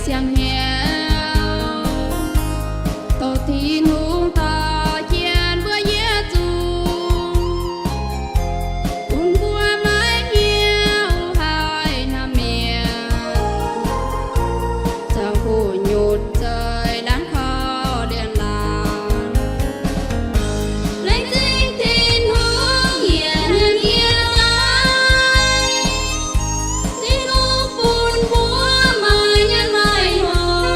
siang-hnyouv, dongh Tin-Hungh dorh jienv mbuo yietc zungv, bun mbuo maiv hnyouv haih hnamv mienh, ziangh hoc nyutc zeih laanh kaux lienh laangz. Laengz zingh Tin-Hungh yietc hnyouv nyei aqv. Tin-Hungh bun mbuo maaih nyanc maaih nqoi.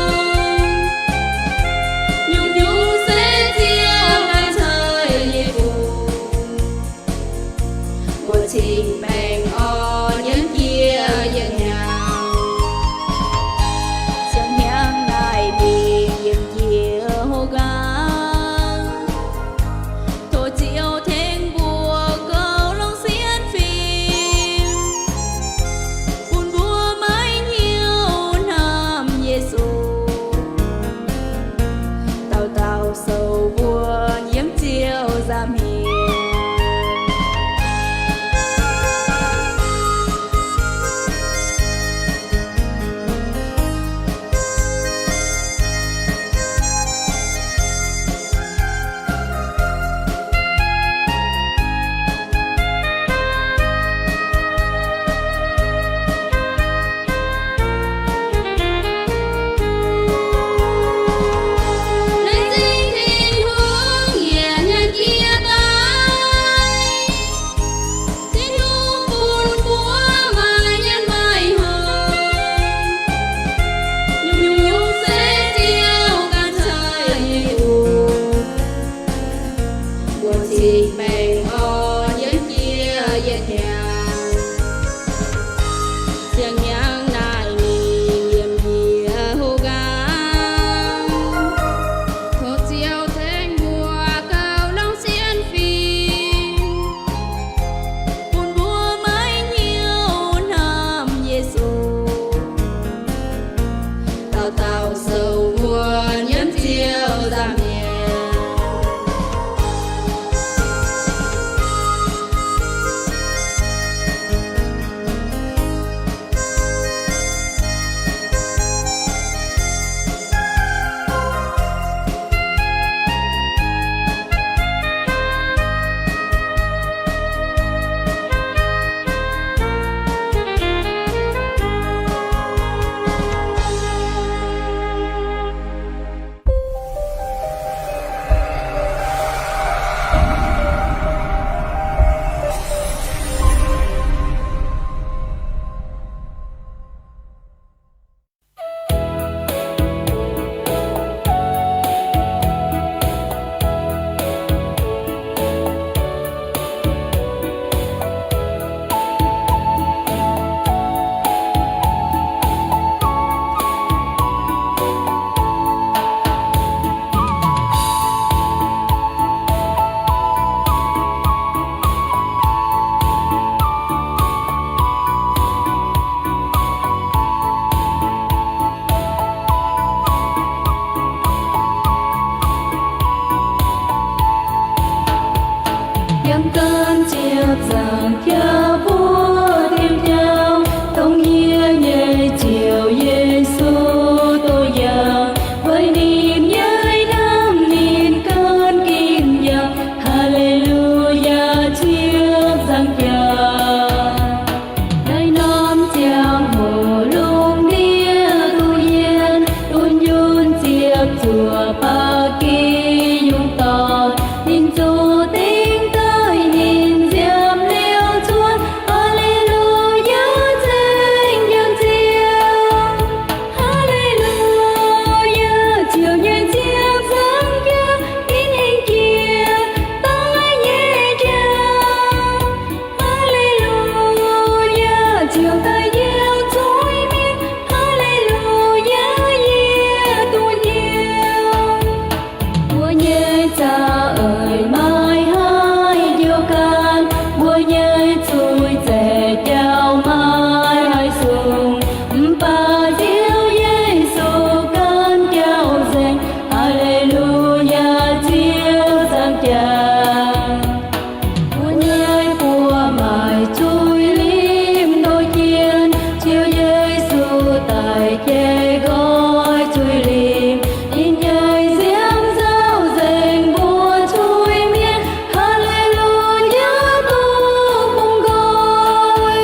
nqoi zuiz-lingc, ninh nyei nziaamv nzauh nzengc mbuo zuiz-mienh. Haa^le^lu^yaa, duqv bungx nqoi.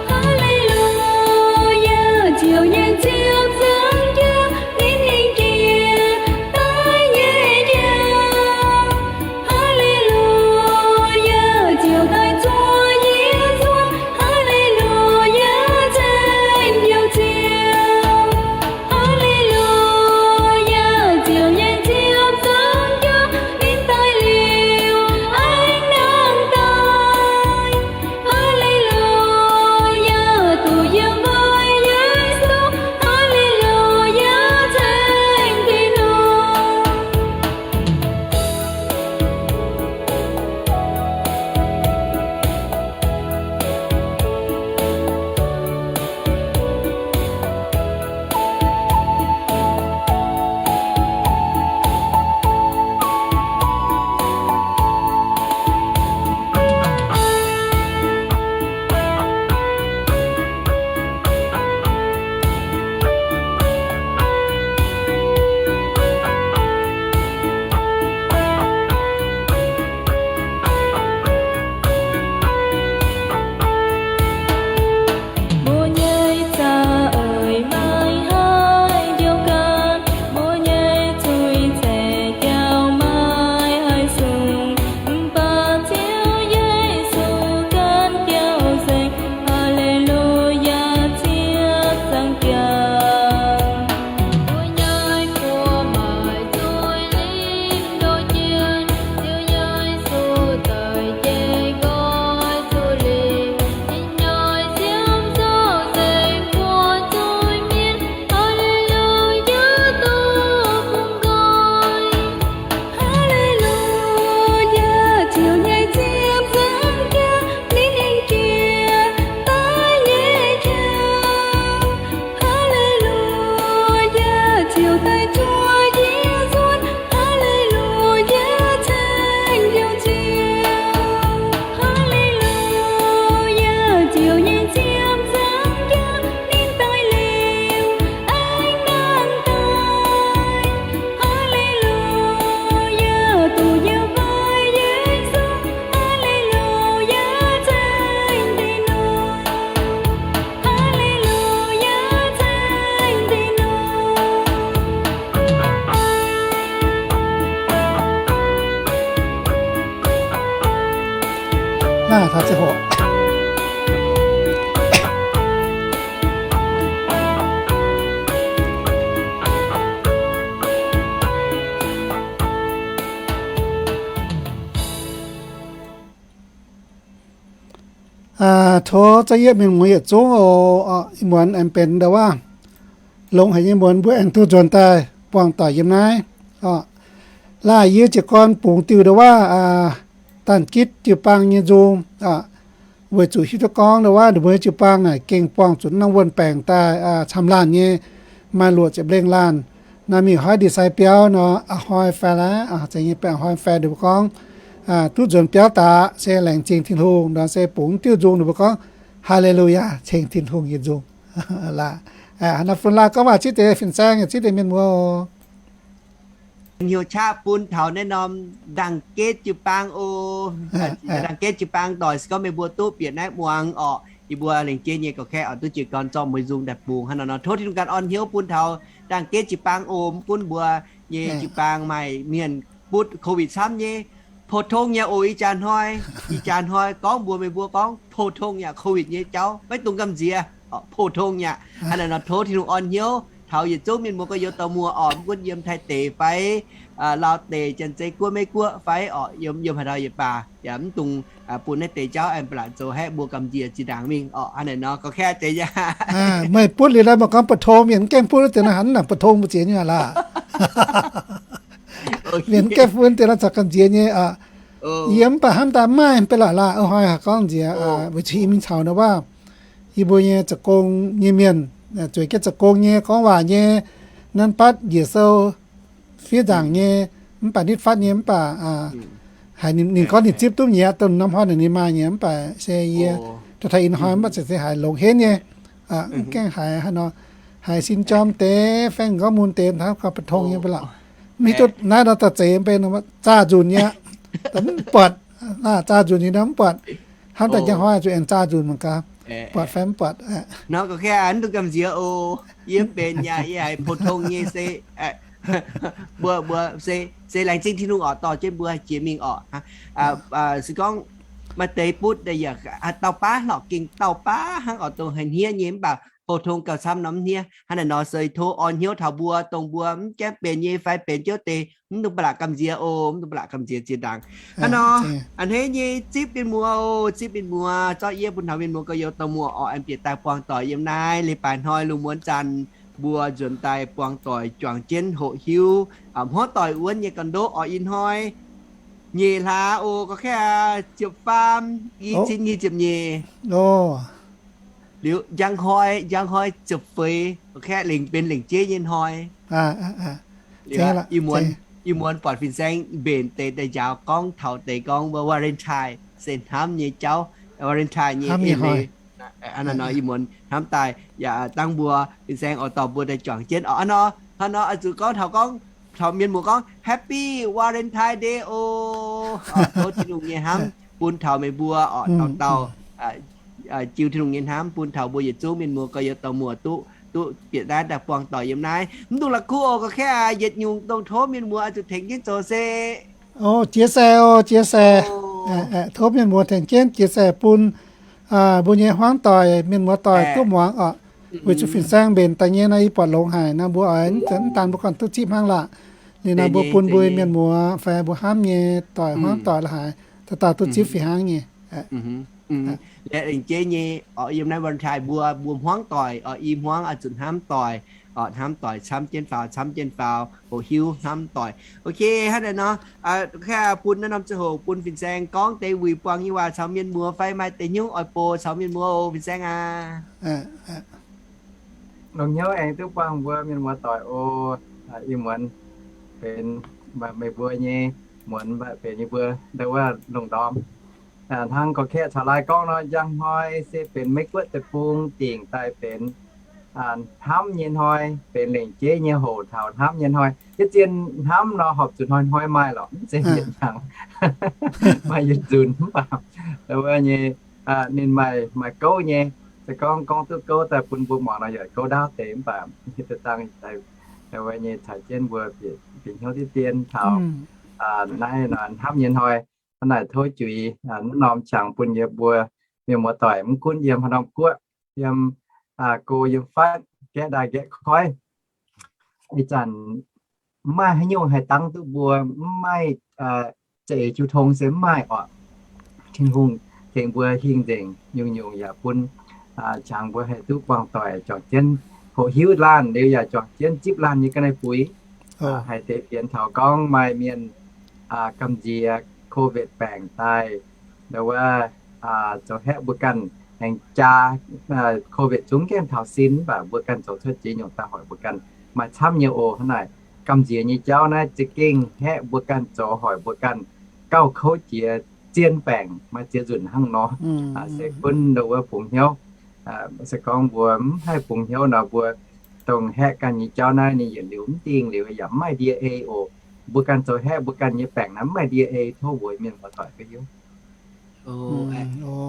Haa^le^lu^yaa, Ziouv nyei nziaamv nzauh jauv, ninh lingc jiex daaih nyei jauv. Haa^le^lu^yaa, Ziouv daaih zuov yie nzuonx. Haa^le^lu^yaa, ceng Ziouv, Ziouv. Haa^le^lu^yaa, Ziouv nyei nziaamv nzauh jauv, ninh daaih liuz aengx nangh daaih. Haa^le^lu^yaa, duqv yiem mbuo Yesu. Haa^le^lu^yaa, ceng Tin-Hungh. Mbuo nyei za'eix maaih haaix njoux ganh, mbuo nyei zuiz-zaengc jauv maaih haaix sung, mv baac Ziouv Yesu ganh jauv nzengc. Haa^le^lu^yaa, ziepc zaangc jaax. Mbuo nyei Guoqv maaih zuiz-lingc ndoh jiex, Ziouv Yesu daic jiex nqoi zuiz-lingc, ninh nyei nziaamv nzauh nzengc mbuo zuiz-mienh. Haa^le^lu^yaa, duqv bungx nqoi. Haa^le^lu^yaa, Ziouv nyei nziaamv nzauh jauv, ninh lingc jiex daaih nyei jauv. Haa^le^lu^yaa, Ziouv daaih zuov yie nzuonx. Haa^le^lu^yaa, ceng Ziouv, Ziouv. Haa^le^lu^yaa, Ziouv nyei nziaamv nzauh jauv, ninh daaih liuz aengx nangh daaih. Haa^le^lu^yaa, duqv yiem mbuo Yesu. Haa^le^lu^yaa, ceng Tin-Hungh. Haa^le^lu^yaa, ceng Tin-Hungh. Naaiv taux ziangh hoc. Tov za'yietv mienh muoz yietc zungv oc. Ih muonz aengx benx ndau wuov longx haic nyei muonz, mbuo aengx duqv nzuonx daaih buangh doic yiem naaiv oc. Laaic yie jiez gorn bungx diuh ndau wuov Daaih Gitv jiu-baang nyei nzung, weic zuqc hiuv duqv gorngv ndau wuov ninh mbuo jiu-baang naaic gengh buangh zuqc norm wuon-baengc daaih camv laanh nyei, maaih luoqc ziepc lengh laanh. Naaiv mingh hnoi ndie-sai biauv nor, a'hnoi faix laaix, zeiz nyei baengh a'hnoi faix ninh mbuo gorngv duqv nzuonx biauv daaih se laengz zingh Tin-Hungh nor, se bungx diuh nzung ninh mbuo gorngv, Haa^le^lu^yaa, ceng Tin-Hungh nyei nzung. Laaix, naaiv fun laaih gorngv waac ziex deix fin-saeng, ziex deix mienh muoz. Hnyouv qaqv bun taux naaiv norm Daaih Gitv jiu-baang oc. Daaih Gitv jiu-baang doic se gorngv meih mbuo duqv bieqc naaiv muangx orqc, yie mbuo lengc jeiv nyei gorqv-kaeqv oix duqv jiez gorn zorqv mbuo nzung daaih bungx hnangv nor nor. Tov Tin-Hungh ganh orn hnyouv bun taux Daaih Gitv jiu-baang oc. Mv gunv mbuo nyei jiu-baang maaih mienh butv COVID camv nyei, pou-tong yaac oc. Ih jaax hnoi, ih jaax hnoi gorngv mbuox meih mbuo gorngv pou-tong yaac COVID nyei jauv maiv dungx gamh nziex, pou-tong yaac. Hnangv naaic nor tov Tin-Hungh orn hnyouv taux yietc zungv mienh muoz gorx-youz dauh muoz orqc, mv gunv yiem Taiv deic fai Laauv deic, Janx-Zei Guoqv, Meiv Guoqv fai orqc, yiem haaix dauh yaac baac, yaac mv dungx bun naaiv deix jauv aengx ba'laqc zoux haeqv mbuo gamh nziex zinh ndaangc mingh orqc. Hnangv naaic nor gorqv-kaeqv zeiz yaac meih butv liuz naaiv mbuo gorngv pou-tong, mienh mv gaengh butv wuov deix naaiv hanc naaic pou-tong mbuo ziex nyei laah. Mienh mv gaengh butv wuov deix naaiv corc gamh nziex nyei. Yie mv baac hnamv daaih maaih ba'laqc laah, hnoi haaix gorngv nziex, weic zuqc yie mingh caux nor waac, yie mbuo nyei zoux gong nyei mienh, zueiz jienv zoux gong nyei, gorngv waac nyei, nanv batv njiec sou fiev nzaangc nyei, mv baac nitv fatv nyei, mv baac haiz ninh gorngv ninh zipv duqv nyei aqv, dongh norm hnoi naaic ninh maaih nyei, mv baac se yie taux ih hnoi mv baac se haiz longx henv nyei, mv gaengh haiz haaix nor. haiz sin jorm deix fai gorngv mun deix hnangv gauh ba'tongx nyei mv baac lorqc. Mv hiuv duqv naaiv nor daaih zeiz mv bei, zaah nzunc nyei aqv, mv buatc. Zaah nzunc nyei nor mv buatc. Hnamv daaih njang hnoi zuqc aengx zaah nzunc mangc gaax, buatc fai mv buatc. Nor ga'kv mv dungx gamh nziex oc. Yie benx yaac yie haiz pou-tong nyei se mbuo, mbuo se, se laengz zingh Tin-Hungh orqc, dorh jienv mbuo jiex mingh orqc. Se gorngv maaih deix butv yaac dauh baav lorqc, gengh dauh baav hnangv orqc, dongh haiz hniev nyei mv baac pou-tong gauh camv norm hniev. Hnangv naaic nor se tov orn hnyouv taux mbuo, dongh mbuo mv gaengh benx nyei fai benx jiouv deix, mv dungx ba'laqc gamh nziex oc, mv dungx ba'laqc gamh nziex zinh ndaangc. Hnangv nor, a'hneiv nyei zipv mienh muoz oc, zipv mienh muoz, zorqv yie bun taux mienh muoz gorx-youz dorh muoz orqc, aengx bieqc daaih buangh doic yiem naaiv leiz-baaix hnoi lungh muonz zanc, mbuo nzuonx daaih buangh doic juangc jienv hoqc hiuv, hmuangv doic wuonv nyei gorn-ndoqv orqc. Ih hnoi nyeic hlaax oc, ga'kv ziepc faam, i cin nyic ziepc nyeic. Liuz njang hnoi, njang hnoi ziepc feix, ga'kv lengc benx lengc jeiv nyei hnoi. Ih muonz, ih muonz buatc fin-saeng mbenc deix daaih njaaux gorngv taux deix gorngv Valentine se hnamv nyei jauv, Valentine nyei eix leiz. Ih muonz hnamv daaih yaac dangh mbuo fin-saeng oix dorh mbuo daaih juangc jienv orqc. Hnangv nor, hnangv nor oix zuqc gorngv taux gorngv taux mienh muoz gorngv Happy Valentine Day oc. Tov Tin-Hungh nyei hnamv bun taux meih mbuo orqc, dauh dauh jiu Tin-Hungh nyei hnamv bun taux mbuo yietc zungv mienh muoz gorx-youz dorh muoz duqv, duqv bieqc naaiv daaih buangh doic yiem naaiv. Mv dungx la'kuqv oc, ga'kv aa, yietc nyungc dongh tov mienh muoz oix zuqc tengx jienv zoux se Jiex se oc, jiex se. Tov mienh muoz tengx jienv jiex se bun mbuo nyei hmuangv doic, mienh muoz doic duqv muangx orqc. Weic zuqc fin-saeng mbenc daaih nyei nor, yie buatc longx haic nor, mbuo oix mv daan mbuo ganh duqv zipv hnangv lorqc. Liuz nor mbuo bun mbuo mienh muoz fai mbuo hnamv nyei doic hmuangv doic la'haaix, dauh dauh duqv zipv fih hnangv nyei. Lengc jeiv nyei orqc, yiem naaiv Valentine mbuo, mbuo hmuangv doic orqc, i hmuangv oix zuqc hnamv doic orqc, hnamv doic camv jienv faaux, camv jienv faaux, hoqc hiuv hnamv doic. Ok, hnangv naaic nor, bun naaiv norm ziangh hoc bun fin-saeng gorngv deix wuic buangh nyei waac caux mienh muoz fai maaih deix hnyouv oix bouc caux mienh muoz oc, fin-saeng aac. Longx hnyouv aengx duqv buangh mbuo mienh muoz doic oc. Ih muonz benx meih mbuo nyei muonz, mv baac benx yie mbuo ndau wuov lungh ndorm. Hnangv gorx-kaeqv caux laai gorngv nor, njang hnoi se benx Meiv Guoqv deic-bung dingc daaih benx hnamv nyei hnoi, benx lengc jeiv nyei hoc taux hnamv nyei hnoi. Yietc zungv hnamv nor horpc zuqc hnoi-hnoi maaih lorqc, mv zeiz yietc hnyangx maaih yietc nzunc mv baac ndau wuov nyei ninh maaih, maaih gouv nyei. Se gorngv gorngv duqv gouv daaih bun mbuo muangx nor yaac gouv ndaauv deix mv baac hiuv duqv dangh ndau wuov nyei caux jienv mbuo bieqc hnyouv diqv dien taux naaiv hnamv nyei hnoi. Hnangv naaic tov juix naaiv norm qangx bun yie mbuo mienh muoz doic mv gunv yiem haaix norm guoqv, yiem go yiem fatv, gaeqv ndaaih gaeqv koiv. Ih zanc mv maaih haaix nyungc haih dangv duqv mbuo, mv maaih za'eix jiu tong se mv maaih orqc. Tin-Hungh tengx mbuo hingh nzengc nyungc-nyungc yaac bun qangx mbuo haih duqv buangh doic juangc jienv hoqc hiuv laanh liuz yaac juangc jienv zipv laanh nyei ga'naaiv buix. Haih deix fienx taux gorngv maaih mienh gamh nziex COVID baengc daaih, ndau wuov zoux haeqv mbuo ganh aengx jaa COVID zungv gaengh taux sin, mv baac mbuo ganh zoux cuotv jiex nyungc daaih hoic mbuo ganh maaih camv nyei oc. Hnangv naaic gamh nziex nyei jauv naaiv za'gengh haeqv mbuo ganh zoux hoic mbuo ganh gauh kouv jiex zien baengc, maaih ziex nzunc hnangv nor. Se gunv ndau wuov bungx hnyouv. Se gorngv mbuo mv haih bungx hnyouv nor, mbuo dongh haeqv ganh nyei jauv naaiv ninh yietc liuz mv dingh liuz yaac mv maaih ndie ei oc. Mbuo ganh zoux haeqv mbuo ganh nyei baengc naaiv mv maaih ndie ei, tov mbuo mienh muoz doic duqv hiuv.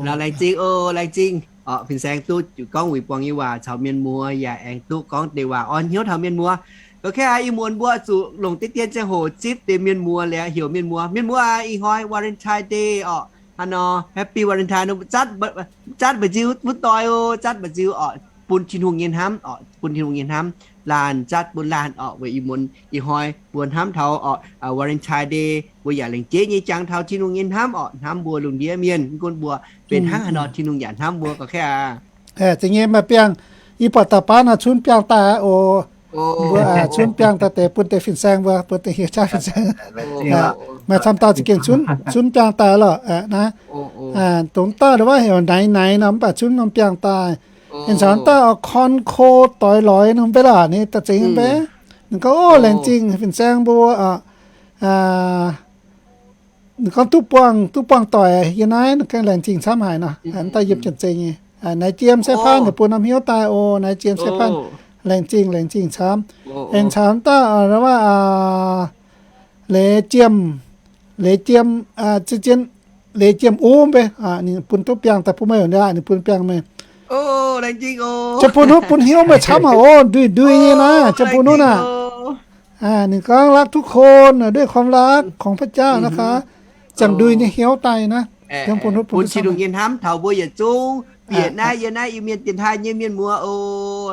Laengz zingh oc, laengz zingh. Fin-saeng duqv juix gorngv wuic buangh nyei waac caux mienh muoz yaac aengx duqv gorngv deix waac orn hnyouv taux mienh muoz. Gorngv kaav ih muonz mbuo zuqc longc deix dien ziangh hoc zipv deix mienh muoz liuz heuc mienh muoz, mienh muoz aac, ih hnoi Valentine Day orqc, hnangv nor Happy Valentine, zatv mba'nziu butv doic oc, zatv mba'nziu orqc, bun Tin-Hungh nyei hnamv orqc, bun Tin-Hungh nyei hnamv, laanh zatv bun laanh orqc. Weic ih muonz ih hnoi mbuo hnamv taux orqc Valentine Day, mbuo yaac lengc jeiv nyei jangx taux Tin-Hungh nyei hnamv orqc, hnamv mbuo lungh ndiev mienh. Mv gunv mbuo benx hnangv haaix nor, Tin-Hungh yaac hnamv mbuo. Gorngv kaav aac, za'gengh maaih biangh, yie buatc dauh baav nor cunv biangh daaih oc. Mbuo cunv biangh daaih deix bun deix fin-saeng mbuo, bun deix hieh jaav fin-saeng. Maaih camv dauh za'gengh cunv biangh daaih lorqc naaiv. Dongh daaih wuov heuc Naix Naix nor, mv baac cunv norm biangh daaih. Ninh caux daaih oix korn ko doix loix nor mv bei lorqc, ninh daaih zengx mv bei. Ninh gorngv, Ov, laengz zingh fin-saeng mbuo, ninh gorngv duqv buangh, duqv buangh doic yie naaiv, ninh gorngv laengz zingh camv haic nor. Daaih yiem janx-zengx nyei. Naaiv jiem se paanh yaac bun norm hnyouv daaih oc, naaiv jiem se paanh. Laengz zingh, laengz zingh camv. Aengx caux daaih, aa, leiz jiem, leiz jiem, aa, zien, leiz jiem ov mbe, aa, ninh bun duqv biangh daaih bun meih, ninh bun biangh meih. Ziangh bun wuov bun hnyouv meih camv aqv oc, nduih nduih nyei naaiv, ziangh bun wuov naaic. อ่า ninh gorngv รักทุกคน ด้วยความรักของพระเจ้านะคะ ziangh nduih nyei hnyouv daaih naaiv. Ziangh bun wuov bun duqv camv. Bun Tin-Hungh nyei hnamv taux mbuo yietc zungv bieqc naaiv yiem naaiv Iu-Mienh dienx taaih nyei mienh muoz oc.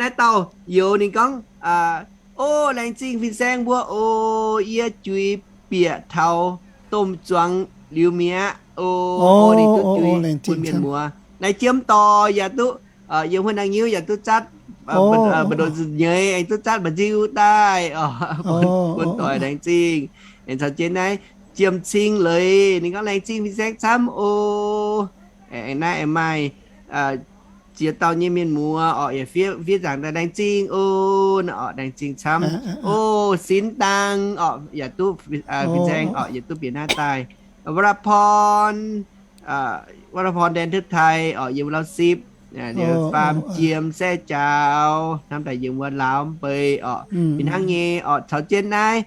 Naaiv dauh youz ninh gorngv, O, laengz zingh fin-saeng mbuo oc. Yie juix bieqc taux domh zuangx liuz mi'aqv oc. Ninh duqv juix bun mienh muoz. Naaiv jiem dorh yaac duqv, yiem huin naaiv nyiuv yaac duqv zatv, mba'ndoqc nyeiz aengx duqv zatv mba'nziu daaih. Bun doic laengz zingh. Aengx caux jienv naaiv jiem cing leiz ninh gorngv laengz zingh fin-saeng camv oc. Aengx naaiv aengx maaih ziex dauh nyei mienh muoz orqc, yaac fiev nzaangc daaih laengz zingh oc. Naaiv orqc laengz zingh camv oc. Sin Dang orqc yaac duqv, fin-saeng orqc yaac duqv bieqc naaiv daaih. Wrapon, Wrapon แดนไทย orqc yiem Lauv Sipv. Liuz Faam Jiem Saeqv Jaaux hnamv daaih yiem wuov Laauv mv bei orqc. Fih hnangv nyei orqc caux jienv naaiv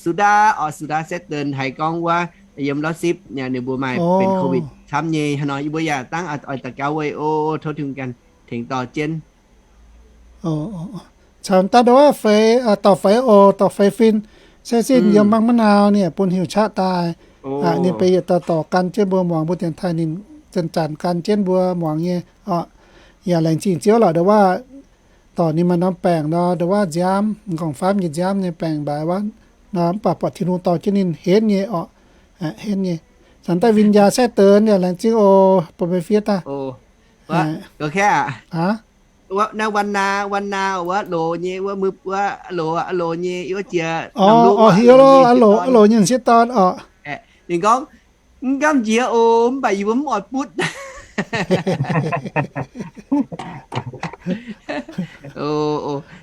Suda orqc, Suda Saeqv Deix haiz gorngv wuov yiem Lauv Sipv ninh mbuo maaih benx COVID camv nyei haaix nor, yie mbuo yaac dangv oix daux gaux weic o, tov Tin-Hungh ganh tengx dorh jienv. Caux daaih ndongc wuov feix, dauh feix oc, dauh feix fin, se zinh yiem Mangc Ma'nau ninh bun heuc qaqv daaih. Ninh benx yietc dauh dorc gan jienv mbuo muangx mbuo dienx taaih ninh zanc-zanc gan jienv mbuo muangx nyei orqc. Yaac laengz zingh Ziouv lorqc ndongc wuov dorc ninh maaih norm baengc nor, ndongc wuov nziaamv, m'nqorngv-famv nyei nziaamv nyei baengc mbaix wuov nor, mv baac buatc Tin-Hungh dorh jienv ninh henv nyei orqc. Henv nyei. Caux daaih Win Nyaa Saeqv Deix yaac laengz zingh oc, bun meih fiev daaih. Naaiv Wan Naa, Wan Naa wuov loz nyei, wuov mv, wuov loz, loz nyei wuov jiex. Orqc, hiuv loh, loz nyei m'sieqv dorn orqc. Ninh gorngv, mv gamh nziex oc, mv baac yie mbuo mv oix butv.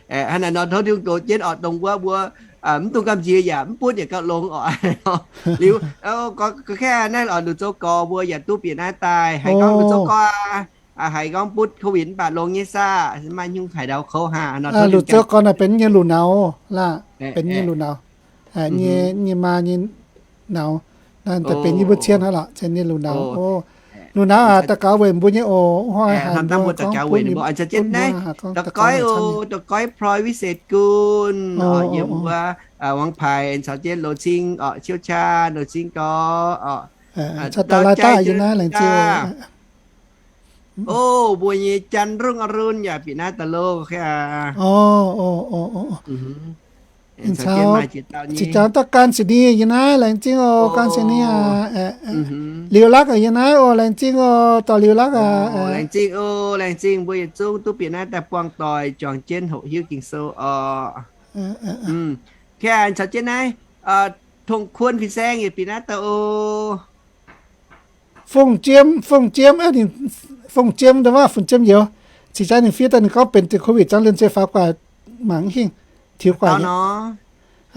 Hnangv naaiv nor tov Tin-Hungh goux jienv orqc, dongh wuov mbuo mv dungx gamh nziex yaac mv butv yaac gauh longx orqc. Liuz, gorngv kaav naaiv orqc, luc zouv gorx mbuo yaac duqv bieqc naaiv daaih. Haiz gorngv luc zouv gorx aqv, haiz gorngv butv COVID mv baac longx nyei saah, maaih nyungc haiz ndau kouv hnangv nor. Luc zouv gorx naaic benx nyei luc nauz laah, benx nyei luc nauz, nyei, nyei maa nyei nauz. Naaiv daaih benx yie mbuo cien hnangv lorqc, cien nyei luc nauz. Luc nauz aac, daux gaux weic mbuo nyei oc. Hnoi haiz mbuo daux gaux weic ninh mbuo, daux goiv oc, daux goiv Proi Viset Gun orqc, yiem wuov Wangx Paaix caux jienv Loz Cing orqc, Ciouv Qaa, Loz Cing gorx orqc, caux daux lai daaih yie naaiv laengz zingh. O, mbuo nyei Jan Rung Arun yaac bieqc naaiv daaih loh. Caux, caux daux gan Sini yie naaiv laengz zingh oc, gan Sini aac. Liuz Lakv yie naaiv oc, laengz zingh oc, dorh Liuz Lakv aac. Laengz zingh oc, laengz zingh mbuo yietc zungv duqv bieqc naaiv daaih buangh doic juangc jienv hoqc hiuv Ging-Sou orqc. Caux jienv naaiv Tong Kuon fin-saeng yaac bieqc naaiv daaih oc. Fong Jiem, Fong Jiem, Fong Jiem, Fong Jiem Youz. Cingx jaax ninh fiev daaih ninh gorngv benx ziepc COVID zanv liemh zeih faaux gu'nguaaic mangc hingh, tiux gu'nguaaic.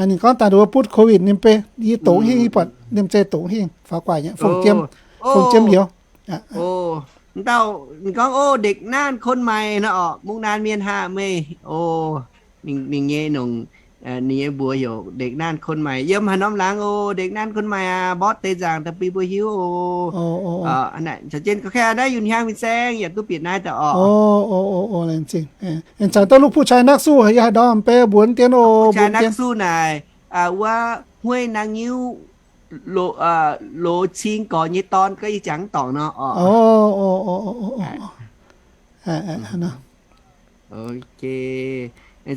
Ninh gorngv daaih nduov butv COVID ninh beiv yie doqc hingh, yie buatc liemh zeih doqc hingh faaux gu'nguaaic nyei. Fong Jiem, Fong Jiem Youz. Dauh ninh gorngv, O, เด็กน่านคนใหม่ nor orqc, mungv naanv mienh haah meih. O, ninh nyei nongc, ninh nyei mbuox heuc เด็กน่านคนใหม่ yiem haaix norm laangz. O, เด็กน่านคนใหม่ aac, mborqv deix nzaangc daaih bun mbuo hiuv oc. Caux jienv gorngv kaav naaiv Yun Hiang fin-saeng yaac duqv bieqc naaiv daaih orqc. Laengz zingh. Aengx caux daaih Luk Pu Chai Nakv Suh yaac haaix ndorm mbuo mbuonx dien oc. Pu Chai Nakv Suh naaic wuov Hueiv Naang Nyiuv Loz Cing gorx nyei dorn, gorngv yie jangx dorngc nor orqc.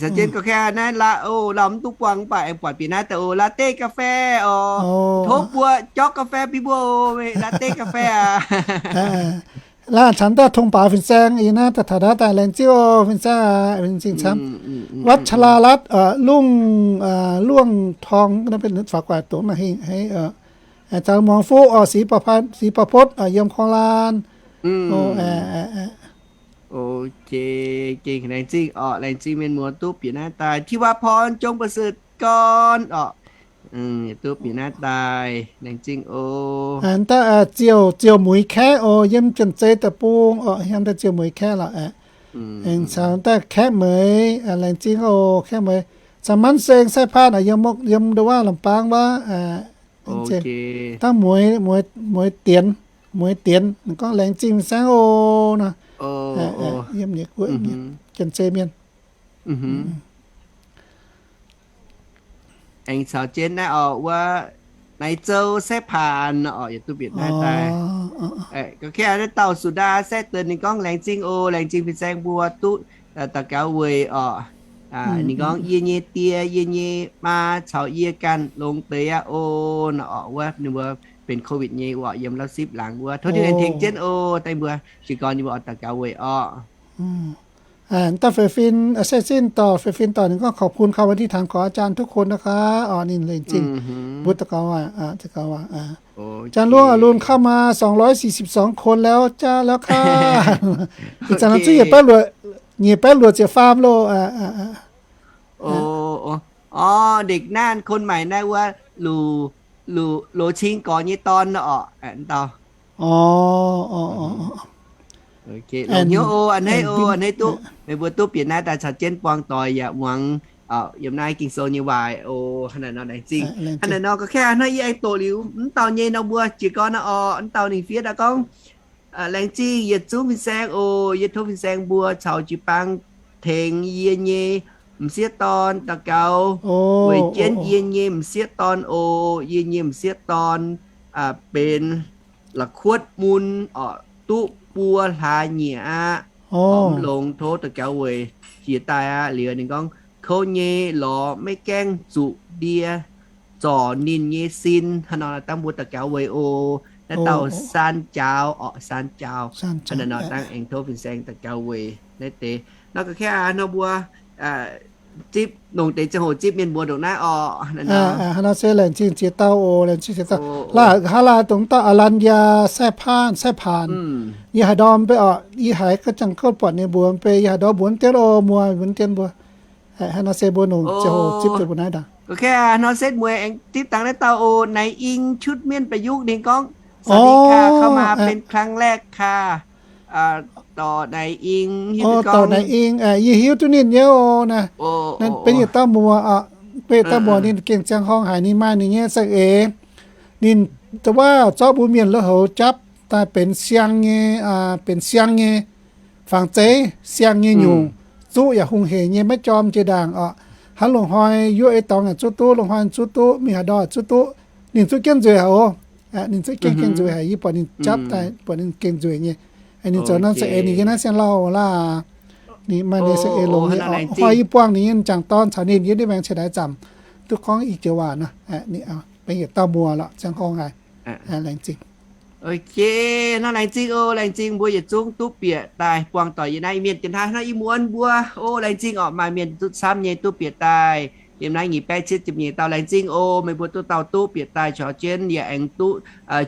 Caux jienv gorngv kaav naaiv, o, lauh mv duqv buangh mv baac aengx buatc bieqc naaiv daaih oc, ลาเต้ กาแฟ oc. Tov mbuo jork กาแฟ bun mbuo oc, ลาเต้ กาแฟ aac. Laanh caux daaih Tong Baaux fin-saeng yie naaiv daaih taux naaiv daaih laengz zingh oc, fin-saeng aac, laengz zingh camv. วัชรารัตน์ Lungh, Luongh Torng, naaiv benx faaux gu'nguaaic dongh naaiv hingh haic. Caux Muangx Fuqv orqc, Six Ba'potv orqc, yiem Korng-Lan. O, gengh laengz zingh orqc, laengz zingh mienh muoz duqv bieqc naaiv daaih. Thi Waa Porn, Jong Ba'sutv Gorn orqc, Yietc duqv bieqc naaiv daaih, laengz zingh oc. Daaih ziouc, ziouc mueiz kaeqv oc, yiem Janx-Zei deic-bung oc, yiem daaih ziouc mueiz kaeqv lorqc. Aengx caux daaih kaeqv mueiz, laengz zingh oc, kaeqv mueiz. Caux Manv Seng, Sai Paan, yiem, yiem nduov waav Lamh Baang wuov. Dangh mueiz, mueiz dienx, mueiz dienx, ninh gorngv laengz zingh fin-saeng oc nor. Yiem nyei guoqv, Janx-Zei mienh. Aengx caux jienv naaiv oc, wuov Naaiv Zou Sai Paan oc, yietc duqv bieqc naaiv daaih. Ga'kengx naaiv dauh Sudaa Sai Deix ninh gorngv laengz zingh oc, laengz zingh fin-saeng mbuo duqv daux gaux weic oc. Ninh gorngv, yie nyei die, yie nyei maa caux yie ganh longx deix aqv oc. Nor oc, wuov ninh mbuo benx COVID nyei oc, yiem Lauv Sipv laangz wuov. Tov Tin-Hungh tengx jienv oc, daaih mbuo jiez gorn yie mbuo oix daux gaux weic oc. Daaih fei fin, sai sin dorh fei fin dorh ninh gorngv ขอบคุณค่ะ วันนี้ถามขออาจารย์ทุกคนนะคะ oc, ninh laengz zingh mbuo daux gaux waac, daux gaux waac. อาจารย์ ร่วงอรุณ เข้ามา สองร้อยสี่สิบสอง คนแล้วจ้า แล้วค่ะ ih zanc nor zuqv nyic baeqv luoqc, nyic baeqv luoqc ziepc faam loh. Orv, ndekc naanv คนใหม่ naaiv wuov Luc, Luc, Luc Cing Gorx nyei dorn oc, dauh. Longx hnyouv oc, a'hneiv oc, a'hneiv duqv meih mbuo duqv bieqc naaiv daaih caux jienv buangh doic yaac muangx yiem naaiv Ging-Sou nyei waac oc. Hnangv naaiv nor laengz zingh. Hnangv naaiv nor ga'kengx hnangv yie aengx doqc liuz mv dauh nyei nor mbuo jiez gorn oc. Mv dauh ninh fiev daaih gorngv, laengz zingh yietc zungv fin-saeng oc. Yie tov fin-saeng mbuo caux jiu-baang tengx yie nyei m'sieqv dorn daux gaux weic jienv yie nyei m'sieqv dorn oc. Yie nyei m'sieqv dorn benx la'kuotv mun oc, duqv buo hlaax nyieqc aqv. Mv longx, tov daux gaux weic jiex daaih aqv. Liuz ninh gorngv, kouv nyei lorz maiv gaengh zuqc ndie zorc ninh nyei sin. Hnangv nor dangh mbuo daux gaux weic oc. Naaiv dauh Saan Jaaux oc, Saan Jaaux. Hnangv naaiv nor dangh aengx tov fin-saeng daux gaux weic naaiv deix. Nor ga'kengx hnangv nor mbuo zipv longc deix ziangh hoc zipv mienh mbuo ndongc naaiv oc. Hnangv nor se laengz zingh ziex dauh oc, laengz zingh ziex dauh. Hlaax, hlaax dongh dauh Aa Lan Yaa, Sai Paan, Sai Paan. Yie haaix ndorm mv bei oc, yie haiz ga'jangc gouv buatc ninh mbuox mv bei, yie haaix ndorm mbuox mv dienv oc, muoz mbuox mv dienv mbuo. Hnangv nor se mbuo longc ziangh hoc zipv deix mbuo naaiv ndaangc. Ga'kengx hnangv nor setv mueiz aengx zipv dangh naaiv dauh oc, Naix Ing ชุด Mienv ประยุกต์ ninh gorngv สวัสดีค่ะ เข้ามาเป็นครั้งแรกค่ะ dorc Naix Ing, dorc Naix Ing, yie hiuv duqv ninh nyei oc. Naaiv benx yietc dauh muoz oc, benx yietc dauh muoz ninh gengh ziangh horngh haic, ninh maaih ninh nyei saeng-eix. Ninh da'wuov zorqv mbuo mienh lui-houx japv daaih benx siang nyei, benx siang nyei fangx zeiv, siang nyei nyungc, zuqv yaac hungh heic nyei, maiv jorm jiex ndaangc oc. Hnangv loz-hnoi yuoqv ei dorngx yaac zuqv duqv, loz-hnoi zuqv duqv, mingh haaix ndorm zuqv duqv. Ninh zuqv jienv nzueic haic oc. Ninh zuqv jienv gengh nzueic haic, yie buatc ninh japv daaih buatc ninh gengh nzueic nyei. Ninh zoux naaiv saeng-eix ninh yiem naaiv siang lauh laav. Ninh maaih ninh saeng-eix longx nyei oc. Hnoi yie buangh ninh nyei m'jangc dorn caux ninh yiem naaiv maengx cien-daix zaamc duqv gorngv i joux waac nor. Ninh benx yietc dauh muoz lorqc, ziangh gorngv haic. Laengz zingh. Ok, nor laengz zingh oc. Laengz zingh mbuo yietc zungv duqv bieqc daaih buangh doic yiem naaiv mienh dienx taaih nor, ih muonz mbuo oc, laengz zingh oc. Maaih mienh duqv camv nyei duqv bieqc daaih yiem naaiv nyic baeqv cietv ziepc nyeic dauh, laengz zingh oc. Meih mbuo duqv dauh duqv bieqc daaih caux jienv yie aengx duqv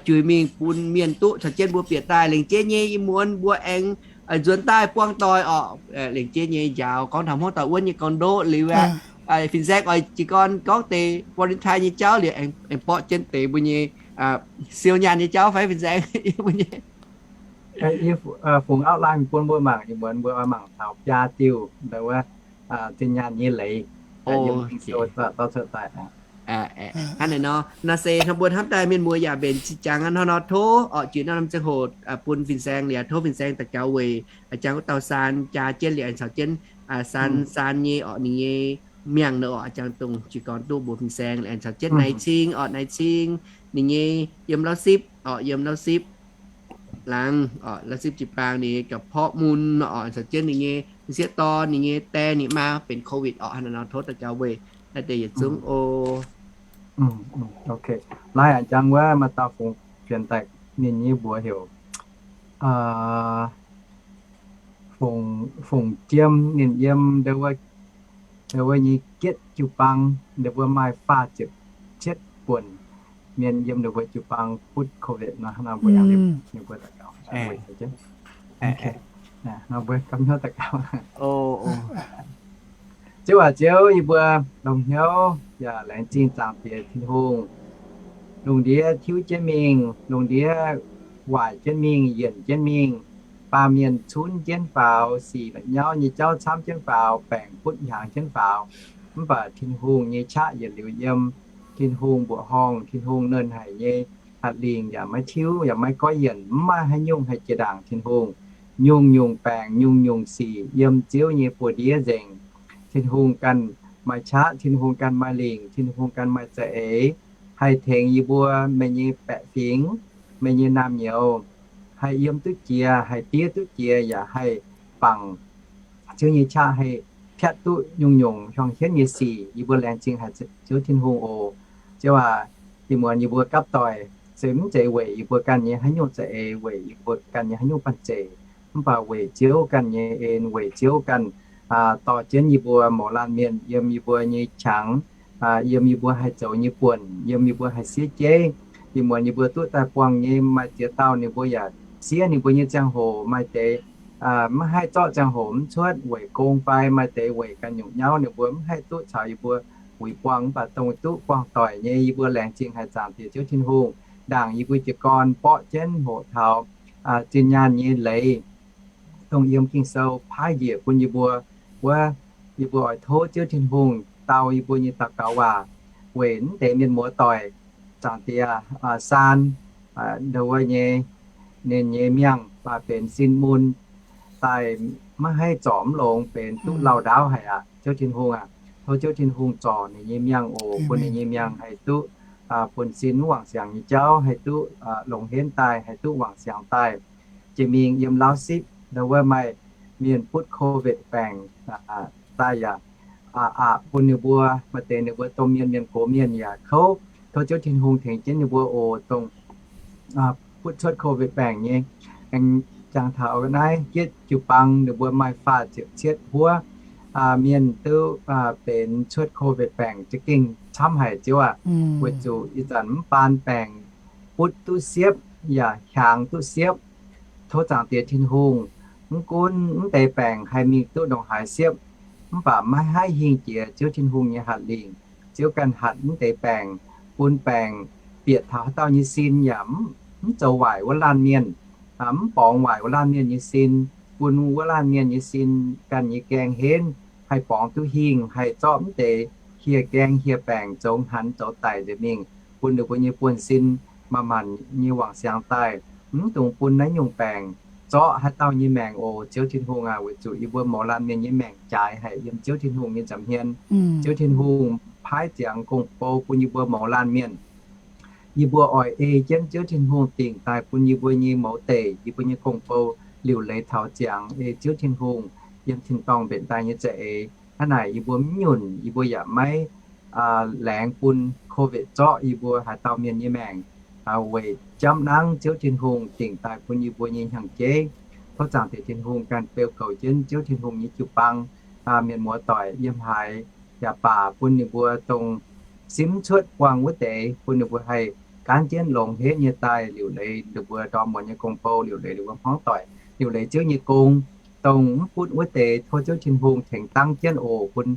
juix mingh bun mienh duqv caux jienv mbuo bieqc daaih. Laengz zingh nyei, ih muonz mbuo aengx nzuonx daaih buangh doic oc. Laengz zingh nyei, njaaux gorngv taux hmuangv doic wuonv nyei gorn-ndoqv liuz aqv. Fin-saeng oix jiez gorn gorngv deix quarantine nyei jauv liuz aengx borqv jienv deix mbuo nyei siou nyaanh nyei jauv fai fin-saeng mbuo nyei. Yie fungx outline bun mbuo mangc, ih muonz mbuo oix mangc taux biaa diuh, wuov, zinh nyaanh nyei leiz. Hnangv naaiv nor, nor se hnangv mbuo hnamv daaih mienh muoz yaac mbenc zinh jangx hnangv nor, tov oc, jiex norm ziangh hoc bun fin-saeng liuz, tov fin-saeng daux gaux weic jangx wuov dauh Saan jaa jienv liuz aengx caux jienv Saan, Saan nyei oc, ninh nyei miangh nor oc, jangx dongh jiez gorn duqv mbuox fin-saeng liuz aengx caux jienv Naix Cing oc, Naix Cing ninh nyei yiem Lauv Sipv oc, yiem Lauv Sipv laangz oc, Lauv Sipv jiu-baang ninh nyei ga'porqv mun oc, caux jienv ninh nyei m'sieqv dorn, ninh nyei die, ninh maa benx COVID oc. Hnangv naaiv nor tov daux gaux weic naaiv deix yietc zungv oc. Ok, naaiv a'jangx wuov maaih dauh fungx fienx daaih, ninh nyei mbuox heuc Fongc, Fongc Jiem, ninh yiem ndau wuov, ndau wuov nyei Gietv jiu-baang, ndau wuov maaih faah ziepc cietv buonc mienh yiem ndau wuov jiu-baang butv COVID nor, hnangv nor mbuo yangh liuz ninh mbuo daux gaux, nor mbuo gapv hnyouv daux gaux. Ziouv aac, Ziouv, yie mbuo longx hnyouv Yaac laengz zingh Zaangc Diex Tin-Hungh. Lungh ndiev tiuv jienv mingh, lungh ndiev waaic jienv mingh, yienc jienv mingh, baamh mienh cunv jienv faaux, sic nyauv nyei jauv camv jienv faaux, baengc butv hnyangx jienv faaux, mv baac Tin-Hungh nyei qaqv yietc liuz yiem. Tin-Hungh mbuoqc horngh, Tin-Hungh nernh haic nyei hatc lingc yaac maiv tiuv, yaac maiv goiv yienc, mv maaih haaix nyungc haih jiex ndaangc Tin-Hungh. Nyungc-nyungc baengc, nyungc-nyungc sic yiem Ziouv nyei buoz-ndiev nzengc. Tin-Hungh ganh maaih qaqv, Tin-Hungh ganh maaih lingc, Tin-Hungh ganh maaih za'eix, haih tengx yie mbuo meih nyei baeqc fingx, meih nyei naamh nyouz, haih yiem duqv jiex, haih diev duqv jiex, yaac haih bangc Ziouv nyei qaqv haih piatv duqv nyungc-nyungc hiuang hienv nyei sic. Yie mbuo laengz zingh haic Ziouv Tin-Hungh oc. Ziouv aac, ih muonz yie mbuo gapv doic se mv zeiz weic yie mbuo ganh nyei haaix nyungc za'eix, weic yie mbuo ganh nyei haaix nyungc banh zeic, mv baac weic Ziouv ganh nyei en, weic Ziouv ganh dorh jienv yie mbuo mouz laanh mienh yiem yie mbuo nyei qangx, yiem yie mbuo haih zoux nyei buonc, yiem yie mbuo haih siev jeiv. Ih muonz yie mbuo duqv daaih buangh nyei maaih ziex dauh ninh mbuo yaac siev ninh mbuo nyei ziangh hoc, maaih deix maiv haih zorqv ziangh hoc mv cuotv weic gong fai maaih deix weic ganh nyungc nyauv ninh mbuo mv haih duqv caux yie mbuo uix buangh, mv baac dongh duqv buangh doic nyei yie mbuo laengz zingh haic Zaangc Diex Ziouv Tin-Hungh, ndaangc yie mbuo jiez gorn borqv jienv hoqc taux zinh nyaanh nyei leiz, dongh yiem Ging-Sou paaiv njiec bun yie mbuo wuov, yie mbuo oix tov Ziouv Tin-Hungh dau yie mbuo nyei daux gaux waac weic mv deix mienh muoz doic, Zaangc Diex, saan, ndo wuov nyei, ninh nyei miangh baac benx sin mun daaih maiv haih zorc mv longx, benx duqv lauh ndaauv haic aqv. Ziouv Tin-Hungh aac, tov Ziouv Tin-Hungh zorc ninh nyei miangh oc, bun ninh nyei miangh haih duqv bun sin mv wangc siangx nyei jauv haih duqv longx henv daaih, haih duqv wangc siangx daaih. Jiex mingh yiem Laauv Sipv ndo wuov maaih mienh butv COVID baengc daaih yaac aqc bun ninh mbuo, maaih deix ninh mbuo domh mienh mienh gox mienh yaac kouv. Tov Ziouv Tin-Hungh tengx jienv ninh mbuo oc, dongh butv cuotv COVID baengc nyei. Aengx jangx taux naaiv jietv jiu-baang ninh mbuo maaih faah ziepc cietv huov mienh duqv benx cuotv COVID baengc za'gengh camv haic Ziouv aac. Weic zuqc ih zanc mv baan baengc butv duqv siepv yaac hiaangx duqv siepv. Tov Zaangc Diex Tin-Hungh, mv gunv mv deix baengc haih mingh duqv ndongc haaix siepv, mv baac maiv haih hingh jiex Ziouv Tin-Hungh nyei hatc lingc. Ziouv ganh hatc mv deix baengc, bun baengc bieqc taux haaix dauh nyei sin yaac mv zoux waaic wuov laanh mienh, mv borngz waaic wuov laanh mienh nyei sin, bun wuov laanh mienh nyei sin ganh nyei gaeng henv, haih borngz duqv hingh, haih zorqv mv deix hieh gaeng hieh baengc zoux hnanx zoux daic nzengc mingh, bun ninh mbuo nyei buonv-sin manc-manc nyei wangc siangx daaih. Mv dungx bun naaiv nyungc baengc zorqv haaix dauh nyei maengc oc, Ziouv Tin-Hungh aac, weic zuqc yie mbuo mouz laanh mienh nyei maengc jaaix haic yiem Ziouv Tin-Hungh nyei nza'hmien. Ziouv Tin-Hungh paaiv ziangx gong-bou bun yie mbuo mouz laanh mienh. Yie mbuo oix ei jienv Ziouv Tin-Hungh dingc daaih bun yie mbuo nyei mouz deic, yie mbuo nyei gong-bou liuc leiz taux ziangx ei Ziouv Tin-Hungh yiem tin-dorngh mbenc daaih nyei za'eix. Hnangv naaic yie mbuo mv nyunc, yie mbuo yaac maiv laengz bun COVID zorqv yie mbuo haaix dauh mienh nyei maengc, weic jamv nangv Ziouv Tin-Hungh dingc daaih bun yie mbuo nyei hnyangx-jeiv. Tov Zaangc Diex Tin-Hungh ganh beu goux jienv Ziouv Tin-Hungh nyei jiu-baang, mienh muoz doic yiem haaix, yaac baac bun ninh mbuo dongh simv cuotv buangh wuov deix, bun ninh mbuo haih gaanv jienv longx henv nyei daaih liuc leiz ninh mbuo ndorm muonz nyei gong-bou, liuc leiz ninh mbuo hmuangv doic, liuc leiz Ziouv nyei gong, dongh mv butv wuov deix tov Ziouv Tin-Hungh tengx dangv jienv oc, bun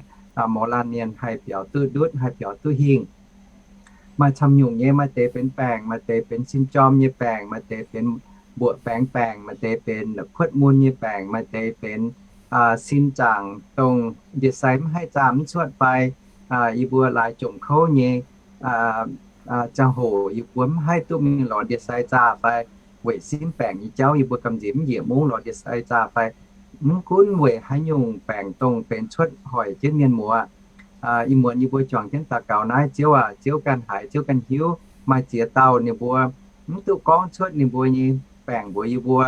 mouz laanh mienh haih biaux duqv ndutv, haih biaux duqv hingh. Maaih camv nyungc nyei, maaih deix benx baengc, maaih deix benx sin jorm nyei baengc, maaih deix benx mbuoqc baengx baengc, maaih deix benx kuotv mun nyei baengc, maaih deix benx sin zaangc dongh ndie-sai mv haih zaah mv cuotv fai yie mbuo laaix jomc kouv nyei ziangh hoc yie mbuo mv haih duqv mingh lorz ndie-sai zaah fai weic simv baengc nyei jauv yie mbuo gamh nziex mv njiec mungv lorz ndie-sai zaah fai mv gunv weic haaix nyungc baengc dongh benx cuotv hoic jienv mienh muoz. Ih muonz yie mbuo juangc jienv daux gaux naaiv, Ziouv aac, Ziouv ganh haiz, Ziouv ganh hiuv. Maaih ziex dauh ninh mbuo mv duqv gorngv cuotv ninh mbuo nyei baengc mbuox yie mbuo.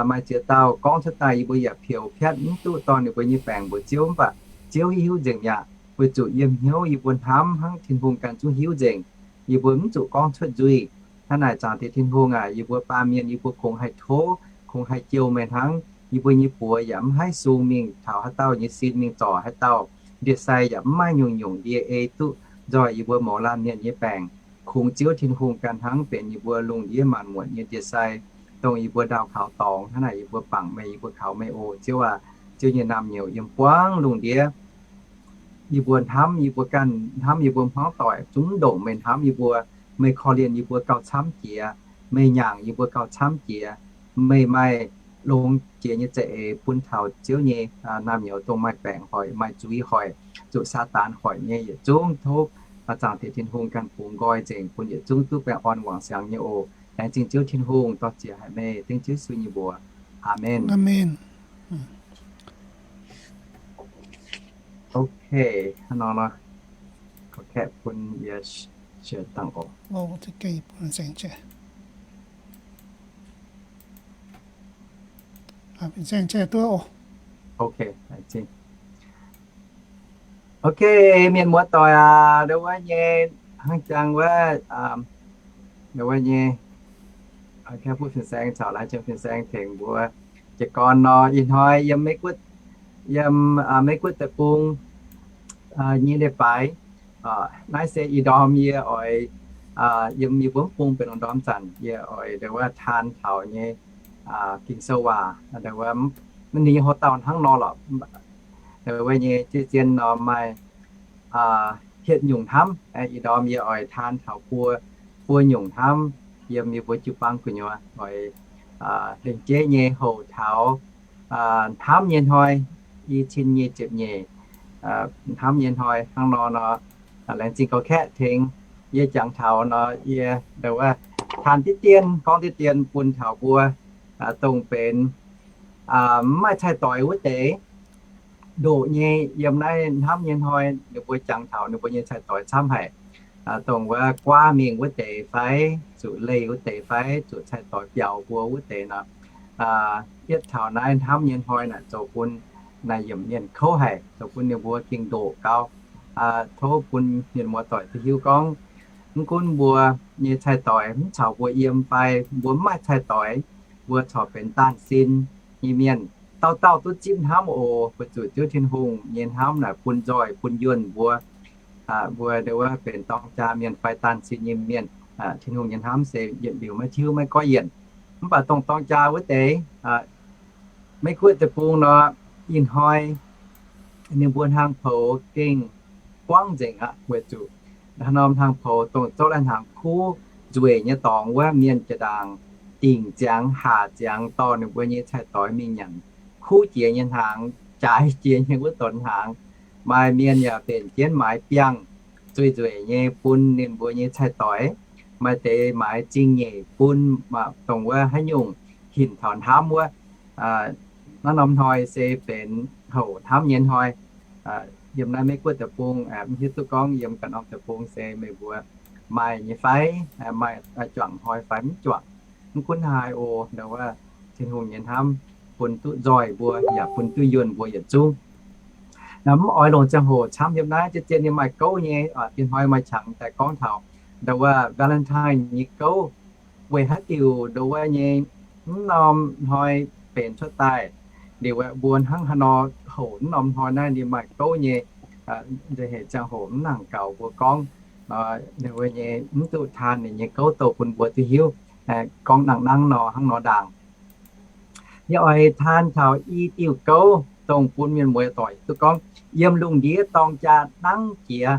Maaih ziex dauh gorngv cuotv daaih yie mbuo yaac peux piatv mv duqv dorh ninh mbuo nyei baengc mbuox Ziouv, mv baac Ziouv hiuv nzengc mi'aqv. Weic zuqc yiem hnyouv yie mbuo hnamv hnangv Tin-Hungh ganh zungv hiuv nzengc. Yie mbuo mv zuqc gorngv cuotv nzuih. Hnangv naaic, Zaangc Diex Tin-Hungh aac, yie mbuo baamh mienh yie mbuo kungx haih tov, kungx haih jouh meih hnangv. Yie mbuo nyei buoz yaac mv haih sung mingh taux haaix dauh nyei sin mingh zorc haaix dauh. Ndie-sai yaac mv maaih nyungc-nyungc ndie ei duqv nzoih yie mbuo mouz laanh mienh nyei baengc. Kungx Ziouv Tin-Hungh ganh hnangv benx yie mbuo lungh ndiev maanc muotc nyei ndie-sai, dongh yie mbuo ndau kaux dorngx. Hnangv naaic yie mbuo bangc meih, yie mbuo kaux meih oc, Ziouv aac. Ziouv nyei naamh nyouz yiem buangv lungh ndiev. yie mbuo hnamv, yie mbuo ganh hnamv, yie mbuo hmuangv doic zungv ndongc meih hnamv yie mbuo. Meih korv-lienh yie mbuo gauh camv jiex, meih nyaangc yie mbuo gauh camv jiex. Meih maaih longx jiex nyei za'eix bun taux Ziouv nyei naamh nyouz dongh maaih baengc hoic, maaih zuiz hoic, zuqc Saadaan hoic nyei yietc zungv. Tov Zaangc Diex Tin-Hungh ganh bungx nqoi nzengc bun yietc zungv duqv baengh orn wangc siangx nyei oc. Laengz zingh Ziouv Tin-Hungh, dorh ziex haic meih dengv Yesu nyei mbuox. Aamen. Ok, hnangv nor, kaeqv bun yie share dangh oc. Ok, mienh muoz-doic aac, ndau wuov nyei hnangv jangx wuov, ndau wuov nyei, kaeqv butv fin-saeng caux laengz zingh fin-saeng tengx mbuo jiez gorn nor, ih hnoi yiem Mei-Guoqv, yiem Mei-Guoqv deic-bung nyei leiz-baaix. Naaiv se ih ndorm yie oix, yiem yie mbuo mv bung benx lungh ndorm zanc yie oix ndau wuov taan taux nyei Ging-Sou waac, ndau wuov ninh nyei houx-dauh hnangv nor lorqc. Ndau wuov nyei zien-zien nor maaih hietc nyungc hnamv. Ih ndorm yie oix taan taux buo, buo nyungc hnamv yiem yie mbuo jiu-baang gu'nyuoz oix lengc jeiv nyei hoqc taux hnamv nyei hnoi, i cin nyei ziepc nyeic hnamv nyei hnoi hnangv nor nor, laengz zingh gorx-kaeqv tengx yie jangx taux nor, yie ndau wuov taan diqv dien, gorngv diqv dien bun taux mbuo dongh benx mv maaih cai-doix wuov deix. Ndoqc nyei yiem naaiv hnamv nyei hnoi ninh mbuo jangx taux ninh mbuo nyei cai-doix camv haic. Dongh wuov guaav mingh wuov deix fai, zuqc leih wuov deix fai, zuqc cai-doix biaux mbuo wuov deix nor, yietv taux naaiv hnamv nyei hnoi naaic zoux bun naaiv yiemc mienh kouv haic, zoux bun ninh mbuo gengh ndoqc gau. Tov bun mienh muoz-doic duqv hiuv gorngv, mv gunv mbuo nyei cai-doix mv caux mbuo yiem fai mbuo mv maaih cai-doix, mbuo corc benx daanh sin nyei mienh, dauh dauh duqv zipv hnamv oc, weic zuqc Ziouv Tin-Hungh nyei hnamv naaic bun nzoih bun yuonh mbuo. Mbuo ndau wuov benx dorng jaa mienh fai daanh sin nyei mienh, Tin-Hungh nyei hnamv se yietc liuz maiv tiuv maiv goiv yienc. Mv baac dongh dorng jaa wuov deix, Mei-Guoqv deic-bung nor, ih hnoi ninh mbuo hnaangx poux gengh buangv nzengc aqv, weic zuqc haaix norm hnaangx poux dongh zouv lai-hnaangx kuv nzueic nyei dorngx wuov, mienh jiex ndaangc dingc ziangx haac ziangx dorh ninh mbuo nyei cai-doix mingh nyanc kuv jiex nyei hnaangx, jaaix jiex nyei wuov donx hnaangx. Maaih mienh yaac benx jienv maaiz biangh zueiz nzueic nyei bun ninh mbuo nyei cai-doix. Maaih deix maaiz zingh nyeic bun, dongh wuov haaix nyungc hinc taux hnamv wuov. Naaiv norm hnoi se benx houc hnamv nyei hnoi. Yiem naaiv Mei-Guoqv deic-bung, mv hiuv duqv gorngv yiem ganh norm deic-bung se meih mbuo maaih nyei fai, maaih juangc hnoi fai mv juangc. Mv gunv haaix oc, ndau wuov Tin-Hungh nyei hnamv bun duqv nzoih mbuo yaac bun duqv yuonh mbuo yietc zungv. Mv oix longc ziangh hoc camv yiem naaiv, zien-zien yie maaih gouv nyei, ih hnoi maaih qangx daaih gorngv taux ndau wuov Valentine nyei gouv. Weic haaix diuc ndau wuov nyei mv norm hnoi benx cuotv daaih, liuz mbuo hnangv haaix nor houc mv norm hnoi naaiv ninh maaih gouv nyei, nza'hec ziangh hoc mv nangc gaux mbuo gorngv, ndau wuov nyei mv duqv taan ninh nyei gouv douh bun mbuo duqv hiuv. Gorngv nangc nangv nor hnangv nor ndaangc. Yie oix taan taux i diuh gouv dongh bun mienh muoz-doic duqv gorngv yiem lungh ndiev dorng jaa nangv jiex.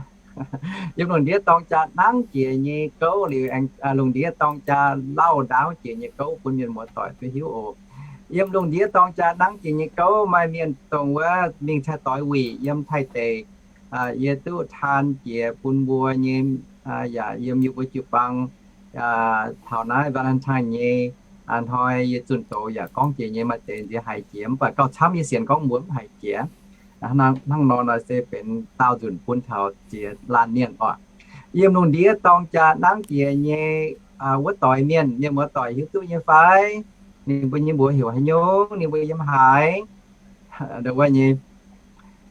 Yiem lungh ndiev dorng jaa nangv jiex nyei gouv liuz, lungh ndiev dorng jaa lauh ndaauv jiex nyei gouv bun mienh muoz-doic duqv hiuv oc. Yiem lungh ndiev dorng jaa nangv jiex nyei gouv maaih mienh dongh wuov mingh cai-doix wuic yiem Taiv deic, yie duqv taan jiex bun mbuo nyei, yaac yiem yie mbuo jiu-baang taux naaiv Valentine nyei hnoi yie zunh doz yaac gorngv jiex nyei, maaih deix nziex haiz jiex, mv baac gauh camv yie sienx gorngv mbuo mv haiz jiex. Hnangv nor nor se benx daauh nzunc bun taux ziex laanh mienh oc. Yiem lungh ndiev dorng jaa nangv jiex nyei wuov doix mienh, mienh muoz-doic hiuv duqv nyei fai? Ninh mbuo nyei mbuox heuc haaix nyungc? Ninh mbuo yiem haaix? Ndau wuov nyei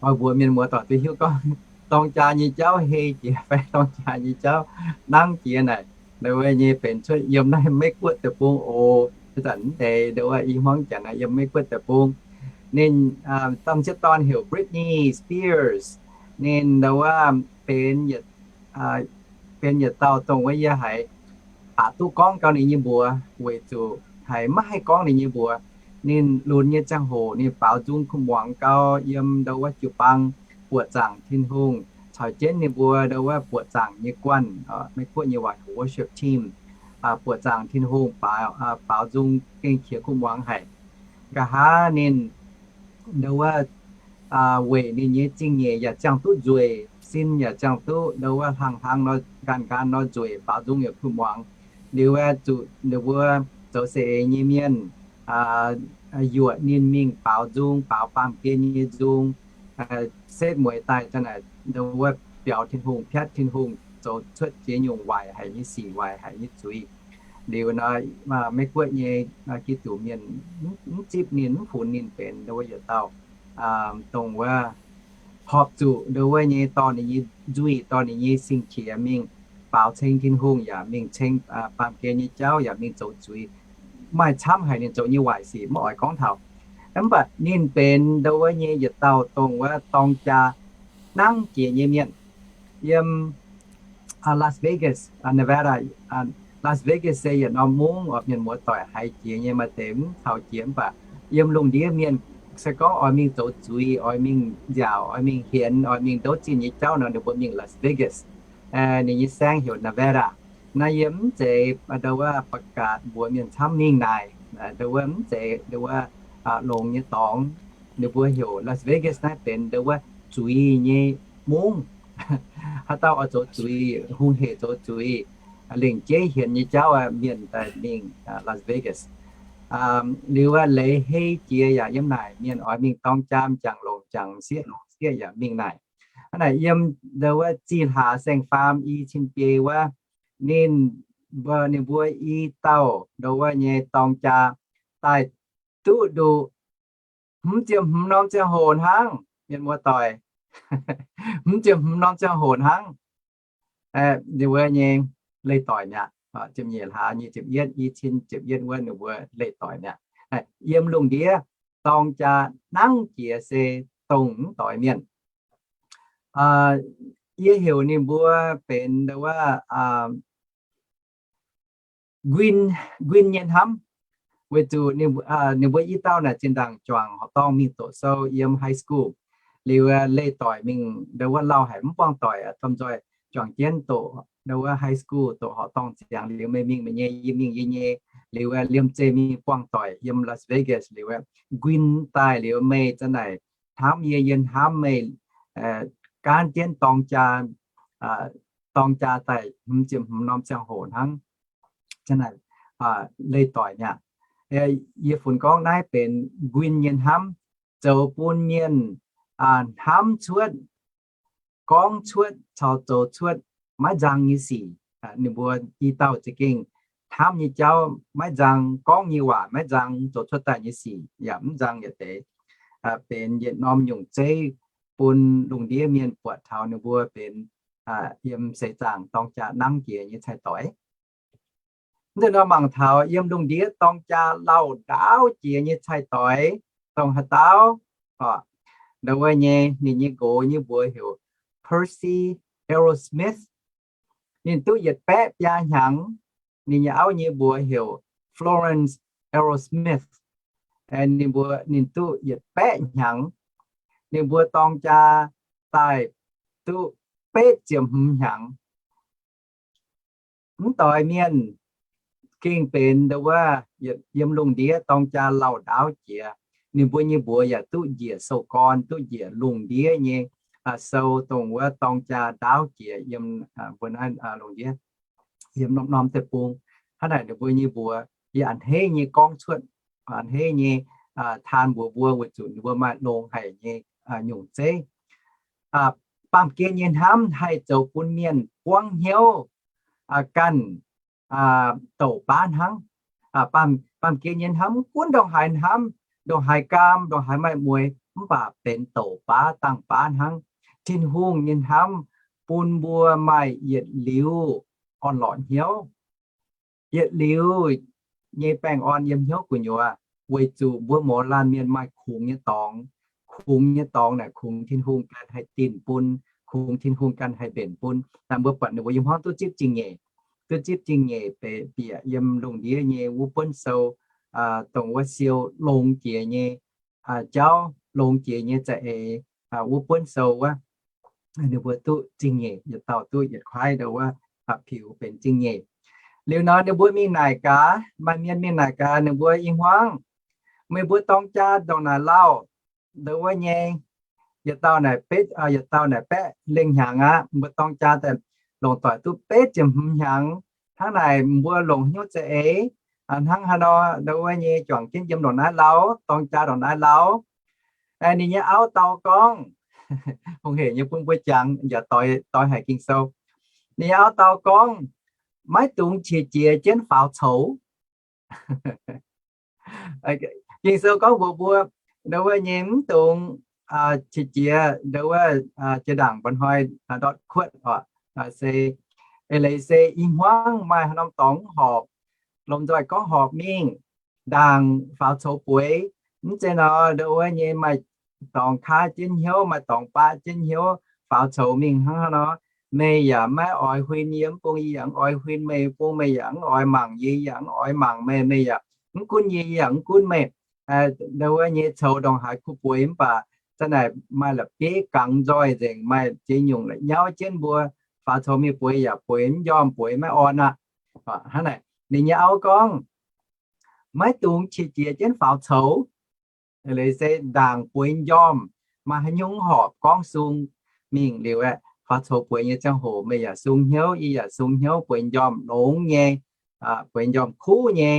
oix mbuox mienh muoz-doic duqv hiuv gorngv dorng jaa nyei jauv hei jiex fai dorng jaa nyei jauv nangv jiex naaic. Ndau wuov nyei benx cuotv yiem naaiv Mei-Guoqv deic-bung oc. Zanc mv deix ndau wuov i hmuangv janx naaiv yiem Mei-Guoqv deic-bung. Ninh, domh sieqv dorn heuc Britney Spears. Ninh ndau wuov benx, benx yietc dauh dongh wuov yie haiz aqc duqv gorngv gau ninh nyei mbuox weic zuqc haiz maiv haih gorngv ninh nyei mbuox. Ninh lunx nyei ziangh hoc ninh baaux nzung kuv muangx gau yiem ndau wuov jiu-baang buoqc zaangc Tin-Hungh, caux jienv ninh mbuo ndo wuov buoqc zaangc nyei guanh, Meiv Guoqv nyei waac worship team, buoqc zaangc Tin-Hungh baaux, baaux nzung gengh qiex kuv muangx haic. Nqa'haav ninh ndo wuov weic ninh nyei zingh nyeic yaac ziangh duqv nzueic, sin yaac ziangh duqv ndo wuov hlang hlang nor, nqaanh nqaanh nor nzueic, baaux nzung yaac kuv muangx. Liuz aeqv, zuqc ninh mbuo zoux saeng-eix nyei mienh yuoqc ninh mingh baaux nzung, baaux baamh gen nyei nzung, setv mueiz daaih za'naaic ndo wuov biaux Tin-Hungh, piatv Tin-Hungh, zoux cuotv ziex nyungc waaic haic nyei sic, waaic haic nyei zuiz. Liuz nor, Meiv Guoqv nyei Giduc mienh mv zipv ninh, mv funx ninh benx ndo wuov yietc dauh dongh wuov horpc zuqc ndo wuov nyei dorh ninh nyei nzuih, dorh ninh nyei sing-qiex mingh baaux ceng Tin-Hungh, yaac mingh ceng baamh gen nyei jauv, yaac mingh zoux zuiz, maaih camv haic ninh zoux nyei waaic sic maiv oix gorngv taux. Mv baac ninh benx ndo wuov nyei yietc dauh dongh wuov dorng jaa nangv jiex nyei mienh. Yiem Las Vegas, Nevada, Las Vegas se yietc norm mungv oc, mienh muoz-doic, haiz jiex nyei maaih deix mv taux jiex, mv baac yiem lungh ndiev mienh se gorngv oix mingh zoux zuiz, oix mingh nziaauc, oix mingh hienx, oix mingh ndouv zinh nyei jauv nor, ninh mbuo mingh Las Vegas. Ninh nyei saengv heuc Nevada. Naaiv yie mv zeiz ndo wuov ประกาศ mbuox mienh camv mingh naaic, ndo wuov mv zeiz ndo wuov longx nyei dorngx. Ninh mbuo heuc Las Vegas naaiv benx ndo wuov zuiz nyei mungv. Haaix dauh oix zoux zuiz, hungh hec zoux zuiz, lengc jeiv hienx nyei jauv mienh daaih mingh Las Vegas. Liuz leiz hei jiex yaac yiem naaic, mienh oix mingh dorng jaa, m'jangc longc m'jangc, m'sieqv longc m'sieqv yaac mingh naaic. Hnangv naaic yiem ndo wuov zih hlaax saeng-faam i cin biei wuov, ninh mbuo, ninh mbuo i dauh ndo wuov nyei dorng jaa daaih duqv nduqc hmz ziepc hmz norm ziangh hoc hnangv, mienh muoz-doic. Hmz ziepc hmz norm ziangh hoc hnangv. Ninh mbuo nyei leih doic mi'aqv. Ziepc nyeic hlaax nyic ziepc yietv, i cin ziepc yietv wuov ninh mbuo leih doic mi'aqv. Yiem lungh ndiev dorng jaa nangv jiex se dongh mv doix mienh. Yie heuc ninh mbuo benx ndo wuov nquin, nquin nyei hnamv, weic zuqc ninh mbuo i dauh naaic zinh ndaangc juangc horqc dorngh mingh doqc sou yiem high school. Liuz leih doic mingh ndo wuov lauh haic mv buangh doic, domh nzoih juangc jienv doqc ndo wuov high school, doqc horqc dorngh ziangx liuz meih mingh meih nyei, yie mingh yie nyei. Liuz liemh zeih mingh buangh doic yiem Las Vegas liuz, nquin daaih liuz meih za'naaic hnamv yie, yie hnamv meih, gaanv jienv dorng jaa, dorng jaa daaih hmz ziepc hmz norm ziangh hoc hnangv. Leih doic mi'aqv. Yie funx gorngv naaiv benx nquin nyei hnamv, zoux bun mienh hnamv cuotv, gorngv cuotv caux zoux cuotv maiv nzang nyei sic. Ninh mbuo i dauh za'gengh hnamv nyei jauv maiv nzang, gorngv nyei waac maiv nzang, zoux cuotv daaih nyei sic yaac mv nzang yietc deix. Benx yietc norm nyungc zeiv bun lungh ndiev mienh buatc taux ninh mbuo benx yiem seix zaangc dorng jaa nangv jiex nyei cai-doix. Mv deix nor mangc taux yiem lungh ndiev dorng jaa lauh ndaauv jiex nyei cai-doix dongh haaix dauh. Ndo wuov nyei ninh nyei nqox nyei mbuox heuc Percy Errol Smith. Ninh duqv yietc baeqv biaa hnyangx. Ninh nyei auv nyei mbuox heuc Florence Errol Smith. Ninh mbuo, ninh duqv yietc baeqv hnyangx. Ninh mbuo dorng jaa daaih duqv betv ziepc hmz hnyangx. Mv doix mienh gengh benx ndo wuov yiem lungh ndiev dorng jaa lauh ndaauv jiex. Ninh mbuo nyei mbuox yaac duqv njiec sou-gorn, duqv njiec lungh ndiev nyei sou dongh wuov dorng jaa ndaauv jiex yiem mbuo naaiv lungh ndiev, yiem norm-norm deic-bung. Hnangv naaic ninh mbuo nyei mbuox yaac a'hneiv nyei gorngv cuotv, a'hneiv nyei taan mbuox mbuo weic zuqc ninh mbuo maaih longx haic nyei nyungc zeiv. Baamh gen nyei hnamv haih zoux bun mienh buangv hnyouv ganh douc baav hnangv. Baamh gen nyei hnamv mv gunv ndongc haaix hnamv, ndongc haaix gaam, ndongc haaix maaih mueix, mv baac benx douc baav dangh baav hnangv. Tin-Hungh nyei hnamv bun mbuo maaih yietc liuz orn-lorqc hnyouv, yietc liuz nyei baengh orn yiem hnyouv gu'nyuoz, weic zuqc mbuo mouz laanh mienh maaih kungx nyei dorngx. Kungx nyei dorngx naaic kungx Tin-Hungh ganh haih dinh bun, kungx Tin-Hungh ganh haih mbenc bun. Naaic mbuo buatc ninh mbuo yiem hmuangv duqv zipv zingh nyeic, duqv zipv zingh nyeic bieqc yiem lungh ndiev nyei wuov buonv sou, dongh wuov siou longx jiex nyei jauv, longx jiex nyei za'eix, wuov buonv sou wuov, ninh mbuo duqv zingh nyeic, yietc dauh duqv yietc kuaaiv ndo wuov, piux benx zingh nyeic. Liuz nor ninh mbuo mingh naaic gaax, maaih mienh mingh naaic gaax ninh mbuo, I hmuangv, meih mbuo dorng jaa ndongc naaic lauh, ndo wuov nyei, yietc dauh naaic betv, yietc dauh naaic baeqv lengh hnyangx aqv. Mbuo dorng jaa daaih longc doic duqv betv ziepc hmz hnyangx. Hnangv naaic mbuo longc hnyouv za'eix hnangv haaix nor ndo wuov nyei juangc jienv yiem ndongc naaiv lauh, dorng jaa ndongc naaiv lauh. Ninh nyei auv dau gorngv, hungh hec nyei bun mbuo jangx, yaac doix haic Ging-Sou. Ninh nyei auv dau gorngv, maiv dungx qiex jiez jienv faaux coux. Ging-Sou gorngv mbuox mbuo, ndo wuov nyei mv dungx qiex jiez, ndo wuov jiex ndaangc mba'hnoi ndortv kuotv oc. Se eix leiz se i hmuangv maaih haaix norm dorngx mv horpc, lomh nzoih gorngv horpc mingh, ndaangc faaux coux bueix. Mv zeiz nor, ndo wuov nyei maaih dorngx kaav jienv hnyouv, maaih dorngx baqv jienv hnyouv, faaux coux mingh hnangv haaix nor. Meih yaac maiv oix huin yie, mv bung yie yaac mv oix huin meih, bung meih yaac mv oix mangc yie, yie yaac mv oix mangc meih, meih yaac mv gunv yie, yie yaac mv gunv meih. Ndo wuov nyei coux ndongc haaix kuh bueix mv baac za'naaic maaih la'bieiv gangx nzoih nzengc, maaih ziex nyungc la'nyauv jienv mbuo. Faaux coux mingh bueix yaac bueix mv njormh, bueix maiv orn aqv. Hnangv naaic ninh nyei auv gorngv, maiv dungx qiex jiez jienv faaux coux. Leiz se ndaangc bueix njormh, maaih haaix nyungc horpc gorngv sung mingh liuz aeqv, faaux coux bueix nyei ziangh hoc meih yaac sung hnyouv, yie yaac sung hnyouv, bueix njormh longx nyei, bueix njormh kuv nyei.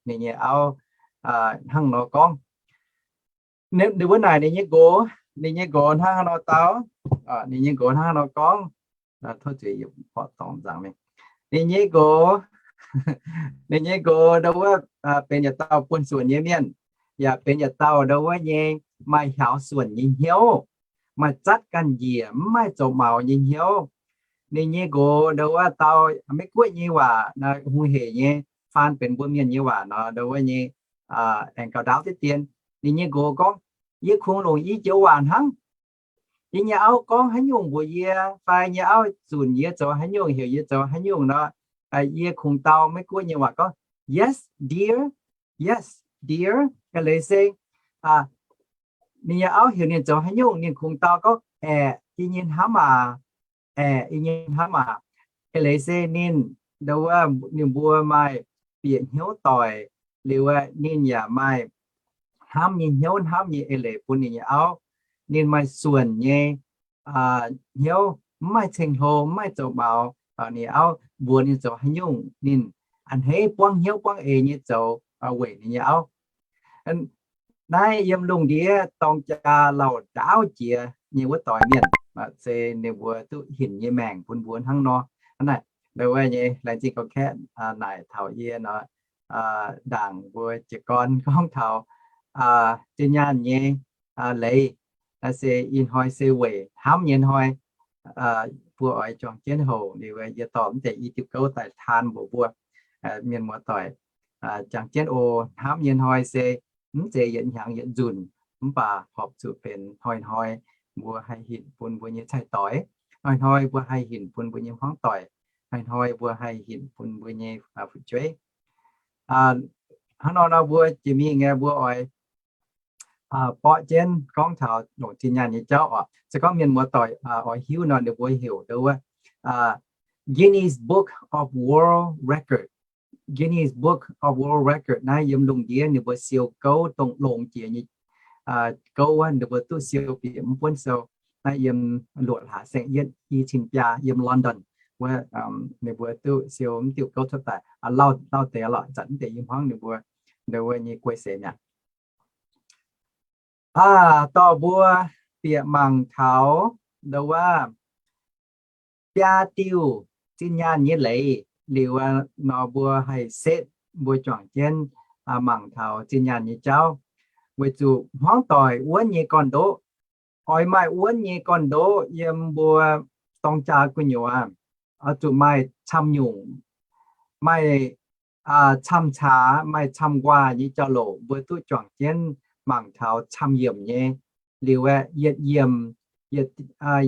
Ninh nyei auv hnangv nor gorngv. Ninh mbuo naaic ninh nyei nqox, ninh nyei nqox hnangv haaix nor dau, ninh nyei nqox hnangv haaix nor gorngv. Tov zuiz, yie borqv dorngx nzangc mingh. Ninh nyei nqox, ninh nyei nqox ndo wuov benx yietc dauh buonv-suonc nyei mienh, yaac benx yietc dauh ndo wuov nyei maaih hiaaux suonc nyei hnyouv, maaih zatv ganh njiec mv maaih zoux maux nyei hnyouv. Ninh nyei nqox ndo wuov dau Meiv-Guoqv nyei waac, hungh hec nyei faan benx mbuo mienh nyei waac nor, ndo wuov nyei aengx gauh ndaauv diqv dien. Ninh nyei nqox gorngv, yie kungx longc i joux waac hnangv. Yie nyei auv gorngv haaix nyungc mbuox yie, fai nyei auv zunc yie zoux haaix nyungc, heuc yie zoux haaix nyungc nor, yie kungx dau Meiv-Guoqv nyei waac gorngv, yes, dear, yes, dear. Eix leiz se ninh nyei auv heuc ninh zoux haaix nyungc, ninh kungx dau gorngv, aeqv, yie nyei hnamv aac, aeqv, yie nyei hnamv aac. Eix leiz se ninh, ndo wuov, ninh mbuo maaih bieqc hnyouv doic liuz, ninh yaac maaih hnamv nyei hnyouv, hnamv nyei eix leiz bun ninh nyei auv. Ninh maaih suonc nyei hnyouv, mv maaih ceng-hlo, mv maaih zoux maux. Ninh auv mbuox ninh zoux haaix nyungc, ninh a'hneiv buangv hnyouv buangv eix nyei zoux weic ninh nyei auv. Naaiv yiem lungh ndiev dorng jaa lauh ndaauv jiex nyei wuov doix mienh, se ninh mbuo duqv hinc nyei maengc bun mbuo hnangv nor. Hnangv naaic, ndo wuov nyei laengz zingh gorngv kaeqv naaic taux yie nor, ndaangc mbuo jiez gorn gorngv taux zinh nyaanh nyei leiz, naaiv se ih hnoi se weic hnamv nyei hnoi, mbuo oix juangc jienv houc liuz, yie dorh mv deix i diuh gouv daaih taan mbuox mbuo mienh muoz-doic. Jangx jienv oc, hnamv nyei hnoi se mv zeiz yietc hnyangx yietc nzunc, mv baac horpc zuqc benx hnoi-hnoi mbuo haih hinc bun mbuo nyei cai-doix, hnoi-hnoi mbuo haih hinc bun mbuo nyei hmuangv doic, hnoi-hnoi mbuo haih hinc bun mbuo nyei fu'jueiv. Hnangv nor nor mbuo jiex mingh aeqv, mbuo oix borqv jienv gorngv taux longc zinh nyaanh nyei jauv oc. Se gorngv mienh muoz-doic oix hiuv nor, ninh mbuo heuc ndo wuov Guinness Book of World Record. Guinness Book of World Record naaiv yiem lungh ndiev ninh mbuo siou gouv dongh longx jiex nyei gouv wuov, ninh mbuo duqv siou bieqc mv buonv sou. Naaiv yiem luoqc hlaax saeng-yietv i cin biaa yiem London wuov, ninh mbuo duqv siou mv diuh gouv cuotv daaih. Lauh deix lorqc, zanc mv deix i hmuangv ninh mbuo, ninh mbuo nyei guei seix mi'aqv. Aa, dorh mbuo bieqc mangc taux ndo wuov biaa diuh zinh nyaanh nyei leiz liuz nor, mbuo haih setv mbuo juangc jienv mangc taux zinh nyaanh nyei jauv. Weic zuqc hmuangv doic wuonv nyei gorn-ndoqv, oix maaih wuonv nyei gorn-ndoqv yiem mbuo dorng jaa gu'nyuoz, oix zuqc maaih camv nyungc, maaih camv caax, maaih camv nquaah nyei jauv-louc, mbuo duqv juangc jienv mangc taux camv yiemc nyei. Liuz aeqv, yietc yiemc,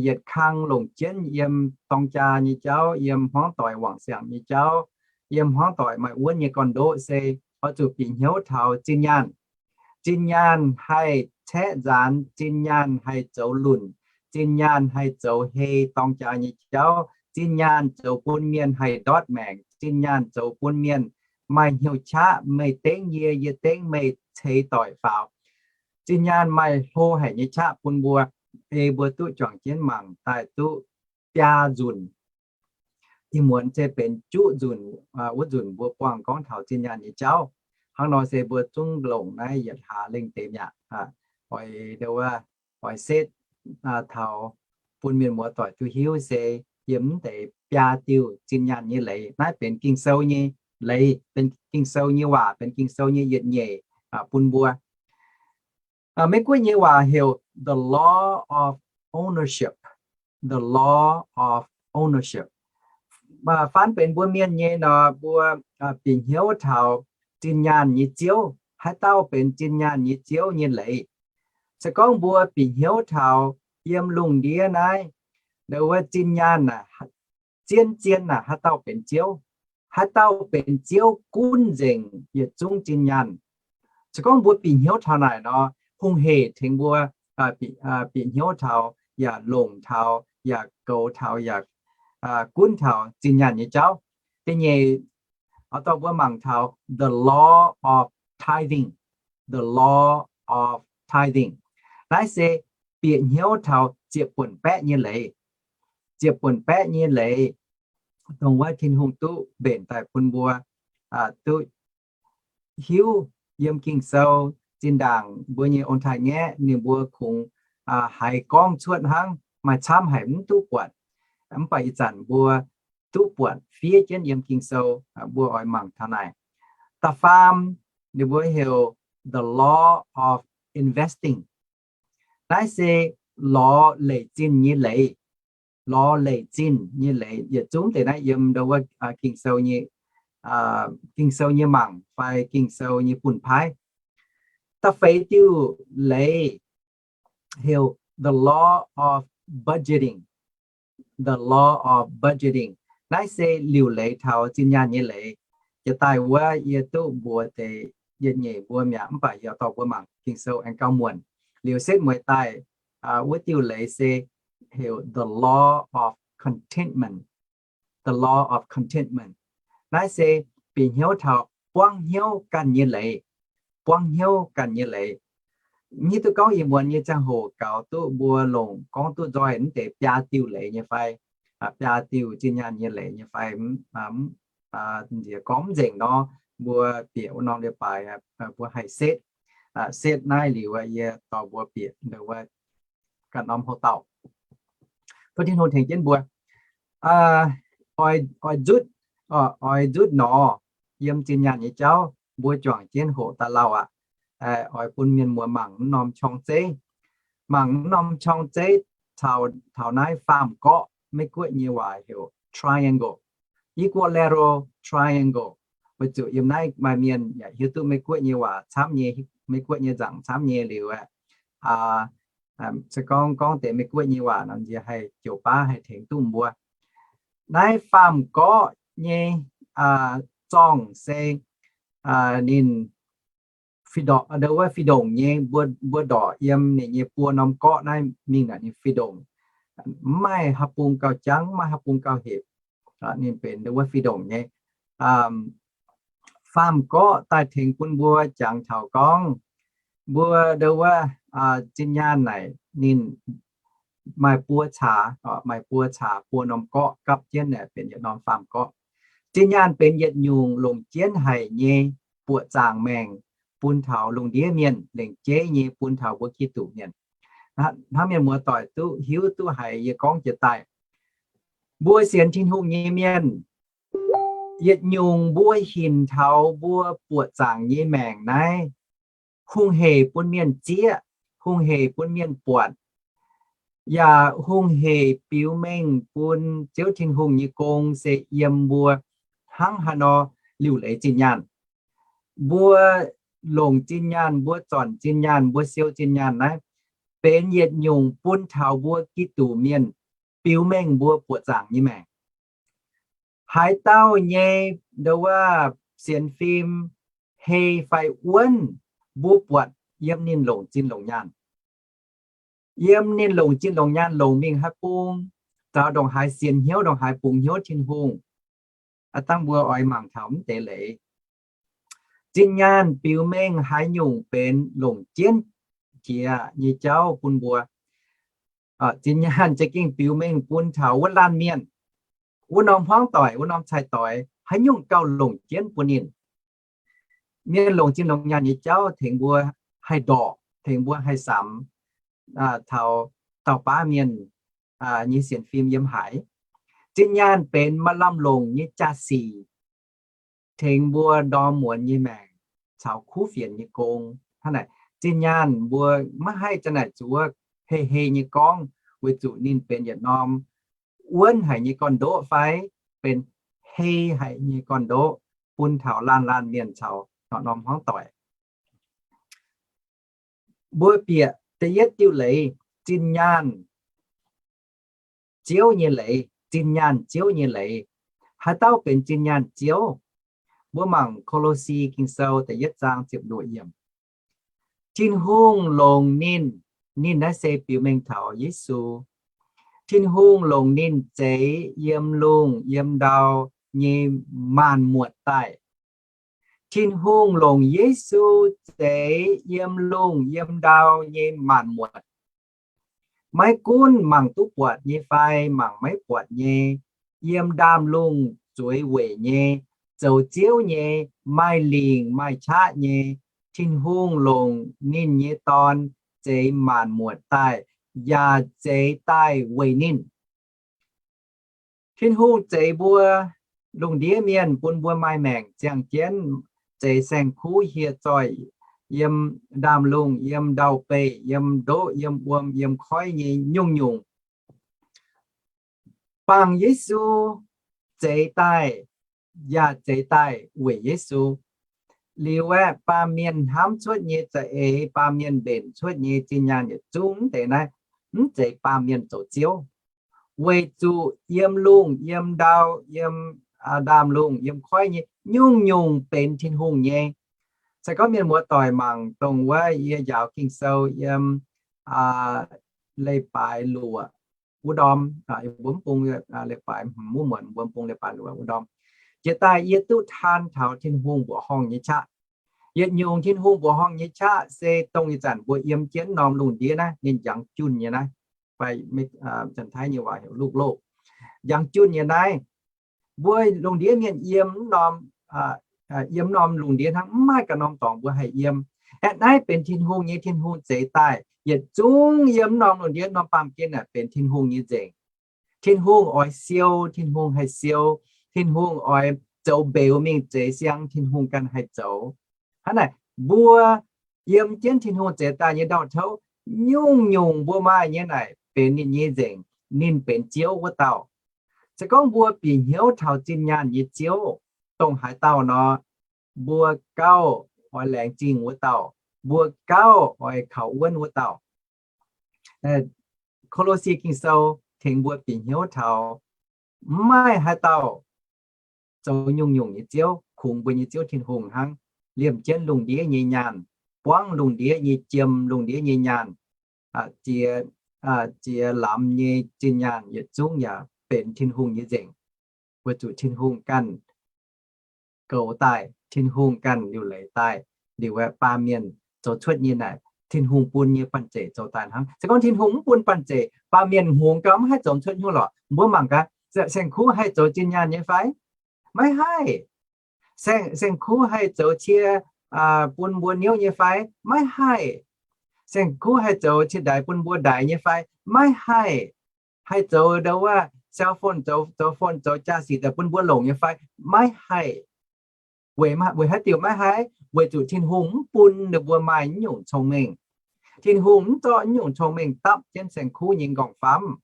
yietc kang longc jienv yiem dorng jaa nyei jauv, yiem hmuangv doic wangc siangx nyei jauv, yiem hmuangv doic maaih wuonv nyei gorn-ndoqv se oix zuqc bieqc hnyouv taux zinh nyaanh. Zinh nyaanh haih caeqv nzaanx, zinh nyaanh haih zoux lunc, zinh nyaanh haih zoux hei dorng jaax nyei jauv, zinh nyaanh zoux bun mienh haih ndortv maengc, zinh nyaanh zoux bun mienh maaih hnyouv qaqv, meih dengv yie, yie dengv meih, ceix doic faaux. Zinh nyaanh maaih hlo haic nyei qaqv bun mbuo, ei mbuo duqv juangc jienv mangc daaih duqv biaa nzunc. Ih muonz se benx juqv nzunc, wuov nzunc mbuo buangh gorngv taux zinh nyaanh nyei jauv. Hnangv nor se mbuo zungv longc naaiv yietc hlaax lengh deix mi'aqv. Oix, oix setv taux bun mienh muoz doic duqv hiuv se yiem mv deix biaa diuh zinh nyaanh nyei leiz. Naaiv benx Ging-Sou nyei leiz, benx Ging-Sou nyei waac, benx Ging-Sou nyei yietc nyeic bun mbuo. Meiv Guoqv nyei waac heuc the law of ownership, the law of ownership. Faanv benx mbuo mienh nyei nor, mbuo bieqc hnyouv taux zinh nyaanh nyei ziouv, haaix dauh benx zinh nyaanh nyei ziouv nyei leiz. Se gorngv mbuo bieqc hnyouv taux yiem lungh ndiev naaiv, ndau wuov zinh nyaanh zien-zien naaic haaix dauh benx ziouv, haaix dauh benx ziouv gunv nzengc yietc zungv zinh nyaanh. Se gorngv mbuo bieqc hnyouv taux naaic nor, hungh hec tengx mbuo bieqc hnyouv taux, yaac longc taux, yaac goux taux, yaac gunv taux zinh nyaanh nyei jauv. Da'nyeic, oix dorh mbuo mangc taux the law of tithing, the law of tithing. Naaiv se bieqc hnyouv taux ziepc buonc baeqv nyei leiz. Ziepc buonc baeqv nyei leiz, dongh wuov Tin-Hungh duqv mbenc daaih bun mbuo duqv hiuv yiem Ging-Sou. Zinh ndaangc mbuo nyei ong-taaix-ngaeqv ninh mbuo kungx haiz gorngv cuotv hnangv, maaih camv haic mv duqv buatc. Mv baac ih zanc mbuo duqv buatc fiev jienv yiem Ging-Sou, mbuo oix mangc taux naaic. Da'faam ninh mbuo heuc the law of investing. Naaiv se lorz leic zinh nyei leiz. Lorz leic zinh nyei leiz yietc zungv deix naaiv yiem ndau wuov Ging-Sou nyei, Ging-Sou nyei mangc fai Ging-Sou nyei bun paaiv. Da'feix diuh leiz heuc the law of budgeting, the law of budgeting. Naaiv se liuc leiz taux zinh nyaanh nyei leiz. Jiex daaih wuov yie duqv mbuox deix yietc nyeic mbuo mi'aqv, mv baac yie dorh mbuo mangc Ging-Sou aengx gauh muonc. Liuz setv mueiz daaih wuov diuh leiz se heuc the law of contentment, the law of contentment. Naaiv se bieqc hnyouv taux buangv hnyouv ganh nyei leiz. Buangv hnyouv ganh nyei leiz. Hiuv duqv gorngv ih muonz nyei ziangh hoc gaux duqv mbuo longc gorngv duqv nzoih mv deix biaa diuh leiz nyei fai, biaa diuh zinh nyaanh nyei leiz nyei fai, nziex gorngv mv nzengc nor, mbuo bieqc wuov norm leiz-baaix mbuo haih setv. Setv naaiv liuz yie dorh mbuo bieqc ndau wuov ganh norm houv dauh. Tov Tin-Hungh tengx jienv mbuo. Oix nzutv, oix nzutv nor, yiem zinh nyaanh nyei jauv mbuo juangc jienv hoqc daaih lauh aqv. Oix bun mienh muoz mangc wuov norm qorng-zeiv. Mangc wuov norm qorng-zeiv taux naaiv faam-gorqv, Meiv-Guoqv nyei waac heuc triangle, equilateral triangle. Weic zuqc yiem naaiv maaih mienh yaac hiuv duqv Meiv-Guoqv nyei waac camv nyei, Meiv-Guoqv nyei nzaangc camv nyei liuz aeqv, se gorngv gorngv deix Meiv-Guoqv nyei waac nor, yie haih joux baav haih tengx duqv mbuo. Naaiv faam-gorqv nyei zorngh se ninh, ndongc wuov fih ndongc nyei, mbuo ndorqc yiem ninh nyei buo norm gorqv naaiv mingh naaic ninh fih ndongc. Mv maaih haaix bung gauh jangv, mv maaih haaix bung gauh hepc. Ninh benx ndongc wuov fih ndongc nyei. Faam-gorqv daaih tengx bun mbuo jangx taux gorngv mbuo ndongc wuov zinh nyaanh naaic ninh maaih buo caax, maaih buo caax, buo norm gorqv gapv jienv naaic benx yietc norm faam-gorqv. Zinh nyaanh benx yietc nyungc longc jienv haic nyei buoqc zaangc maengc bun taux lungh ndiev mienh, lengc jeiv nyei bun taux mbuo Giduc mienh. Hnangv mienh muoz doic duqv hiuv duqv haiz yie gorngv jiex daaih, mbuo sienx Tin-Hungh nyei mienh, yietc nyungc mbuo hinc taux mbuo buoqc zaangc nyei maengc naaiv, hungh heic bun mienh zieqv, hungh heic bun mienh buatc, yaac hungh heic biux mengh bun Ziouv Tin-Hungh nyei gong se yiem mbuo hnangv haaix nor liuc leiz zinh nyaanh. Mbuo longc zinh nyaanh, mbuo zornc zinh nyaanh, mbuo siou zinh nyaanh naaiv benx yietc nyungc bun taux mbuo Giduc mienh biux mengh mbuo buoqc zaangc nyei maengc. Haaix dauh nyei ndongc wuov sienx fim hei fai wuonv, mbuo buatc yiem ninh longc zinh longc nyaanh. Yiem ninh longc zinh longc nyaanh longc mingh haaix bung, zaux ndongc haaix sienx hnyouv, ndongc haaix bungx hnyouv Tin-Hungh. Aav dangh mbuo oix mangc taux mv deix leiz. Zinh nyaanh biux mengh haaix nyungc benx longc jienv jiex nyei jauv bun mbuo. Zinh nyaanh za'gengh biux mengh bun taux wuov laanh mienh, wuov norm hmuangv doic, wuov norm cai-doix, haaix nyungc gauh longc jienv bun ninh. Mienh longc zinh longc nyaanh nyei jauv tengx mbuo haih ndorqc, tengx mbuo haih samx taux dauh baav mienh nyei sienx fim yiem haaix. Zinh nyaanh benx maaih lamh longc nyei jaa-sic tengx mbuo ndorm muonz nyei maengc caux kuv fienx nyei gong. Hnangv naaic, zinh nyaanh mbuo maiv haih za'naaic zuov hei hei nyei gorngv, weic zuqc ninh benx yietc norm wuonv haic nyei gorn-ndoqv fai benx hei haic nyei gorn-ndoqv bun taux laanh laanh mienh caux norm-norm hmuangv doic. Mbuo bieqc da'yietv diuh leiz, zinh nyaanh Ziouv nyei leiz. Zinh nyaanh Ziouv nyei leiz. Haaix dauh benx zinh nyaanh Ziouv? Mbuo mangc Ko^lo^si Ging-Sou da'yietv zaang ziepc luoqc yiemc. Tin-Hungh longc ninh, ninh naaiv se biux mengh taux Yesu. Tin-Hungh longc ninh zeix yiem lungh yiem ndau nyei maanc muotc daaih. Tin-Hungh longc Yesu zeix yiem lungh yiem ndau nyei maanc muotc. Maiv gunv mangc duqv buatc nyei fai mangc maiv buatc nyei, yiem ndaamv-lungh zueiz weic nyei, zoux ziouv nyei, maaih lingc maaih qaqv nyei, Tin-Hungh longc ninh nyei Dorn zeix maanc muotc daaih, yaac zeix daaih weic ninh. Tin-Hungh zeix mbuo lungh ndiev mienh bun mbuo maaih maengc ziangh jienv, zeix saeng-kuv hieh zoih yiem ndaamv-lungh, yiem ndau-beih, yiem ndoqv, yiem wuom, yiem koiv nyei nyungc-nyungc. Bangc Yesu zeix daaih, yaac zeix daaih weic Yesu. Liuz aeqv, baamh mienh hnamv cuotv nyei za'eix, baamh mienh mbenc cuotv nyei zinh nyaanh yietc zungv deix naaiv, mv zeiz baamh mienh zoux ziouv. Weic zuqc yiem lungh, yiem ndau, yiem ndaamv-lungh, yiem koiv nyei nyungc-nyungc benx Tin-Hungh nyei. Se gorngv mienh muoz doic mangc dongh wuov yie njaaux Ging-Sou yiem leiz-baaix luoqc wuov ndorm, mbuo mv bung leiz-baaix hmz wuov muonz, mbuo mv bung leiz-baaix luoqc wuov ndorm. Jiex daaih yie duqv taan taux Tin-Hungh mbuoqc horngh nyei qaqv. Yietc nyungc Tin-Hungh mbuoqc horngh nyei qaqv se dongh ih zanc mbuo yiem jienv norm lungh ndiev naaiv, ninh njangx junh nyei naaiv, fai Janx-Taiv nyei waac heuc โลกโลก, njangx junh nyei naaiv. Mbuo lungh ndiev mienh yiem norm, yiem norm lungh ndiev hnangv, mv maaih ganh norm dorngx mbuo haih yiem. Aeqv, naaiv benx Tin-Hungh nyei, Tin-Hungh zeix daaih. Yietc zungv yiem norm lungh ndiev norm baamh gen naaic benx Tin-Hungh nyei nzengc. Tin-Hungh oix siou, Tin-Hungh haih siou. Tin-Hungh oix zoux mbeux mingh zeix siang, Tin-Hungh ganh haih zoux. Hnangv naaic, mbuo yiem jienv Tin-Hungh zeix daaih nyei ndau-touv, nyungc-nyungc mbuo maaih nyei naaic benx ninh nyei nzengc, ninh benx Ziouv wuov dauh. Se gorngv mbuo bieqc hnyouv taux zinh nyaanh nyei Ziouv, dongh haaix dauh nor, mbuo gauh oix laengz zingh wuov dauh, mbuo gauh oix kaux wuonv wuov dauh. Ko^lo^si Ging-Sou tengx mbuo bieqc hnyouv taux mv maaih haaix dauh zoux nyungc-nyungc nyei ziouv, kungx mbuo nyei Ziouv Tin-Hungh hnangv. Liemh jienv lungh ndiev nyei nyaanh, buangv lungh ndiev nyei jiem, lungh ndiev nyei nyaanh, ziex, ziex lamz nyei zinh nyaanh yietc zungv yaac benx Tin-Hungh nyei nzengc, weic zuqc Tin-Hungh ganh goux daaih, Tin-Hungh ganh liuc leiz daaih. Liuz aeqv, baamh mienh zoux cuotv nyei naaic, Tin-Hungh bun nyei banh zeic zoux daaih hnangv. Se gorngv Tin-Hungh mv bun banh zeic, baamh mienh hngongx gau mv haih zoux cuotv nyungc lorqc. Mbuo mangc gaax, saeng-kuv haih zoux zinh nyaanh nyei fai? Maiv haih. Saeng-kuv haih zoux cie bun mbuo niouv nyei fai? Maiv haih. Saeng-kuv haih zoux cie ndaix bun mbuo ndaix nyei fai? Maiv haih. Haih zoux ndau wuov cell phone, zoux phone, zoux jaa-sic daaih bun mbuo longc nyei fai? Maiv haih. Weic haaix diuc maiv haih? Weic zuqc Tin-Hungh mv bun ninh mbuo maaih naaiv nyungc cong-mengh. Tin-Hungh mv zorqv naaiv nyungc cong-mengh dapv jienv saeng-kuv nyei nqorngv-famv.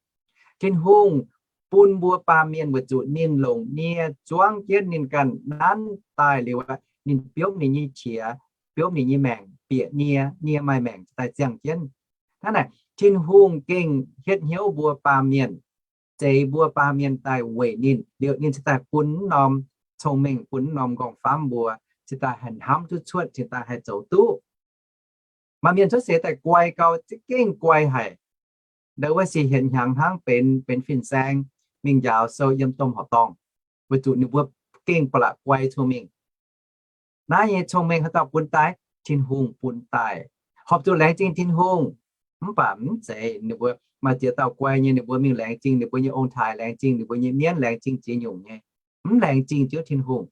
Tin-Hungh bun mbuo baamh mienh weic zuqc ninh longc nie zuangv jienv ninh ganh nanv daaih liuz, ninh biopv ninh nyei qiex, biopv ninh nyei maengc bieqc nie, nie maaih maengc daaih ziangh jienv. Hnangv naaic, Tin-Hungh gengh hietv hnyouv mbuo baamh mienh, zeix mbuo baamh mienh daaih weic ninh, liuz ninh cingx daaih bun naaiv norm cong-mengh, bun naaiv norm nqorngv-famv mbuo, cingx daaih haih hnamv duqv cuotv, cingx daaih haih zoux duqv. Maaih mienh cuotv seix daaih guai gau, za'gengh guai haic. Ndau wuov siec hietc hnyangx hnangv benx, benx fin-saeng mingh njaaux sou yiem domh horqc dorngh, weic zuqc ninh mbuo gengh ba'laqc guai cong-mengh. Naaiv nyei cong-mengh haaix dauh bun daaih? Tin-Hungh bun daaih. Horpc zuqc laengz zingh Tin-Hungh. Mv baac mv zeiz ninh mbuo maaih ziex dauh guai nyei, ninh mbuo mingh laengz zingh ninh mbuo nyei ong-taaix, laengz zingh ninh mbuo nyei mienv, laengz zingh ziex nyungc nyei. Mv laengz zingh Ziouv Tin-Hungh.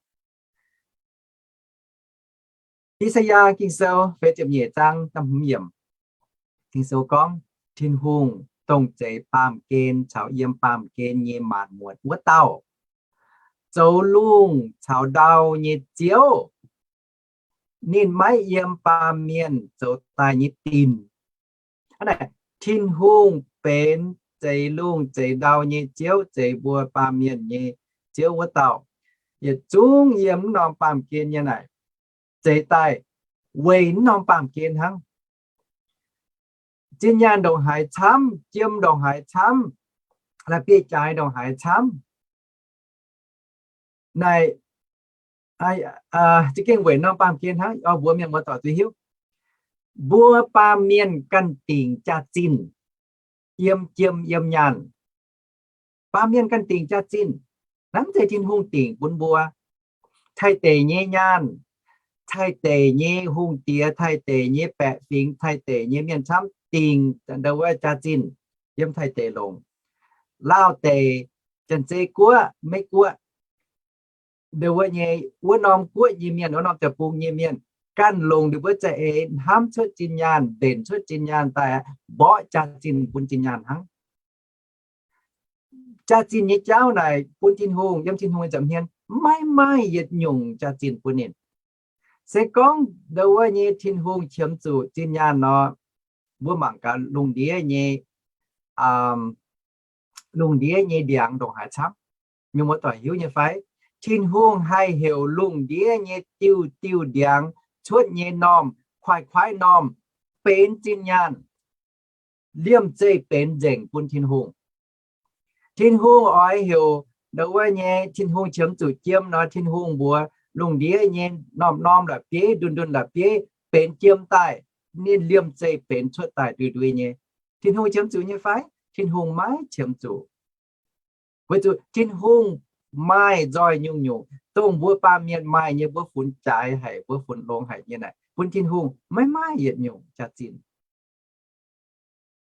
I^saa^yaa Ging-Sou feix ziepc nyeic zaang da'hmz yiemc, Ging-Sou gorngv, Tin-Hungh, dongh zeix baamh gen caux yiem baamh gen nyei maanc muotc wuov dauh, zoux lungh caux ndau nyei Ziouv, ninh maiv yiem baamh mienh zoux daaih nyei dinc. Hnangv naaic, Tin-Hungh benx zeix lungh zeix ndau nyei Ziouv, zeix mbuo baamh mienh nyei Ziouv wuov dauh, yietc zungv yiem mv norm baamh gen nyei naaic, zeix daaih weic mv norm baamh gen hnangv. Zinh nyaanh ndongc haaix camv, jiem ndongc haaix camv, la'bieiv-jaaix ndongc haaix camv, naaic, za'gengh weic norm baamh gen hnangv. Mbuox mienh muoz-doic duqv hiuv, mbuo baamh mienh ganh dingc jaax-zinh, yiem jiem yiem nyaanh. Baamh mienh ganh dingc jaax-zinh. Naaiv mv zeiz Tin-Hungh dingc bun mbuo. Taaih deic nyei nyaanh, taaih deic nyei hungh diex, taaih deic nyei baeqc fingx, taaih deic nyei mienh camv dingc ndau wuov jaax-zinh yiem taaih deic longc. Lauh deic, Janx-Zei Guoqv, Meiv Guoqv, ndau wuov nyei, wuov norm guoqv nyei mienh, wuov norm deic-bung nyei mienh, ganh longc ninh mbuo za'eix hnamv cuotv zinh nyaanh, mbenc cuotv zinh nyaanh daaih mborqv jaax-zinh bun zinh nyaanh hnangv. Jaax-zinh nyei jauv naaic bun Tin-Hungh, yiem Tin-Hungh nyei nza'hmien maiv maaih yietc nyungc jaax-zinh bun ninh. Se gorngv ndau wuov nyei Tin-Hungh qiemx zuqc zinh nyaanh nor, mbuo mangc gaax lungh ndiev nyei, lungh ndiev nyei ndiangx ndongc haaix camv. Mienh muoz-doic hiuv nyei fai? Tin-Hungh haih heuc lungh ndiev nyei diuh diuh ndiangx cuotv nyei normh, kuaaiv kuaaiv normh benx zinh nyaanh, liemh zeih benx nzengc bun Tin-Hungh. Tin-Hungh oix heuc ndau wuov nyei, Tin-Hungh qiemx zuqc jiem nor, Tin-Hungh mbuox lungh ndiev nyei normh normh la'bieiv, ndunh ndunh la'bieiv benx jiem daaih, ninh liemh zeih benx cuotv daaih ndui ndui nyei. Tin-Hungh qiemx zuqc nyei fai? Tin-Hungh maiv qiemx zuqc. Weic zuqc Tin-Hungh maaih nzoih nyungc-nyungc, dongh mbuo baamh mienh maaih nyei, mbuo funx jaaix haic, mbuo funx longx haic nyei naaic, bun Tin-Hungh maiv maaih yietc nyungc jaax-zinh.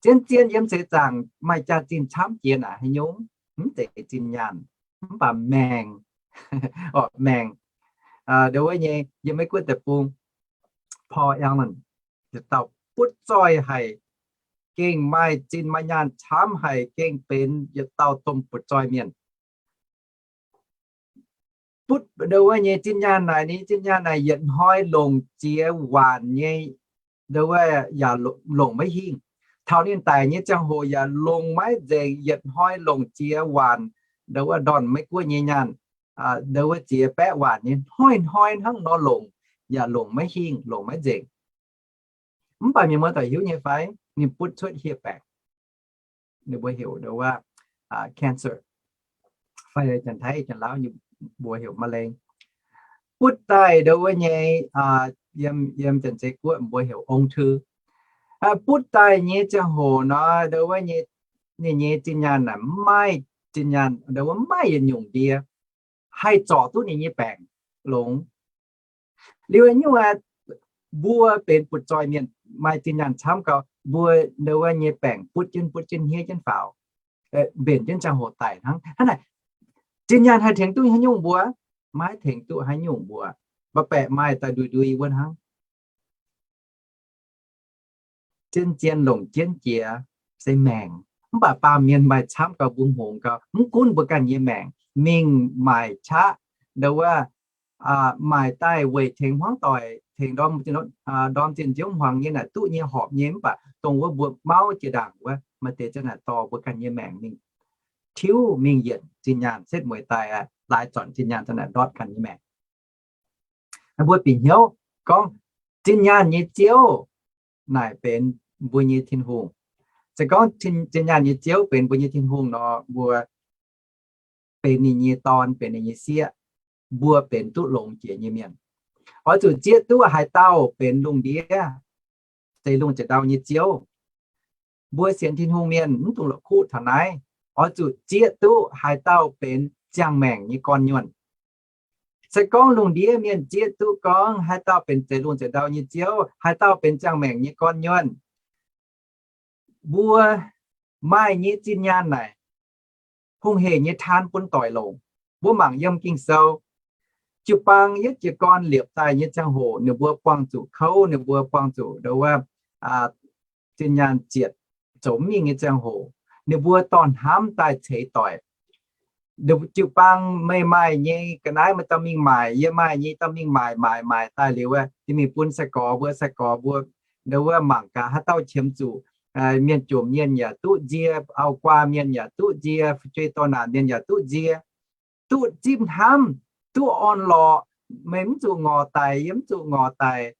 Zien-zien yiem seix zaangc maaih jaax-zinh camv jiex naaic haaix nyungc? Mv zeiz zinh nyaanh, mv baac maengc. Orqc, maengc. Ndau wuov nyei yiem Meiv Guoqv deic-bung, Paul Allen, yietc dauh butv zoih haic, gengh maaih zinh maaih nyaanh camv haic, gengh benx yietc dauh domh butv zoih mienh. Butv ndau wuov nyei zinh nyaanh naaic, ninh zinh nyaanh naaic yietc hnoi longc ziex waanc nyei, ndau wuov yaac longc maiv hingh. Taux ninh daic nyei ziangh hoc yaac longc maiv nzengc, yietc hnoi longc ziex waanc, ndau wuov ndorn Meiv Guoqv nyei nyaanh, ndau wuov ziex baeqv waanc nyei, hnoi-hnoi hnangv nor longc, yaac longc maiv hingh, longc maiv nzengc. Mv baac mienh muoz-doic hiuv nyei fai, ninh butv cuotv hieh baengc, ninh mbuo heuc ndau wuov cancer, fai Janx-Taiv Janx-Lauv mbuox heuc มะเร็ง. Butv daaih ndau wuov nyei, yiem Janx-Zei Guoqv mbuo heuc ung thư. Butv daaih nyei ziangh hoc nor, ndau wuov nyei, ninh nyei zinh nyaanh naaic mv maaih, zinh nyaanh ndau wuov mv maaih yietc nyungc ndie haih zorc duqv ninh nyei baengc longx. Liuz nyungc aqv, mbuo benx butv zoih mienh maaih zinh nyaanh camv gau, mbuo ndau wuov nyei baengc butv jienv butv jienv hniev jienv faaux, mbenc jienv ziangh hoc daic hnangv. Hnangv naaic, zinh nyaanh haih tengx duqv haaix nyungc mbuo? Maiv tengx duqv haaix nyungc mbuo. Mv baac baeqc maaih daaih ndui ndui wuov hnangv. Zien-zien longc jienv jiex se maengc. Mv baac baamh mienh maaih camv gau, mbuo hngongx gau, mv gunv mbuo ganh nyei maengc, mingh maaic qaqv, ndau wuov, maaic daaih weic tengx hmuangv doic, tengx ndorm zinh nziouv hmuangx nyei naaic duqv nyei horpc nyei, mv baac dongh wuov mbuo mauv jiex ndaangc wuov, maaih deix za'naaic dorh mbuo ganh nyei maengc mingh tiuv mingh yienc zinh nyaanh setv mueiz daaih, laaix zornc zinh nyaanh za'naaic ndortv ganh nyei maengc. Mbuo bieqc hnyouv gorngv zinh nyaanh nyei Ziouv naaic benx mbuo nyei Tin-Hungh. Se gorngv zinh nyaanh nyei Ziouv benx mbuo nyei Tin-Hungh nor, mbuo benx ninh nyei dorn, benx ninh nyei sieqv, mbuo benx duqv longx jiex nyei mienh. Oix zuqc zieqv duqv haaix dauh benx lungh ndiev zeix lungh zeix ndau nyei Ziouv. Mbuo sienx Tin-Hungh mienh mv dungx la'kuqv taux naaiv, oix zuqc zieqv duqv haaix dauh benx ziangh maengc nyei gorn-nyuonh. Se gorngv lungh ndiev mienh zieqv duqv gorngv haaix dauh benx zeix lungh zeix ndau nyei Ziouv, haaix dauh benx ziangh maengc nyei gorn-nyuonh, mbuo maaih nyei zinh nyaanh naaic, hungh hec nyei taan bun doic longc. Mbuo mangc yiem Ging-Sou, jiu-baang yietv jiez gorn liepc daaih nyei ziangh hoc, ninh mbuo buangh zuqc kouv, ninh mbuo buangh zuqc ndo wuov, zinh nyaanh zietc, zoux mv mingh nyei ziangh hoc, ninh mbuo dorh hnamv daaih ceix doic. Jiu-baang meih maaih nyei ga'naaiv meih dorh mingh maaic, yie maaih nyei dorh mingh maaic, maaic maaic daaih liuz, yie mingh bun sai-gorx mbuo, sai-gorx mbuo ndo wuov mangc gaax haaix dauh qiemx zuqc, mienh jomc mienh yaac duqv nzie, auv-guaa mienh yaac duqv nzie, fu'jueiv-doic naanc mienh yaac duqv nzie, duqv zipv hnamv, duqv orn-lorqc, meih mv zuqc ngorc daic, yie mv zuqc ngorc daic.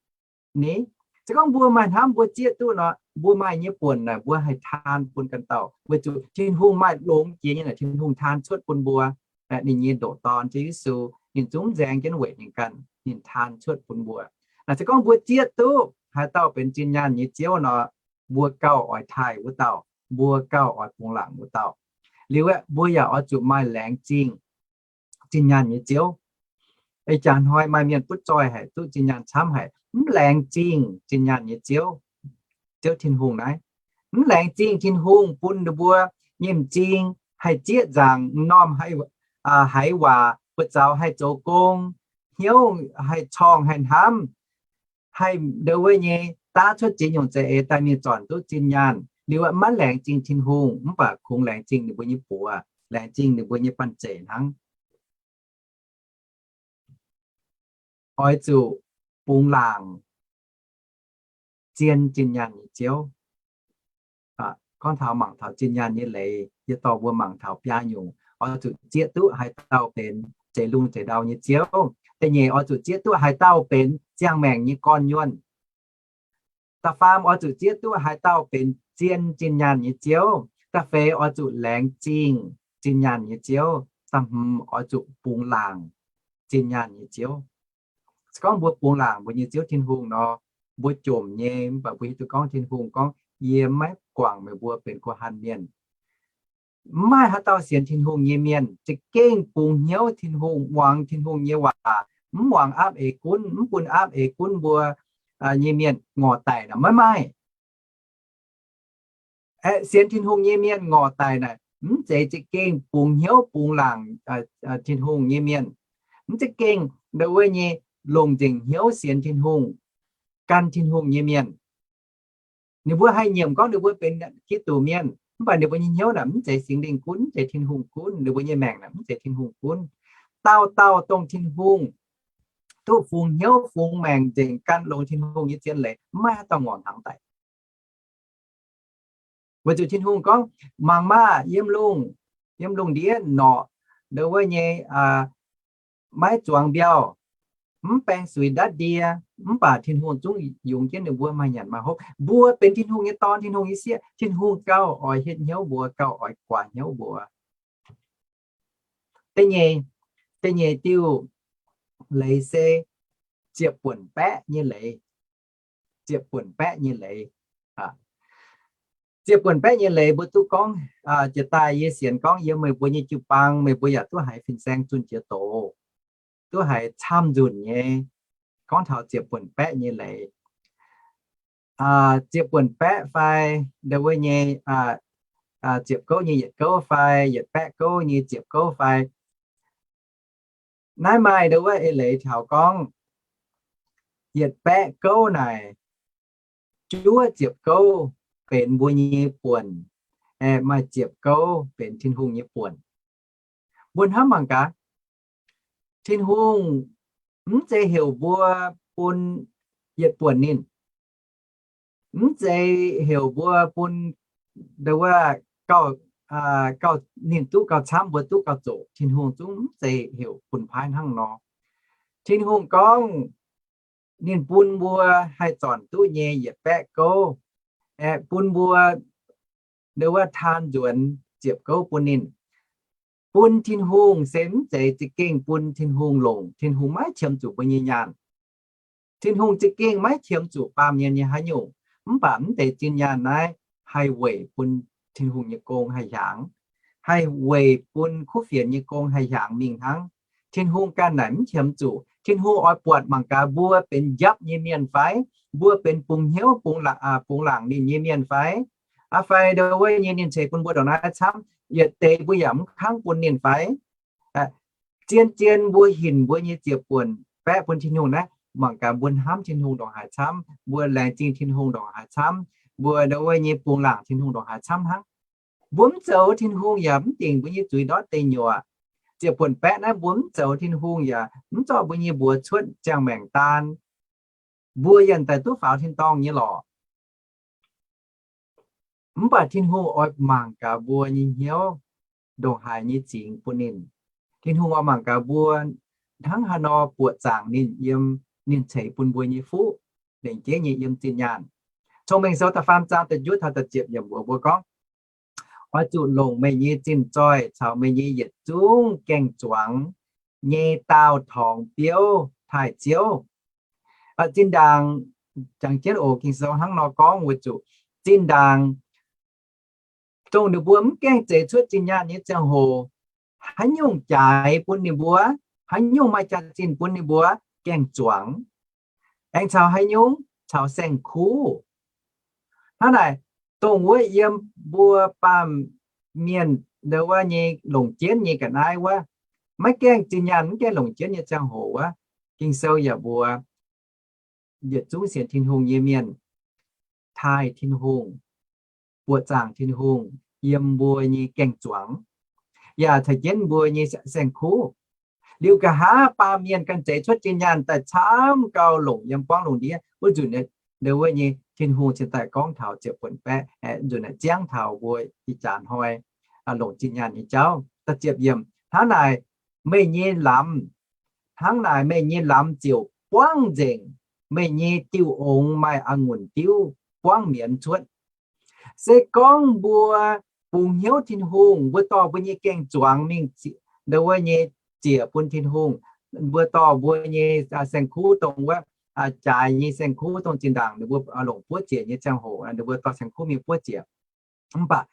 Ni, se gorngv mbuo maaih hnamv mbuo zieqv duqv nor, mbuo maaih nyei buonc naaic mbuo haih taan bun ganh dauh, weic zuqc Tin-Hungh maaih longx jiex nyei naaic Tin-Hungh taan cuotv bun mbuo. Ninh nyei ndoqc Dorn, Ziouv Yesu, ninh zungv nzaeng jienv weic ninh ganh, ninh taan cuotv bun mbuo. Naaic se gorngv mbuo zieqv duqv haaix dauh benx zinh nyaanh nyei Ziouv nor, mbuo gauh oix taaih wuov dauh, mbuo gauh oix bungx laangc wuov dauh. Liuz aeqv, mbuo yaac oix zuqc maaih laengz zingh zinh nyaanh nyei Ziouv. Ih jaax hnoi maaih mienh butv zoih haic, duqv zinh nyaanh camv haic, mv laengz zingh zinh nyaanh nyei Ziouv, Ziouv Tin-Hungh naaiv. Mv laengz zingh Tin-Hungh bun ninh mbuo nyei m'zing haih zieqv nzaangc m'normh haiz waac, buoz-zaux haih zoux gong, hnyouv haih corngh haih hnamv, haih ndo wuov nyei daav cuotv ziex nyungc za'eix daaih mingh zornc duqv zinh nyaanh. Liuz maiv laengz zingh Tin-Hungh, mv baac kungx laengz zingh ninh mbuo nyei buoz, laengz zingh ninh mbuo nyei banh zeic hnangv. Oix zuqc bungx laangc zien zinh nyaanh nyei Ziouv. Gorngv taux mangc taux zinh nyaanh nyei leiz, yie dorh mbuo mangc taux biaa nyungc. Oix zuqc zieqv duqv haaix dauh benx zeix lungh zeix ndau nyei Ziouv. Da'nyeic, oix zuqc zieqv duqv haaix dauh benx ziangh maengc nyei gorn-nyuonh. Da'faam, oix zuqc zieqv duqv haaix dauh benx zien zinh nyaanh nyei Ziouv. Da'feix, oix zuqc laengz zingh zinh nyaanh nyei Ziouv. Da'hmz, oix zuqc bungx laangc zinh nyaanh nyei Ziouv. Se gorngv mbuo bungx laangc mbuo nyei Ziouv Tin-Hungh nor, mbuo jomc nyei, mv baac mbuo hiuv duqv gorngv Tin-Hungh gorngv, yie maiv guangc meih mbuo benx guh hanh mienh. Mv maaih haaix dauh sienx Tin-Hungh nyei mienh za'gengh bungx hnyouv Tin-Hungh, muangx Tin-Hungh nyei waac, mv muangx aapv eix gunv, mv bun aapv eix gunv mbuo nyei mienh ngorc daic naaic maiv maaih. Aeqv, sienx Tin-Hungh nyei mienh ngorc daic naaic mv zeiz za'gengh bungx hnyouv bungx laangc Tin-Hungh nyei mienh. Mv za'gengh ndo wuov nyei longc nzengc hnyouv sienx Tin-Hungh, gan Tin-Hungh nyei mienh. Ninh mbuo haih nyiemc gorngv ninh mbuo benx Giduc mienh, mv baac ninh mbuo nyei hnyouv naaic mv zeiz Singx Lingh gunv, mv zeiz Tin-Hungh gunv, ninh mbuo nyei maengc naaic mv zeiz Tin-Hungh gunv. Dauh dauh dongh Tin-Hungh duqv fungx hnyouv fungx maengc nzengc gan longx Tin-Hungh nyei zien leiz, mv maaih haaix dauh ngorc hnaangx daic. Weic zuqc Tin-Hungh gorngv, mangc maah, yiem lungh, yiem lungh ndiev norqc ndo wuov nyei maiv zuangx mbiauh, mv baeng suix ndatv ndie, mv baac Tin-Hungh zungv yungz jienv ninh mbuo maaih nyanc maaih hopv. Mbuo benx Tin-Hungh nyei dorn, Tin-Hungh nyei sieqv, Tin-Hungh gauh oix hietv hnyouv mbuo, gauh oix guaax hnyouv mbuo. Da'nyeic, da'nyeic diuh leiz se ziepc buonc baeqv nyei leiz. Ziepc buonc baeqv nyei leiz. Ziepc buonc baeqv nyei leiz mbuo duqv gorngv, jiex daaih yie sienx gorngv yiem meih mbuo nyei jiu-baang meih mbuo yaac duqv haiz fin-saeng zunh jiex doz, duqv haiz camv nzunc nyei. Gorngv taux ziepc buonc baeqv nyei leiz, ziepc buonc baeqv fai ndo wuov nyei ziepc gouv nyei yietc gouv fai yietc baeqv gouv nyei ziepc gouv fai, naaiv maaih ndo wuov eix leiz taux gorngv, yietc baeqv gouv naaic, juov ziepc gouv benx mbuo nyei buonc, aeqv, maaih ziepc gouv benx Tin-Hungh nyei buonc. Mbuo hnamv mangc gaax, Tin-Hungh mv zeiz heuc mbuo bun yietc buonc ninh. Mv zeiz heuc mbuo bun ndo wuov gauh, gauh ninh duqv gauh camv mbuo duqv gauh zoqc. Tin-Hungh zungv mv zeiz heuc bun paaiv hnangv nor. Tin-Hungh gorngv ninh bun mbuo haih zornc duqv nyei yietc baeqv gouv, aeqv, bun mbuo ndo wuov taan nzuonx ziepc gouv bun ninh. Bun Tin-Hungh se mv zeiz za'gengh bun Tin-Hungh longc. Tin-Hungh maiv qiemx zuqc mbuo nyei nyaanh. Tin-Hungh za'gengh maiv qiemx zuqc baamh mienh nyei haaix nyungc. Mv baac mv deix zinh nyaanh naaiv haih weic bun Tin-Hungh nyei gong haih hiaangx, haih weic bun kuv fienx nyei gong haih hiaangx mingh hnangv. Tin-Hungh ganh naaic mv qiemx zuqc. Tin-Hungh oix buatc mangc gaax mbuo benx njapv nyei mienh fai, mbuo benx bungx hnyouv, bungx laangc ninh nyei mienh fai, aa, fai ndo wuov nyei ninh ceix bun mbuo ndongc naaiv camv, yietc deix mbuo yaac mv kangv bun ninh fai. Zien-zien mbuo hinc mbuo nyei ziepc buonc baeqv bun Tin-Hungh naaiv, mangc gaax mbuo hnamv Tin-Hungh ndongc haaix camv, mbuo laengz zingh Tin-Hungh ndongc haaix camv, mbuo ndo wuov nyei bungx laangc Tin-Hungh ndongc haaix camv hnangv. Mbuo mv zoux, Tin-Hungh yaac mv dingc mbuo nyei zuiz ndortv deix nyuoqc. Ziepc buonc baeqv naaiv mbuo mv zoux, Tin-Hungh yaac mv zorqv mbuo nyei mbuox cuotv ziangh maengc daan. Mbuo yaac daaih duqv faaux tin-dorngh nyei lorqc. Mv baac Tin-Hungh oix mangc gaax mbuo nyei hnyouv ndongc haaix nyei zingx bun ninh. Tin-Hungh oix mangc gaax mbuo hnangv haaix nor buoqc zaangc ninh yiem ninh ceix bun mbuo nyei fuqv, lengc jeiv nyei yiem zinh nyaanh. Cong-Mengh Sou da'faam zaang da'juov taux da'ziepc yiemc mbuox mbuo gorngv, oix zuqc longc meih nyei zinh zoih caux meih nyei yietc zungv gaeng-zuangx nyei daauh torngx biouv taaih Ziouv. Zinh ndaangc, jangx jienv oc, Ging-Sou hnangv nor gorngv weic zuqc zinh ndaangc dongh ninh mbuo mv gaengh zeix cuotv zinh nyaanh nyei ziangh hoc, haaix nyungc jaaix bun ninh mbuo, haaix nyungc maaih jaax-zinh bun ninh mbuo? Gaeng-zuangx. Aengx caux haaix nyungc? Caux saeng-kuv. Hnangv naaic, dongh wuov yiem mbuo baamh mienh ndo wuov nyei longc jienv nyei ga'naaiv wuov, maiv gaengh zinh nyaanh, mv gaengh longc jienv nyei ziangh hoc wuov, Ging-Sou yaac mbuox yietc zungv sienx Tin-Hungh nyei mienh taaih Tin-Hungh, buoqc zaangc Tin-Hungh yiem mbuo nyei gaeng-zuangx, yaac caux jienv mbuo nyei saeng-kuv. Liuz nqa'haav baamh mienh ganh zeix cuotv zinh nyaanh daaih camv gauh longc yiem buangv lungh ndiev wuov nzunc, ndo wuov nyei Tin-Hungh cingx daaih gorngv taux ziepc buonc baeqv, nzunc naaic ziangv taux mbuo ih jaax hnoi longc zinh nyaanh nyei jauv. Hnangv naaic, meih nyei lamz, hnangv naaic meih nyei lamz ziouc buangv nzengc, meih nyei diuh ongx maaih a'ngunc diuv buangv mienz cuotv. Se gorngv mbuo bungx hnyouv Tin-Hungh, mbuo dorh mbuo nyei gaeng-zuangx mingh, ndo wuov nyei ziec bun Tin-Hungh, mbuo dorh mbuo nyei saeng-kuv dongh wuov, jaaix nyei saeng-kuv dongh zinh ndaangc ninh mbuo longc buov ziec nyei ziangh hoc, ninh mbuo dorh saeng-kuv mingh buov ziec. Mv baac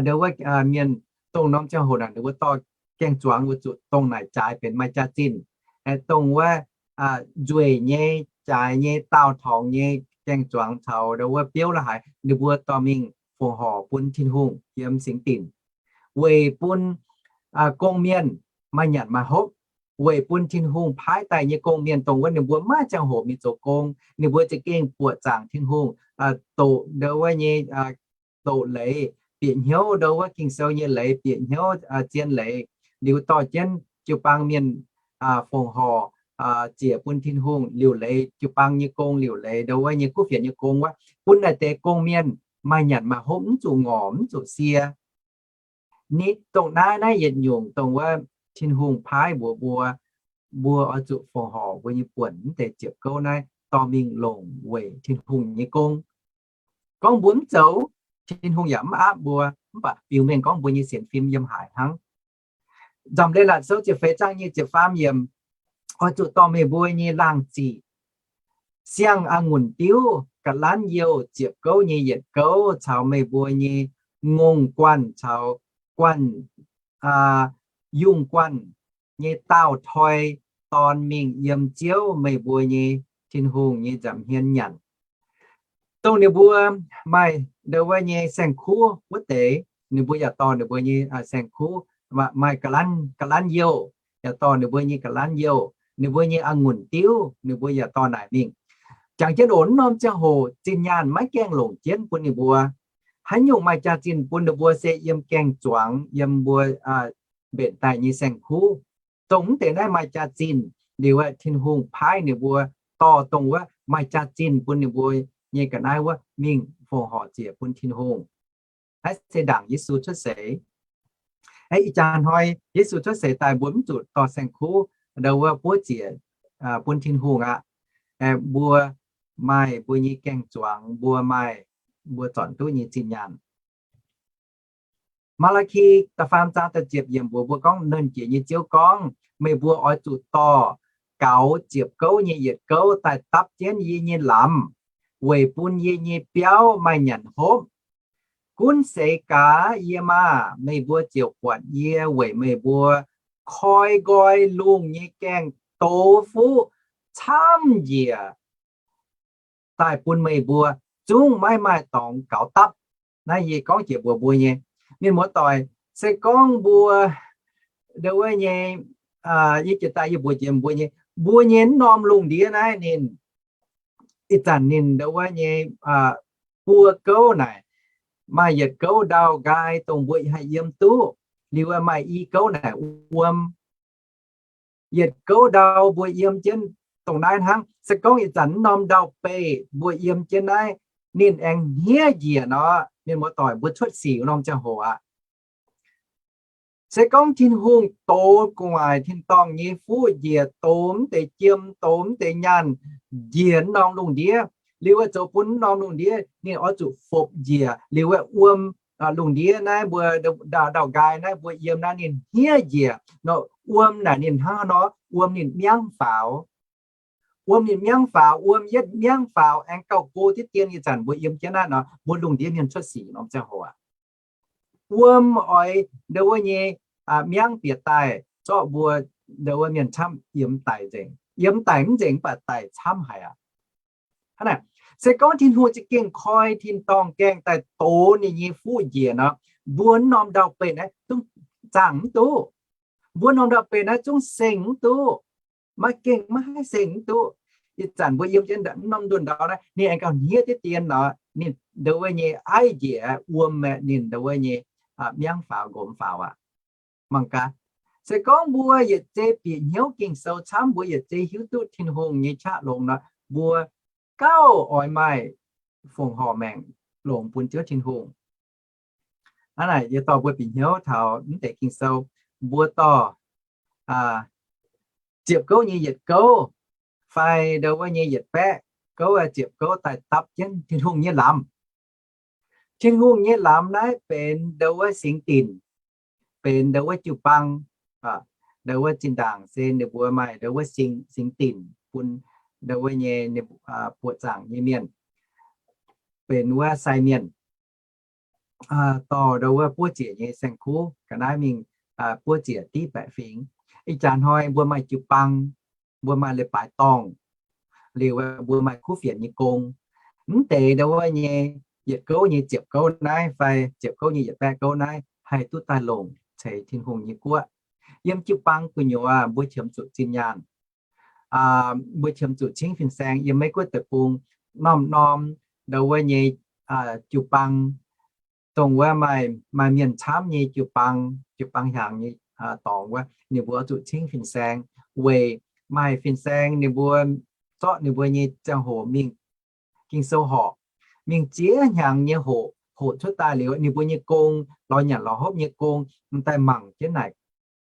ndo wuov mienh dongh norm ziangh hoc naaic ninh mbuo dorh gaeng-zuangx weic zuqc dongh naaic jaaix benx maaih jaax-zinh, dongh wuov nzueic nyei, jaaix nyei, daauh torngx nyei gaeng-zuangx caux ndo wuov biouv la'haaix ninh mbuo dorh mingh fongc horc bun Tin-Hungh yiem singx dinc, weic bun gong-mienh maaih nyanc maaih hopv, weic bun Tin-Hungh paaiv daaih nyei gong-mienh dongh wuov ninh mbuo maiv ziangh hoc mingh zoux gong, ninh mbuo za'gengh buoqc zaangc Tin-Hungh, doqc ndo wuov nyei, doqc leiz, bieqc hnyouv ndo wuov Ging-Sou nyei leiz, bieqc hnyouv zien leiz, liuz dorh jienv jiu-baang mienh fongc horc ziec bun Tin-Hungh liuc leiz, jiu-baang nyei gong liuc leiz, ndo wuov nyei kuv fienx nyei gong wuov, bun naaiv deix gong-mienh maaih nyanc maaih hopv, mv zuqc ngorc mv zuqc sie. Ni dongh naaiv, naaiv yietc nyungc dongh wuov Tin-Hungh paaiv mbuox mbuo, mbuo oix zuqc fongc horc mbuo nyei buonc mv deix ziepc gouv naaiv dorh mingh longc weic Tin-Hungh nyei gong. Gorngv mbuo mv zoux, Tin-Hungh yaac mv aapv mbuo, mv baac biux mengh gorngv mbuo nyei sienx fim yiem haaix hnangv. Nzamc Leiz-Latc Sou ziepc feix zaang nyei ziepc faam yiemc, oix zuqc dorh meih mbuo nyei laangh ziqc, siang-a'ngunc diuv, ga'lanv youh ziepc gouv nyei yietc gouv, caux meih mbuo nyei ngongh guanh caux guanh, yungh guanh nyei daauh toi dorn mingh yiem Ziouv, meih mbuo nyei Tin-Hungh nyei nza'hmien nyanc. Dongh ninh mbuo maaih ndo wuov nyei saeng-kuv wuov deix, ninh mbuo yaac dorh ninh mbuo nyei saeng-kuv, maaih ga'lanv, ga'lanv youh, yaac dorh ninh mbuo nyei ga'lanv youh, ninh mbuo nyei a'ngunc diuv, ninh mbuo yaac dorh naaic mingh. Jangx jienv oc, norm ziangh hoc zinh nyaanh maiv gaengh longc jienv bun ninh mbuo. Haaix nyungc maaih jaax-zinh bun ninh mbuo se yiem gaeng-zuangx, yiem mbuo mbenc daaih nyei saeng-kuv. Dongh mv deix naaiv maaih jaax-zinh liuz, Tin-Hungh paaiv ninh mbuo dorh dongh wuov maaih jaax-zinh bun ninh mbuo nyei ga'naaiv wuov mingh fongc horc ziec bun Tin-Hungh. Naaiv se ndaangc Yesu cuotv seix. Ih jaax hnoi Yesu cuotv seix daaih mbuo mv zuqc dorh saeng-kuv ndo wuov buov ziec bun Tin-Hungh aqv. Mbuo maaih mbuo nyei gaeng-zuangx, mbuo maaih mbuo zornc duqv nyei zinh nyaanh. Maa^laa^ki da'faam zaang da'ziepc yiemc mbuox mbuo gorngv, Nernh Jiex nyei Ziouv gorngv, meih mbuo oix zuqc dorh gaux ziepc gouv nyei yietc gouv daaih dapv jienv yie nyei lamz. weic bun yie nyei biauv maaih nyanc hopv. Gunv seix gaax yie maah! Meih mbuo ziouc buatc yie weic meih mbuo koi nqoi lungh nyei gaengh douz fuqv camv njiec daaih bun meih mbuo, zungv maiv maaih dorngx gaux dapv. Naaiv yie gorngv jiex mbuox mbuo nyei, mienh muoz-doic, se gorngv mbuo ndau wuov nyei, yie jiex daaih yie mbuox jiex mbuo nyei, mbuo nyei wuov norm lungh ndiev naaiv ninh, ih zanc ninh ndau wuov nyei buo gouv naaic, maaih yietc gouv ndau-nqaai dongh mbuo haih yiem duqv, liuz maaih i gouv naaic wuom. Yietc gouv ndau mbuo yiem jienv dongh naaiv hnangv. Se gorngv ih zanc wuov norm ndau-beih mbuo yiem jienv naaiv, ninh aengx hniev njiec nor, mienh muoz-doic, mbuo cuotv sic norm ziangh hoc aqv. Se gorngv Tin-Hungh dox gu'nguaaic tin-dorngh nyei fuqv njiec, dox mv deix jiem, dox mv deix nyaanh njiec wuov norm lungh ndiev, liuz wuov zoux bun wuov norm lungh ndiev ninh oix zuqc fopc njiec, liuz wuov wuom, lungh ndiev naaiv mbuo ndau-nqaai naaiv mbuo yiem naaiv ninh hniev njiec nor, wuom naaic ninh hnangv nor, wuom ninh miangv faaux. Wuom ninh miangv faaux, wuom yietv miangv faaux aengx gauh go diqv dien. Ih zanc mbuo yiem jienv naaiv nor, mbuo lungh ndiev mienh cuotv sic norm ziangh hoc aqv. Wuom oix ndau wuov nyei miangv bieqc daaih zorqv mbuo ndau wuov mienh camv yiem daic nzengc. Yiem daic mv nzengc mv baac daic camv haic aqv. Hnangv naaic, se gorngv Tin-Hungh za'gengh koi tin-dorngh gaengh daaih dox ninh nyei fuqv njiec nor, mbuo wuov norm ndau-beih naaiv zungv zaangh mv duqv. Mbuo norm ndau-beih naaiv zungv seng mv duqv. Maiv gengh maiv haih seng mv duqv. Ih zanc mbuo yiem jienv wuov norm ndunh ndau naaiv, ninh aengx gauh hniev diqv dien nor, ninh ndau wuov nyei aiv njiec wuom aeqv, ninh ndau wuov nyei miangv faaux nqomz faaux aqv. Mangc gaax, se gorngv mbuo yietc zei bieqc hnyouv Ging-Sou camv, mbuo yietc zei hiuv duqv Tin-Hungh nyei qaqv longx nor, mbuo gauh oix maaih fongc horc maengc longx bun Ziouv Tin-Hungh. Hnangv naaic yie dorh mbuo bieqc hnyouv taux mv deix Ging-Sou, mbuo dorh ziepc gouv nyei yietc gouv fai ndau wuov nyei yietc baeqv gouv, ziepc gouv daaih dapv jienv Tin-Hungh nyei lamz. Tin-Hungh nyei lamz naaiv benx ndau wuov singx dinc, benx ndau wuov jiu-baang. Ndau wuov zinh ndaangc se ninh mbuo maaih ndau wuov singx dinc bun ndau wuov nyei buoqc zaangc nyei mienh, benx wuov sai mienh dorh ndau wuov buov ziec nyei saeng-kuv ga'naaiv mingh buov ziec div baeqc fingx. Ih jaax hnoi mbuo maaih jiu-baang, mbuo maaih leiz-baaix dorngh, liuz mbuo maaih kuv fienx nyei gong. Mv deix ndau wuov nyei yietc gouv nyei ziepc gouv naaiv fai ziepc gouv nyei yietc baeqv gouv naaiv haih duqv daaih longc ceix Tin-Hungh nyei guoqv. Yiem jiu-baang gu'nyuoz mbuo qiemx zuqc zinh nyaanh, mbuo qiemx zuqc cingv fin-saeng. Yiem Meiv Guoqv deic-bung, norm-norm ndau wuov nyei jiu-baang, dongh wuov maaih, maaih mienh camv nyei jiu-baang, jiu-baang hiaangx nyei dorngx wuov, ninh mbuo oix zuqc cingv fin-saeng, weic maaih fin-saeng ninh mbuo zorqv ninh mbuo nyei ziangh hoc mingh Ging-Sou horc, mingh ziex hnyangx nyei hoqc, hoqc cuotv daaih liuz ninh mbuo nyei gong, lorz nyanc lorz hopv nyei gong, m'daaih mangc jienv naaic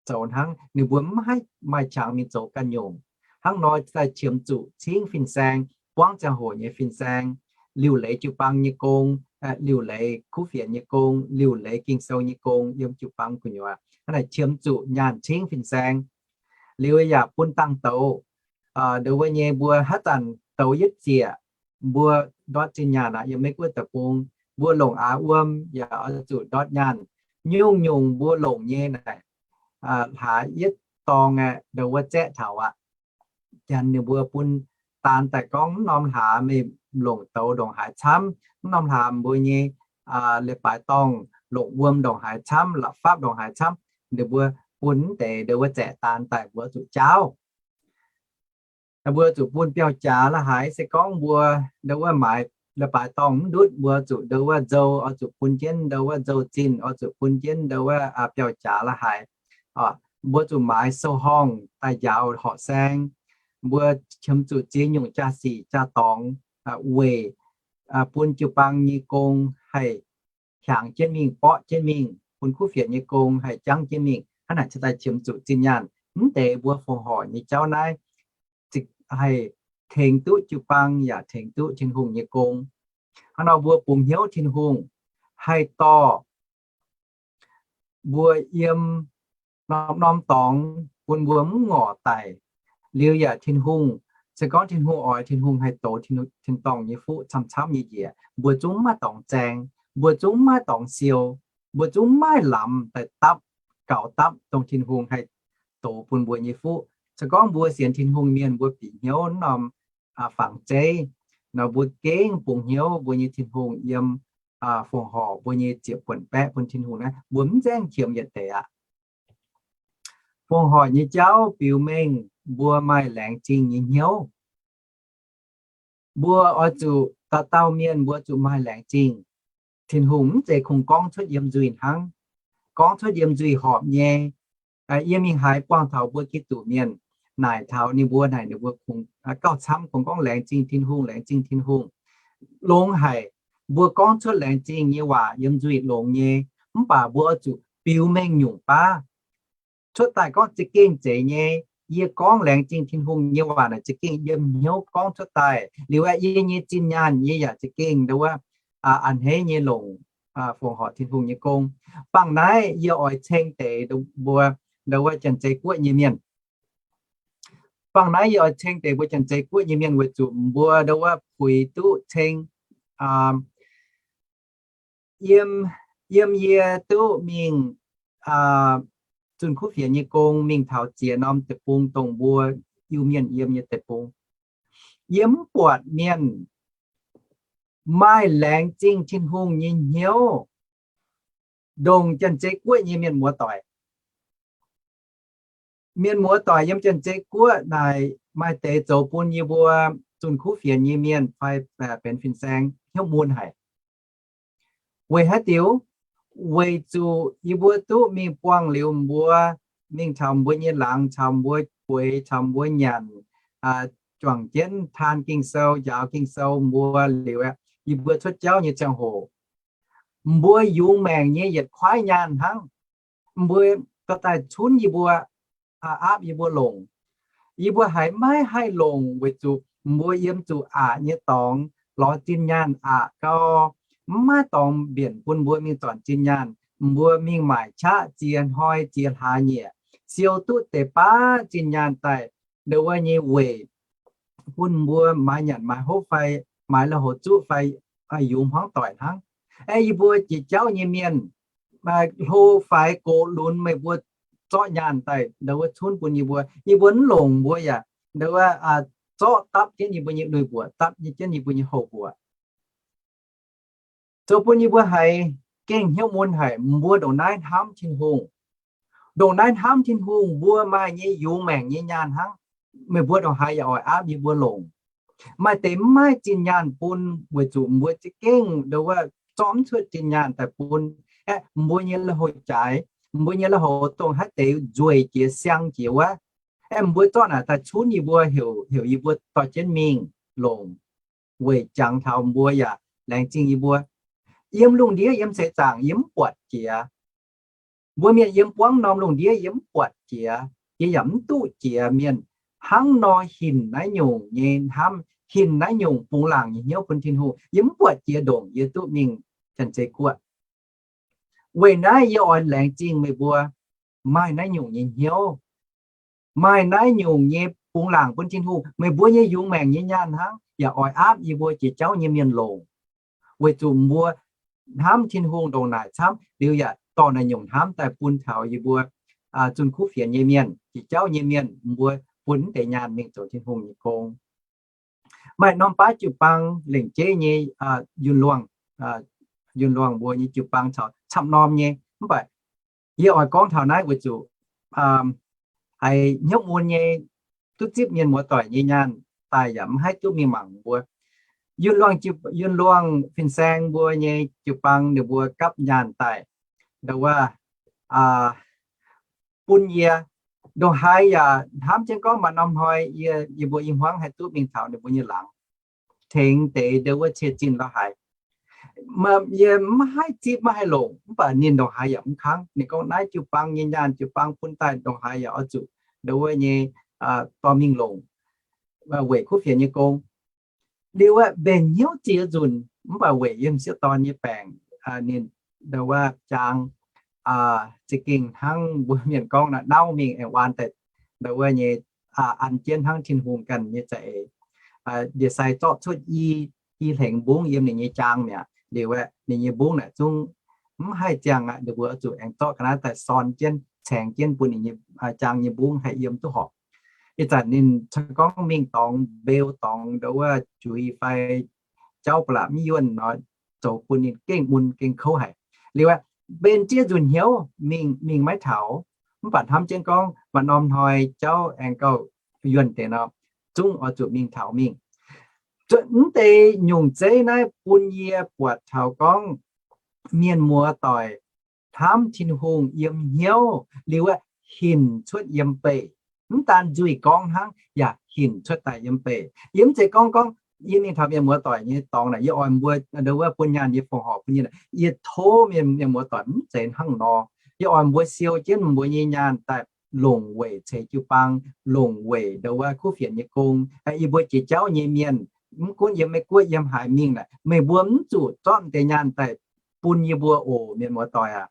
zoux hnangv. Ninh mbuo mv haih maaih qangx mingh zoux ganh nyungc. Hnangv nor daaih qiemx zuqc cingv fin-saeng, buangv ziangh hoc nyei fin-saeng, liuc leiz jiu-baang nyei gong, liuc leiz kuv fienx nyei gong, liuc leiz Ging-Sou nyei gong yiem jiu-baang gu'nyuoz. Hnangv naaic qiemx zuqc nyaanh cingv fin-saeng. Liuz yaac bun dangh douz, ndongc wuov nyei mbuo haaix zanc douz yietv ziec, mbuo ndortv zinh nyaanh aqv. Yiem Meiv Guoqv deic-bung, mbuo longc aax wuom yaac oix zuqc ndortv nyaanh. Nyungc-nyungc mbuo longc nyei naaic, hlaax yietv dorng aeqv, ndongc wuov zaeqv taux aqv. Janx ninh mbuo bun daan daaih gorngv, mv norm hlaax meih longc douz ndongc haaix camv, mv norm hlaax mbuo nyei leiz-baaix dorngh longc wuom ndongc haaix camv, la'fapv ndongc haaix camv, ninh mbuo bun mv deix ndongc wuov zaeqv daan daaih mbuo zuqc jaauv. Mbuo zuqc bun biauv-jaax la'haaix. Se gorngv mbuo ndongc wuov maaiz leiz-baaix dorngh mv ndutv, mbuo zuqc ndongc wuov nzou, oix zuqc bun jienv ndongc wuov nzou-zinh, oix zuqc bun jienv ndongc wuov biauv-jaax la'haaix. Mbuo zuqc maaiz sou-horngh daaih njaaux horqc saeng. Mbuo qiemx zuqc ziex nyungc jaa-sic jaa-dorngx weic bun jiu-baang nyei gong haih hiaangx jienv mingh, borqv jienv mingh, bun kuv fienx nyei gong haih jangv jienv mingh. Hnangv naaic cingx daaih qiemx zuqc zinh nyaanh. Mv deix mbuo fongc horc nyei jauv naaiv haih tengx duqv jiu-baang yaac tengx duqv Tin-Hungh nyei gong. Hnangv nor mbuo bungx hnyouv Tin-Hungh haih dorh mbuo yiem norm-norm dorngx bun mbuo mv ngorc daic. Liuz yaac Tin-Hungh Se gorngv Tin-Hungh oix, Tin-Hungh haih dox tin-dorngh nyei fuqv camv-camv nyei njiec. Mbuo zungv maiv dorngx zaeng, mbuo zungv maiv dorngx siou, mbuo zungv maiv lamz daaih dapv, gaux dapv dongh Tin-Hungh haih dox bun mbuo nyei fuqv. Se gorngv mbuo sienx Tin-Hungh mienh mbuo bieqc hnyouv norm fangx zeiv nor, mbuo gengh bungx hnyouv mbuo nyei Tin-Hungh yiem fongc horc mbuo nyei ziepc buonc baeqv bun Tin-Hungh naaiv, mbuo mv nzaengc qiemx yietc deix aqv. Fongc horc nyei jauv biux mengh mbuo maaih laengz zingh nyei hnyouv. Mbuo oix zuqc dauh dauh mienh mbuo zuqc maaih laengz zingh. Tin-Hungh mv zeiz kungx gorngv cuotv yiem nzuih hnangv, gorngv cuotv yiem nzuih horpc nyei. Yie mingh haiz buangh taux mbuo Giduc mienh naaic taux ninh mbuo naaic, ninh mbuo kungx gauh camv kungx gorngv laengz zingh Tin-Hungh, laengz zingh Tin-Hungh. Longx haic, mbuo gorngv cuotv laengz zingh nyei waac yiem nzuih longx nyei, mv baac mbuo oix zuqc biux mengh nyungc baav cuotv daaih gorngv za'gengh zeiz nyei. Yie gorngv laengz zingh Tin-Hungh nyei waac naaic za'gengh yiem hnyouv gorngv cuotv daaih liuz aeqv, yie nyei zinh nyaanh yie yaac za'gengh ndo wuov a'hneiv nyei longc fongc horc Tin-Hungh nyei gong. Bangh naaiv yie oix ceng deix mbuo ndo wuov Janx-Zei Guoqv nyei mienh. Bangh naaiv yie oix ceng deix mbuo Janx-Zei Guoqv nyei mienh weic zuqc mbuo ndo wuov puix duqv ceng yiem, yiem yie duqv mingh zunh kuv fienx nyei gong, mingh taux ziex norm deic-bung dongh mbuo Iu-Mienh yiem nyei deic-bung, yie mv buatc mienh maaih laengz zingh Tin-Hungh nyei hnyouv ndongc Janx-Zei Guoqv nyei mienh muoz-doic. Mienh muoz-doic yiem Janx-Zei Guoqv naaic maaih deix zoux bun yie mbuo zunh kuv fienx nyei mienh fai benx fin-saeng hnyouv mun haic. Weic haaix diuc? Weic zuqc yie mbuo duqv mingh buangh liuz mbuo, mingh caux mbuo nyei laangz, caux mbuo bueix, caux mbuo nyanc, juangc jienv taan Ging-Sou, njaaux Ging-Sou mbuo liuz, yie mbuo cuotv jauv nyei ziangh hoc, mbuo yungz maengc nyei yietc kuaaiv nyaanh hnangv. Mbuo dorh daaih cunv yie mbuo, aapv yie mbuo longc. Yie mbuo haiz maiv haih longc weic zuqc mbuo yiem zuqc aqc nyei dorngx lorz zinh nyaanh aqc gau, mv maaih dorngx mbienc bun mbuo mingh zornc zinh nyaanh. Mbuo mingh maaic qaqv ziex hnoi ziex hlaax nyieqc, siou duqv deix baav zinh nyaanh daaih, ndo wuov nyei weic bun mbuo maaiz nyanc maaiz hopv fai maaiz lui-houx zuqv fai yungz hmuangv doic hnangv. Aeqv, yie mbuo jiex jauv nyei mienh, hlo faix gox lunx meih mbuo zorqv nyaanh daaih ndo wuov cunv bun yie mbuo, yie mbuo mv longc, mbuo yaac ndo wuov zorqv dapv jienv yie mbuo nyei lui-mbuoqc, dapv jienv yie mbuo nyei houh mbuoqc. Zoux bun yie mbuo haiz gengh hnyouv mun haic. Mbuo ndongc naaiv hnamv Tin-Hungh, ndongc naaiv hnamv Tin-Hungh, mbuo maaih nyei yungz maengc nyei nyaanh hnangv. Meih mbuo ndongc haaix yaac oix aapv yie mbuo longc. Maaih deix mv maaih zinh nyaanh bun weic zuqc mbuo za'gengh ndo wuov zorqv mv cuotv zinh nyaanh daaih bun. Aeqv, mbuo nyei lui-houx jaaix, mbuo nyei lui-houx dongh haaix deix nzueic jiex siang jiex wuov, aeqv, mbuo zorqv naaic daaih cunv yie mbuo, heuc yie mbuo dorh jienv mingh longc, weic jangx taux mbuo yaac laengz zingh yie mbuo. Yiem lungh ndiev yiem seix zaangc yie mv buatc jiex. Mbuo mienh yiem buangv norm lungh ndiev yie mv buatc jiex. Yie yaac mv duqv jiex mienh hnangv nor hinc naaiv nyungc nyei hnamv, hinc naaiv nyungc bungx laangc nyei hnyouv bun Tin-Hungh. Yie mv buatc jiex ndongc yie duqv mingh Janx-Zei Guoqv. Weic naaiv yie oix laengz zingh meih mbuo maaih naaiv nyungc nyei hnyouv, maaih naaiv nyungc nyei bungx laangc bun Tin-Hungh. Meih mbuo nyei yungz maengc nyei nyaanh hnangv yaac oix aapv yie mbuo jiex jauv nyei mienh longc, weic zuqc mbuo hnamv Tin-Hungh ndongc naaic camv liuz yaac dorh naaiv nyungc hnamv daaih bun taux yie mbuo zunh kuv fienx nyei mienh, jiex jauv nyei mienh, mbuo bun mv deix nyaanh mingh zoux Tin-Hungh nyei gong. Maaih norm baav jiu-baang lengc jeiv nyei, Yunh Luangh, Yunh Luangh mbuo nyei jiu-baang caux camv norm nyei. Mv baac yie oix gorngv taux naaiv weic zuqc haiz hnyouv mun nyei, duqv zipv mienh muoz-doic nyei nyaanh daaih yaac mv haih duqv mingh mangc mbuo. Yunh Luangh, Yunh Luangh fin-saeng mbuo nyei jiu-baang ninh mbuo gapv nyaanh daaih, ndo wuov, bun yie, ndongc haaix yaac hnamv jienv gorngv maaih norm hnoi yie, yie mbuo i hmuangv haih duqv mingh taux ninh mbuo nyei laangz, tengx deix ndo wuov cie zinh la'haaix. Yie mv haih zipv, maiv haih longc, mv baac ninh ndongc haaix yaac mv kangv. Ninh gorngv naaiv jiu-baang nyei nyaanh, jiu-baang bun daaih ndongc haaix yaac oix zuqc ndo wuov nyei dorh mingh longc, weic kuv fienx nyei gong. Liuz aeqv, mbenc hnyouv ziex nzunc, mv baac weic yiem sieqv dorn nyei baengc, ninh ndo wuov jaang, za'gengh hnangv mbuo mienh gorngv naaiv, nauv mingh aengx waan daaih ndo wuov nyei an jienv hnangv Tin-Hungh ganh nyei za'eix. Ndie-sai zorqv cuotv i, i hlengx mbungv yiem ninh nyei jaang mi'aqv. Liuz aeqv, ninh nyei mbungv naaic zungv mv haih ziangh aqv. Ninh mbuo zuqc aengx zorqv ga'naaiv daaih sorn jienv, caengx jienv bun ninh nyei jaang nyei mbungv haih yiem duqv horpc. Ih zanc ninh gorngv mingh dorngx mbeu dorngx ndo wuov juiz fai jauv ba'laqc mv yuonh nor, zoux bun ninh gengh mun gengh kouv haic. Liuz aeqv, mbenc jiex nzunc hnyouv mingh, mingh maiv taux. Mv baac hnamv jienv gorngv maaih norm hnoi jauv aengx gauh yuonh deix nor, zungv oix zuqc mingh taux mingh. Mv deix nyungc zeiv naaiv bun yie buatc taux gorngv mienh muoz doic hnamv Tin-Hungh yiem hnyouv liuz aeqv, hinc cuotv yiem beih. Mv daan nzuih gorngv hnangv, yaac hinc cuotv daaih yiem beih. Yie mv zeiz gorngv, gorngv yie mingh taux mienh muoz doic nyei dorngx naaic, yie oix mbuo ndo wuov bun nyaanh yie fongc horc bun yie naaic, yie tov mienh, mienh muoz doic mv zeiz hnangv nor. Yie oix mbuo siou jienv mbuo nyei nyaanh daaih longc weic ceix jiu-baang, longc weic ndo wuov kuv fienx nyei gong. Yie mbuo jiex jauv nyei mienh, mv gunv yiem Meiv Guoqv yiem haaix mingh naaic, meih mbuo mv zuqc zorqv deix nyaanh daaih bun yie mbuo oc, mienh muoz doic aac.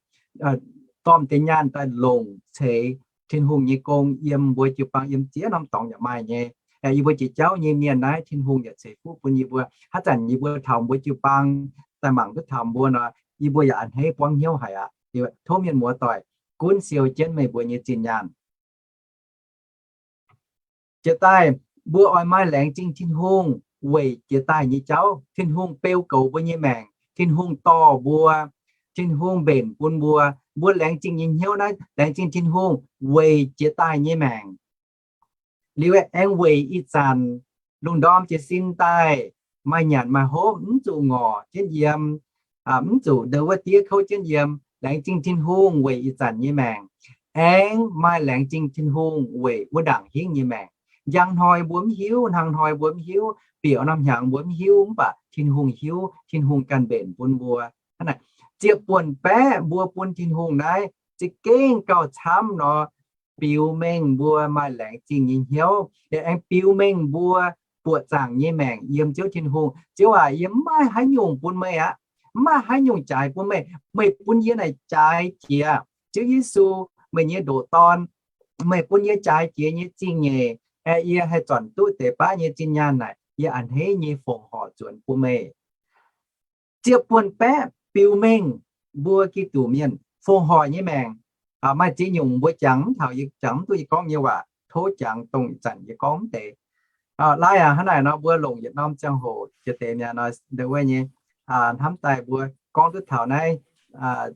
Dorh deix nyaanh daaih longc ceix Tin-Hungh nyei gong yiem mbuo jiu-baang, yiem ziex norm dorngx yaac maaih nyei. Yie mbuo jiex jauv nyei mienh naaiv, Tin-Hungh yaac ceix fuqv bun yie mbuo. Haaix zanc yie mbuo taux mbuo jiu-baang daaih mangc duqv taux mbuo nor, yie mbuo yaac a'hneiv buangv hnyouv haic aqv. Tov mienh muoz doic gunv siou jienv meih mbuo nyei zinh nyaanh. Jiex daaih, mbuo oix maaih laengz zingh Tin-Hungh weic jiex daaih nyei jauv. Tin-Hungh beu goux mbuo nyei maengc. Tin-Hungh dorh mbuo. Tin-Hungh mbenc bun mbuo. Mbuo laengz zingh nyei hnyouv naaiv laengz zingh Tin-Hungh weic jiex daaih nyei maengc. Liuz aengx weic ih zanc lungh ndorm jiez sin daaih, maaih nyanc maaih hopv, mv zuqc ngorc jienv yiem, mv zuqc ndo wuov diev kouv jienv yiem. Laengz zingh Tin-Hungh weic ih zanc nyei maengc. Aengx maaih laengz zingh Tin-Hungh weic wuov ndaangc hingv nyei maengc. Njang hnoi mbuo mv hiuv, hnangv hnoi mbuo mv hiuv, bieqc norm hnyangx mbuo mv hiuv, mv baac Tin-Hungh hiuv. Tin-Hungh ganh mbenc bun mbuo. Ziepc buonc baeqv mbuo bun Tin-Hungh naaiv za'gengh gauh camv nor, biux mengh mbuo maaih laengz zingh nyei hnyouv, yaac aengx biux mengh mbuo buoqc zaangc nyei maengc yiem Ziouv Tin-Hungh. Ziouv aac, yie mv maaih haaix nyungc bun meih aqv. Mv maaih haaix nyungc jaaix bun meih. Meih bun yie naaic jaaix jiex Ziouv Yesu, meih nyei ndoqc Dorn. Meih bun yie jaaix jiex nyei zingh nyeic, aengx yie haih zornc duqv deix baav nyei zinh nyaanh naaic, yie a'hneiv nyei fongc horc nzuonx bun meih. Ziepc buonc baeqv biux mengh mbuo Giduc mienh fongc horc nyei maengc. Maaih ziex nyungc mbuo jangx mv taux, yie jangx mv duqv yie gorngv nyei waac, tov jangx dongh ih zanc yie gorngv mv deix. Laai aac, hnangv naaic nor mbuo longc yietc norm ziangh hoc jiex deix mi'aqv nor, ndo wuov nyei, hnamv daaih mbuo gorngv duqv taux naaiv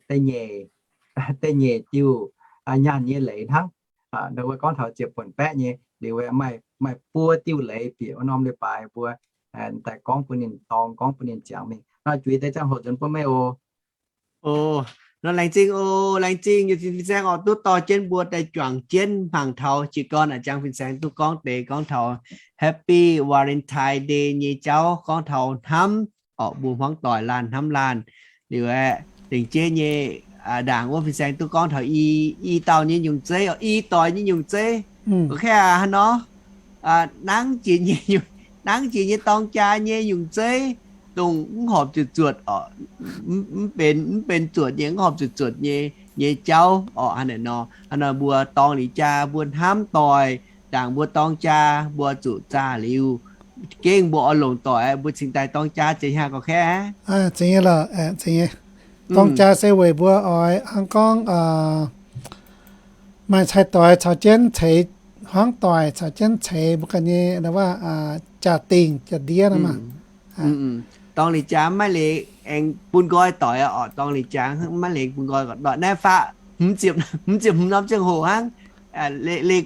da'nyeic, da'nyeic diuh nyaanh nyei leiz hnangv. Ndo wuov gorngv taux ziepc buonc baeqv nyei, liuz maaih, maaih buo diuh leiz bieqc wuov norm leiz-baaix mbuo daaih gorngv bun ninh dorng, gorngv bun ninh ziangx mingh. Nor juix deix ziangh hoc nzuonx bun meih oc. Oc, nor laengz zingh oc, laengz zingh nyei fin-saeng oc, duqv dorh jienv mbuo daaih juangc jienv mangc taux jiez gorn a'jang fin-saeng duqv gorngv deix gorngv taux Happy Valentine Day nyei jauv, gorngv taux hnamv oc, mbuo hmuangv doic laanh hnamv laanh. Liuz aeqv, dengc jeiv nyei ndaangc wuov fin-saeng duqv gorngv taux i, i dauh nyei nyungc zeiv oc, i doix nyei nyungc zeiv. Oc, hnangv nor, nangv jiex nyei, nangv jiex nyei dorng jaa nyei nyungc zeiv, dongh mv horpc zuqc zuotc oc, mv benx, mv benx zuotc nyei, mv horpc zuqc zuotc nyei, nyei jauv oc. Hnangv naaic nor, hnangv nor mbuo dorng liuz jaa, mbuo hnamv doic, ndaangc mbuo dorng jaa, mbuo zuqc zaah liuz, gengh mbuo oix longc doic, mbuo cingx daaih dorng jaa ziex hnyangx gorqv-kaeqv. Dorng jaa se weic mbuo oix hnangv gorngv maaih cai doix caux jienv ceix, hmuangv doic caux jienv ceix mbuo ganh nyei jaa-dingh jaa-ndiev nor maah. Dorng liuz jaa maiv leiz aengx bun nqoi doic oc, dorng liuz jaa maiv leiz bun nqoi doic. Naaiv faqv hmz ziepc hmz norm ziangh hoc hnangv, leih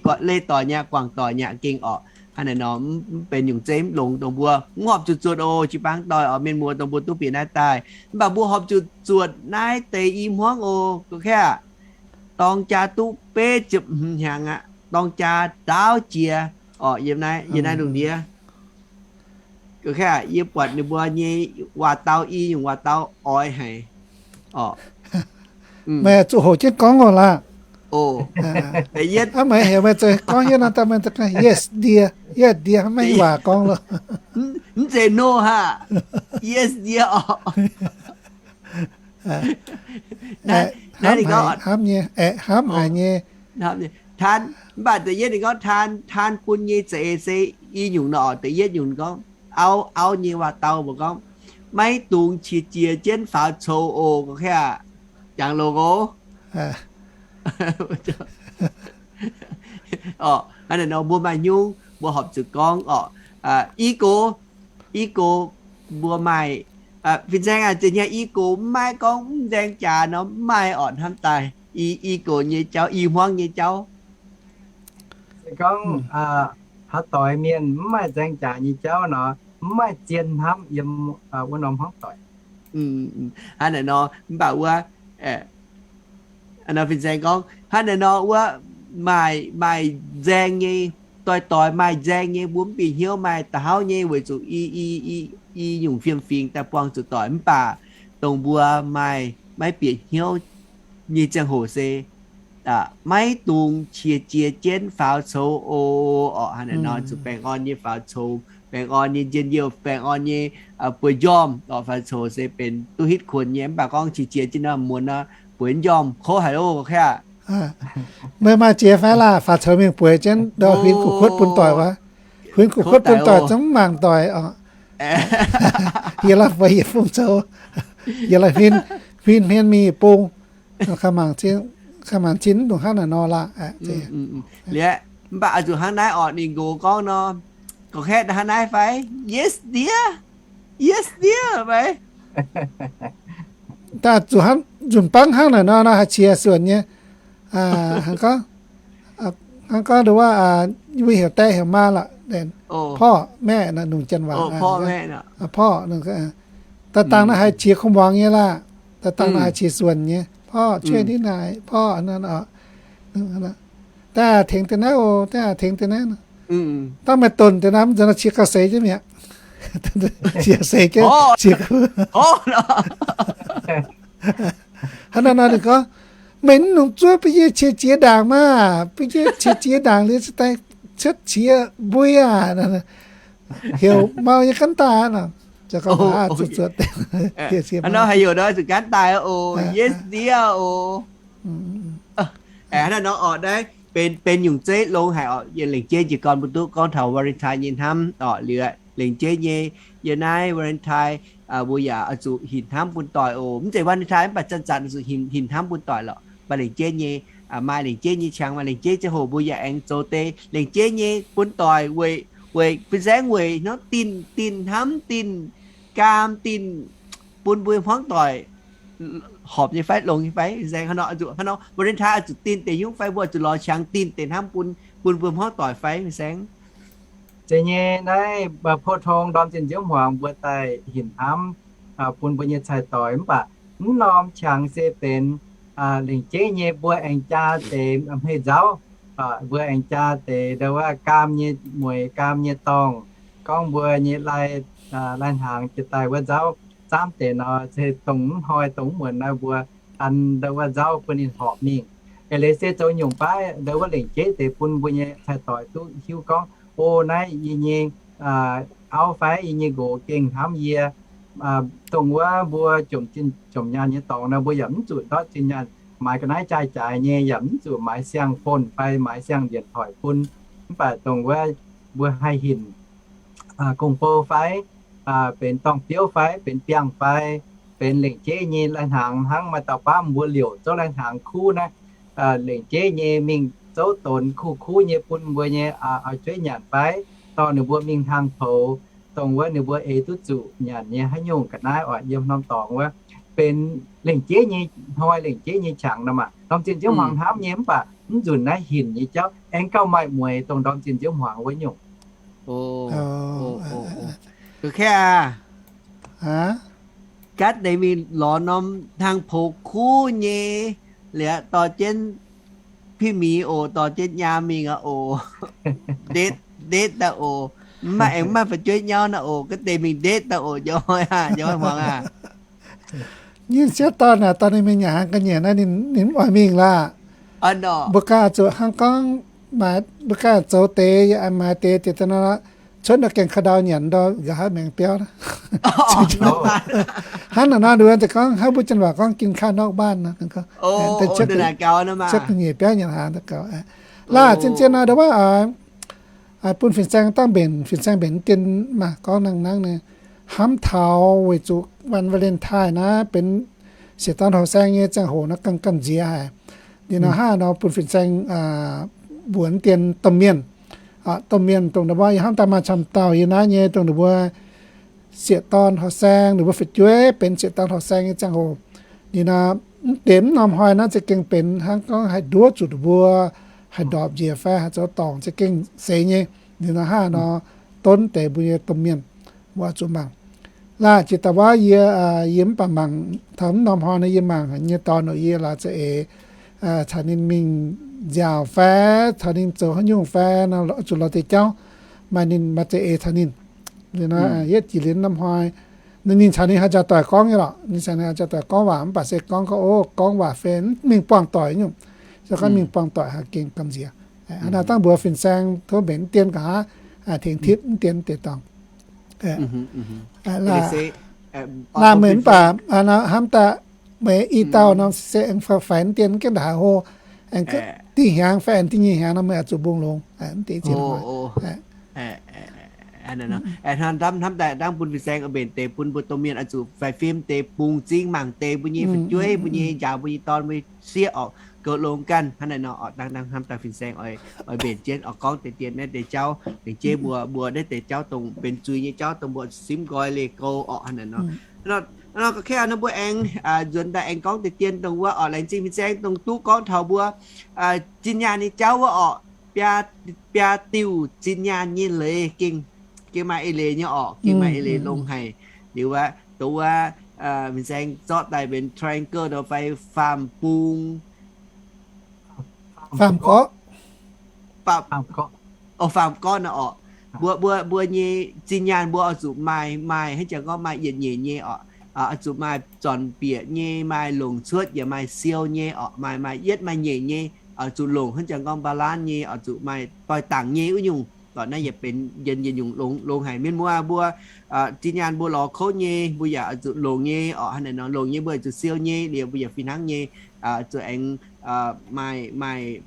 doic nyei, guangc doic nyei gengh oc. Hnangv naaic nor, mv benx nyungc zeiv mv longx dongh mbuo mv horpc zuqc zuotc oc, jiu-baang doic oc, mienh muoz dongh mbuo duqv bieqc naaiv daaih. Mv baac mbuo horpc zuqc zuotc naaiv deix i hmuangv oc, gorqv-kaeqv aqv. Dorng jaa duqv betv ziepc hmz hnyangx aqv, dorng jaa ndaauv jiex oc, yiem naaiv, yiem naaiv lungh ndiev. Gorqv-kaeqv aqv, yie buatc ninh mbuo nyei waac-dau i nyungc waac-dau oix haic oc. Meih zuqc hoqc jienv gorngv oc laah. Aav, meih heuc meih zuqc gorngv yie nor, daaih meih yes ndie, yes ndie, maiv waac gorngv loh. Mv zeiz no haic, yes ndie oc. Naaiv hnamv haic nyei, aeqv, hnamv haic nyei. Taan, mv baac da'yietv ninh gorngv taan, taan bun nyei za'eix se i nyungc nor, da'yietv nyungc gorngv, auv, auv nyei waac-dau mbuo gorngv, maiv dungx qiex jiez jienv faaux coux oc, gorngv jangx longx oc. Orqc, hnangv naaiv nor mbuo maaih nyungc mbuo horpc zuqc gorngv orqc. I gox, i gox mbuo maaih, fin-saeng aac, zeiz nyei i gox mv maaih gorngv mv nzaeng jaax nor mv maaih orqc, hnamv daaih i, i gox nyei jauv, i hmuangv nyei jauv. Se gorngv haaix doix mienh mv maaih nzaeng jaax nyei jauv nor, mv maaih zien hnamv yiem wuov norm hmuangv doic. Hnangv naaiv nor, mv baac wuov, nor fin-saeng gorngv hnangv naaiv nor wuov, maaih, maaih nzaeng nyei, doix-doix maaih nzaeng nyei, mbuo mv bieqc hnyouv maaih da'hauv nyei weic zuqc i, i, i nyungc fiem-fingx daaih buangh zuqc doic. Mv baac dongh mbuo maaih maiv bieqc hnyouv nyei ziangh hoc se maiv dungx qiex jiez jienv faaux coux oc. Orqc, hnangv naaiv nor zuqc baengh orn nyei faaux coux, baengh orn nyei njien-youh, baengh orn nyei bueix njormh orqc. Faaux coux se benx duqv hitv kuonx nyei, mv baac gorngv qiex jiez jienv nor muonz nor bueix njormh kouv haic oc, gorngv aqv. Meih maaih jiex fai laah? Faaux coux mingh bueix jienv ndau huin gu'kuotv bun doic wuov. Huin gu'kuotv bun doic zungv mangc doic orqc. Yie la'bueix yietc fungc coux, yie la'huin, huin hmien mingh bung. Kaaih mangc cin mv dungx hnangv naaiv nor laah. Liuz, mv baac oix zuqc hnangv naaiv orqc, ninh nqox gorngv nor, gorngv haeqv hnangv naaiv fai? Yes dear, yes dear fai? Daaih zuqc hnangv nzunc bangv hnangv naaic nor, nor haih qiex suonc nyei. Hnangv gorngv, hnangv gorngv nduov, yie mbuo heuc daeh heuc maa lorqc, พ่อแม่ nor, nungx Janx waac, พ่อ nor. Daaih dangh naaiv haih qiex kuv muangx nyei laah. Daaih dangh naaiv haih qiex suonc nyei, พ่อ ช่วยนิดหน่อย พ่อ naaiv. Daaih tengx deix naaiv oc, daaih tengx deix naaiv. Dangh meih donc deix naaiv mv nzunc nor qiex gauh seix jienv mi'aqv. Qiex seix jienv, qiex kuv. Hnangv naaiv nor ninh gorngv, meih mv nungx zuov bun yie qiex jiez ndaangc maah, bun yie qiex jiez ndaangc liuz cingx daaih cuotv qiex mbui aah. Heuc mau nyei ganh daaih nor. Hnangv nor heuc nor zuqc ganh daaih oc, yes dear oc. Hnangv nor orqc, naaiv benx, benx nyungc zeiv longx haic orqc. Yie lengc jeiv jiez gorn mbuo duqv gorngv taux Valentine nyei hnamv orqc. Liuz lengc jeiv nyei, yie naaiv Valentine mbuo yaac oix zuqc hinc hnamv bun doic oc. Mv zeiz Valentine mv baac zanc-zanc oix zuqc hinc, hinc hnamv bun doic lorqc. Mv baac lengc jeiv nyei, maaih lengc jeiv nyei qangx, maaih lengc jeiv ziangh hoc mbuo yaac aengx zoux deix lengc jeiv nyei bun doic weic, weic fin-saeng weic hnangv dinh, dinh hnamv, dinh gaam, dinh bun mbuo hmuangv doic horpc nyei fai, longx nyei fai? Fin-saeng, hnangv nor, hnangv nor Valentine oix zuqc dinh deix nyungc fai mbuo oix zuqc lorz qangx dinh deix hnamv bun, bun mbuo hmuangv doic fai, fin-saeng? Zeiz nyei, naaiv 普通 ndorm zinh nziouv hmuangx mbuo daaih hinc hnamv bun mbuo nyei cai-doix, mv baac mv norm qangx se benx lengc jeiv nyei mbuo aengx jaa deix hmei nzauv, mbuo aengx jaa deix ndau wuov gaam nyei mueiz, gaam nyei dorngh, gorngv mbuo nyei lai, lai-hnaangx jiex daaih wuov nzauv zaamv deix nor, se dongh mv hnoi dongh mv muonz naaiv mbuo an ndau wuov nzauv bun ninh horpc mingh. Eix leiz se zoux nyungc baav ndau wuov lengc jeiv deix bun mbuo nyei cai-doix duqv hiuv gorngv, o, naaiv yie nyei auv fai yie nyei nqox gengh hnamv yie. Dongh wuov mbuo jomc zinh jomc nyaanh nyei dorngx nor, mbuo yaac mv zuqc ndortv zinh nyaanh maaiz ga'naaiv jaaix-jaaix nyei, yaac mv zuqc maaiz siang-phone fai maaiz siang-ndienc hoic bun. Mv baac dongh wuov mbuo haih hinc gong-bou fai, benx dorng-biouv fai, benx biangh fai, benx lengc jeiv nyei lai-hnaangx hnangv maaih dauh baamh mbuo liouc zouv lai-hnaangx kuv naaiv, lengc jeiv nyei mingh zouv donx kuv-kuv nyei bun mbuo nyei auv-jueiv nyanc fai, dorh ninh mbuo mingh hlang poux, dongh wuov ninh mbuo eix duqv zuqc nyanc nyei haaix nyungc ga'naaiv oc, yiem norm dorngx wuov benx lengc jeiv nyei hnoi, lengc jeiv nyei qangx nor maah. Ndorm zinh nziouv hmuangx hnamv nyei, mv baac mv nzunc naaiv hinc nyei jauv aengx gauh maaih mueiz dongh ndorm zinh nziouv hmuangx wuov nyungc. Ga'kaav aac, gaatv deix mingh lorz norm hlang poux kuv nyei, liuz dorh jienv พี่หมี oc, dorh jienv nyaam mingh aqv oc. Date, date daaih oc. Mv maaih, aengx mv maaih fu'jueiv nyauv naaiv oc, gaatv deix mingh date daaih oc, njang hnoi aac, njang hnoi hmuangx aac. Ninh sieqv dorn naaic, dorh ninh mingh nyanc hnaangx ga'nyiec naaiv, ninh mv oix mingh laah. Mbuo ganh zuqc hnangv gorngv, mbuo ganh zoux deix, yaac maaiz deix, deix daaih nor, cuotv nor gaengh ka'ndau nyanc ndau nqa'haav maengx biauv. Hnangv naaic nor, nduov deix gorngv hnangv mbuo janx waac gorngv กินข้าวนอกบ้าน nor, cuotv ga'nyiec biauv nyanc hnaangx daaih gaux. Laaih zien-zien nor, ndau wuov bun fin-saeng dangh mbenc, fin-saeng mbenc dien maah, gorngv nangh nangv nyei, hnamv taux weic zuqc วันวาเลนไทน์ naaiv benx sieqv dorn horqc saeng nyei ziangh hoc nor ganh gamh nziex haic. Ninh nor hnangv nor bun fin-saeng mbuox dien domh mienh, domh mienh dongh ndau wuov yie hnamv daaih maaih camv dauh yie naaiv nyei dongh ninh mbuo sieqv dorn horqc saeng, ninh mbuo fu'jueiv benx sieqv dorn horqc saeng nyei ziangh hoc. Ninh nor, mv deix mv norm hnoi naaiv za'gengh benx hnangv gorngv haih nduov zuqc ninh mbuo haih ndorpc njiec fai haih zoux dorngc za'gengh seix nyei. Ninh nor hnangv nor donv deix mbuo nyei domh mienh, mbuo oix zuqc mangc. Laaih jiex daaih wuov yie, yie mv baac mangc taux mv norm hnoi nor yie mangc nyei dorn oc, yie laaix za'eix caux ninh mingh nziaauc fai caux ninh zoux haaix nyungc fai nor zuqc lorz deix jauv, maaih ninh maaih za'eix caux ninh. Yietv jiex liuz norm hnoi, ninh caux ninh haaix jaax doic gorngv nyei lorqc, ninh caux ninh haaix jaax doic gorngv waac mv baac se gorngv gorngv, o, gorngv waac fai mingh buangh doic nyungc, se gorngv mingh buangh doic haiz gengh gamh nziex. Hnangv naaiv dangh mbuox fin-saeng tov mbenc mv dien nqa'haav, tengx tipv mv dien deix dorngx. Laaih meih mv baac hnamv daaih meih i dauh norm se aengx faix mv dien mv gaengh ndaaih haic hlo, aengx diqv hnyangx fai aengx diqv nyei hnyangx nor meih oix zuqc mbungh longx mv deix ziex hnoi. Hnamv daaih dangh bun fin-saeng oix mbenc deix bun mbuo domh mienh oix zuqc faix fim deix bungx m'zing mangc deix mbuo nyei fu'jueiv, mbuo nyei njaaux, mbuo nyei dorn, mbuo nyei sieqv orqc, goux longx ganh hnangv naaiv nor orqc. Dangh dangh hnamv daaih fin-saeng oix mbenc jienv orqc, gorngv deix dien naaiv deix jauv, dengc jeiv mbuo mbuo naaiv deix jauv dongh benx zuiz nyei jauv dongh mbuo simv nqoi leih gou orqc hnangv naaiv nor. Nor ga'kengx nor mbuo aengx nzuonx daaih aengx gorngv deix dien dongh wuov orqc, laengz zingh fin-saeng dongh duqv gorngv taux mbuo zinh nyaanh nyei jauv wuov orqc. Biaa diuh zinh nyaanh nyei leiz gengh, gengh maaih eix leiz nyei orqc, gengh maaih eix leiz longx haic. Liuz wuov, dongh wuov fin-saeng zorqv daaih benx triangle nor fai faam bung, faam gorqv, faam gorqv nor orqc. Mbuo, mbuo, mbuo nyei zinh nyaanh mbuo oix zuqc maaih, maaih hnangv jangx gorngv maaih yietc nyeic nyei orqc. Oix zuqc maaih zornc bieqc nyei, maaih longc cuotv, yaac maaih siou nyei orqc. Maaih, maaih yietv maaih nyeic nyei, oix zuqc longc hnangv jangx gorngv balance nyei, oix zuqc maaih doix-dangc nyei wuov nyungc. Lorqc naaiv yaac benx yietc nyungc longx, longx haic. Mienh muoz mbuo zinh nyaanh mbuo lorz kouv nyei, mbuo yaac oix zuqc longc nyei orqc. Hnangv naaiv nor longc nyei mbuo oix zuqc siou nyei, liuz mbuo yaac fih hnangv nyei, zuqc aengx maaih, maaih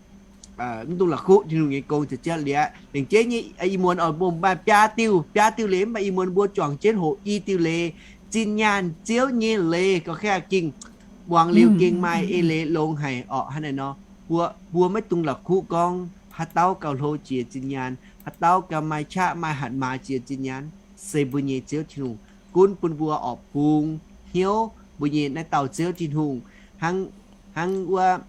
mv dungx la'kuqv Tin-Hungh nyei gong ziepc ziepc liuz. Lengc jeiv nyei ih muonz oix mbuo maaih biaa diuh, biaa diuh leiz, mv baac ih muonz mbuo juangc jienv hoqc i diuh leiz, zinh nyaanh Ziouv nyei leiz, ga'kengx gengh muangx liuz gengh maaih eix leiz longx haic orqc. Hnangv naaiv nor, mbuo, mbuo maiv dungx la'kuqv gorngv haaix dauh gauh hlo jiex zinh nyaanh, haaix dauh gauh maaih qaqv maaih hatc maaz jiex zinh nyaanh, se mbuo nyei Ziouv Tin-Hungh gunv bun mbuo oix bungx hnyouv mbuo nyei naaiv dauh Ziouv Tin-Hungh. Hnangv, hnangv wuov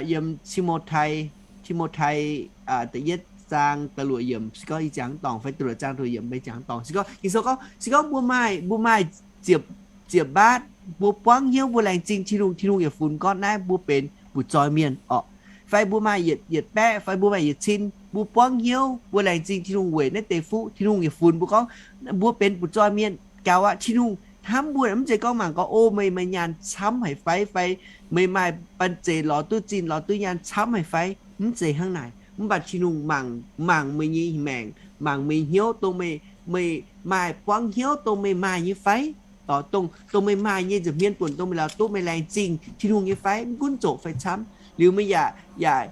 yiem Ti^mo^tai, Ti^mo^tai da'yietv zaang da'luoqc yiemc, se gorngv ih ziangx dorngc fai da'luoqc zaang da'luoqc yiemc, maiv ziangx dorngc, se gorngv Ging-Sou gorngv, se gorngv mbuo maaih, mbuo maaih ziepc, ziepc mbaatv, mbuo buangv hnyouv mbuo laengz zingh Tin-Hungh, Tin-Hungh yaac funx gorngv naaiv mbuo benx butv-zoih mienh orqc. Fai mbuo maaih yietc, yietc baeqv, fai mbuo maaih yietc cin, mbuo buangv hnyouv mbuo laengz zingh Tin-Hungh weic naaiv deix fuqv, Tin-Hungh yaac funx mbuo gorngv mbuo benx butv-zoih mienh gaux aqv. Tin-Hungh hnamv mbuo mv zeiz gorngv mangc gorngv, o, meih maaih nyaanh camv haic fai, fai meih maaih banh zeic lorz duqv zinh lorz duqv nyaanh camv haic fai. Mv zeiz hnangv naaic. Mv baac Tin-Hungh mangc, mangc meih nyei maengc, mangc meih hnyouv dongh meih, meih maaih buangv hnyouv dongh meih maaih nyei fai? Dongh, dongh meih maaih nyei nza'hmien buonc dongh meih lorz duqv meih laengz zingh Tin-Hungh nyei fai? Mv gunv zoqc fai camv, liuz meih yaac, yaac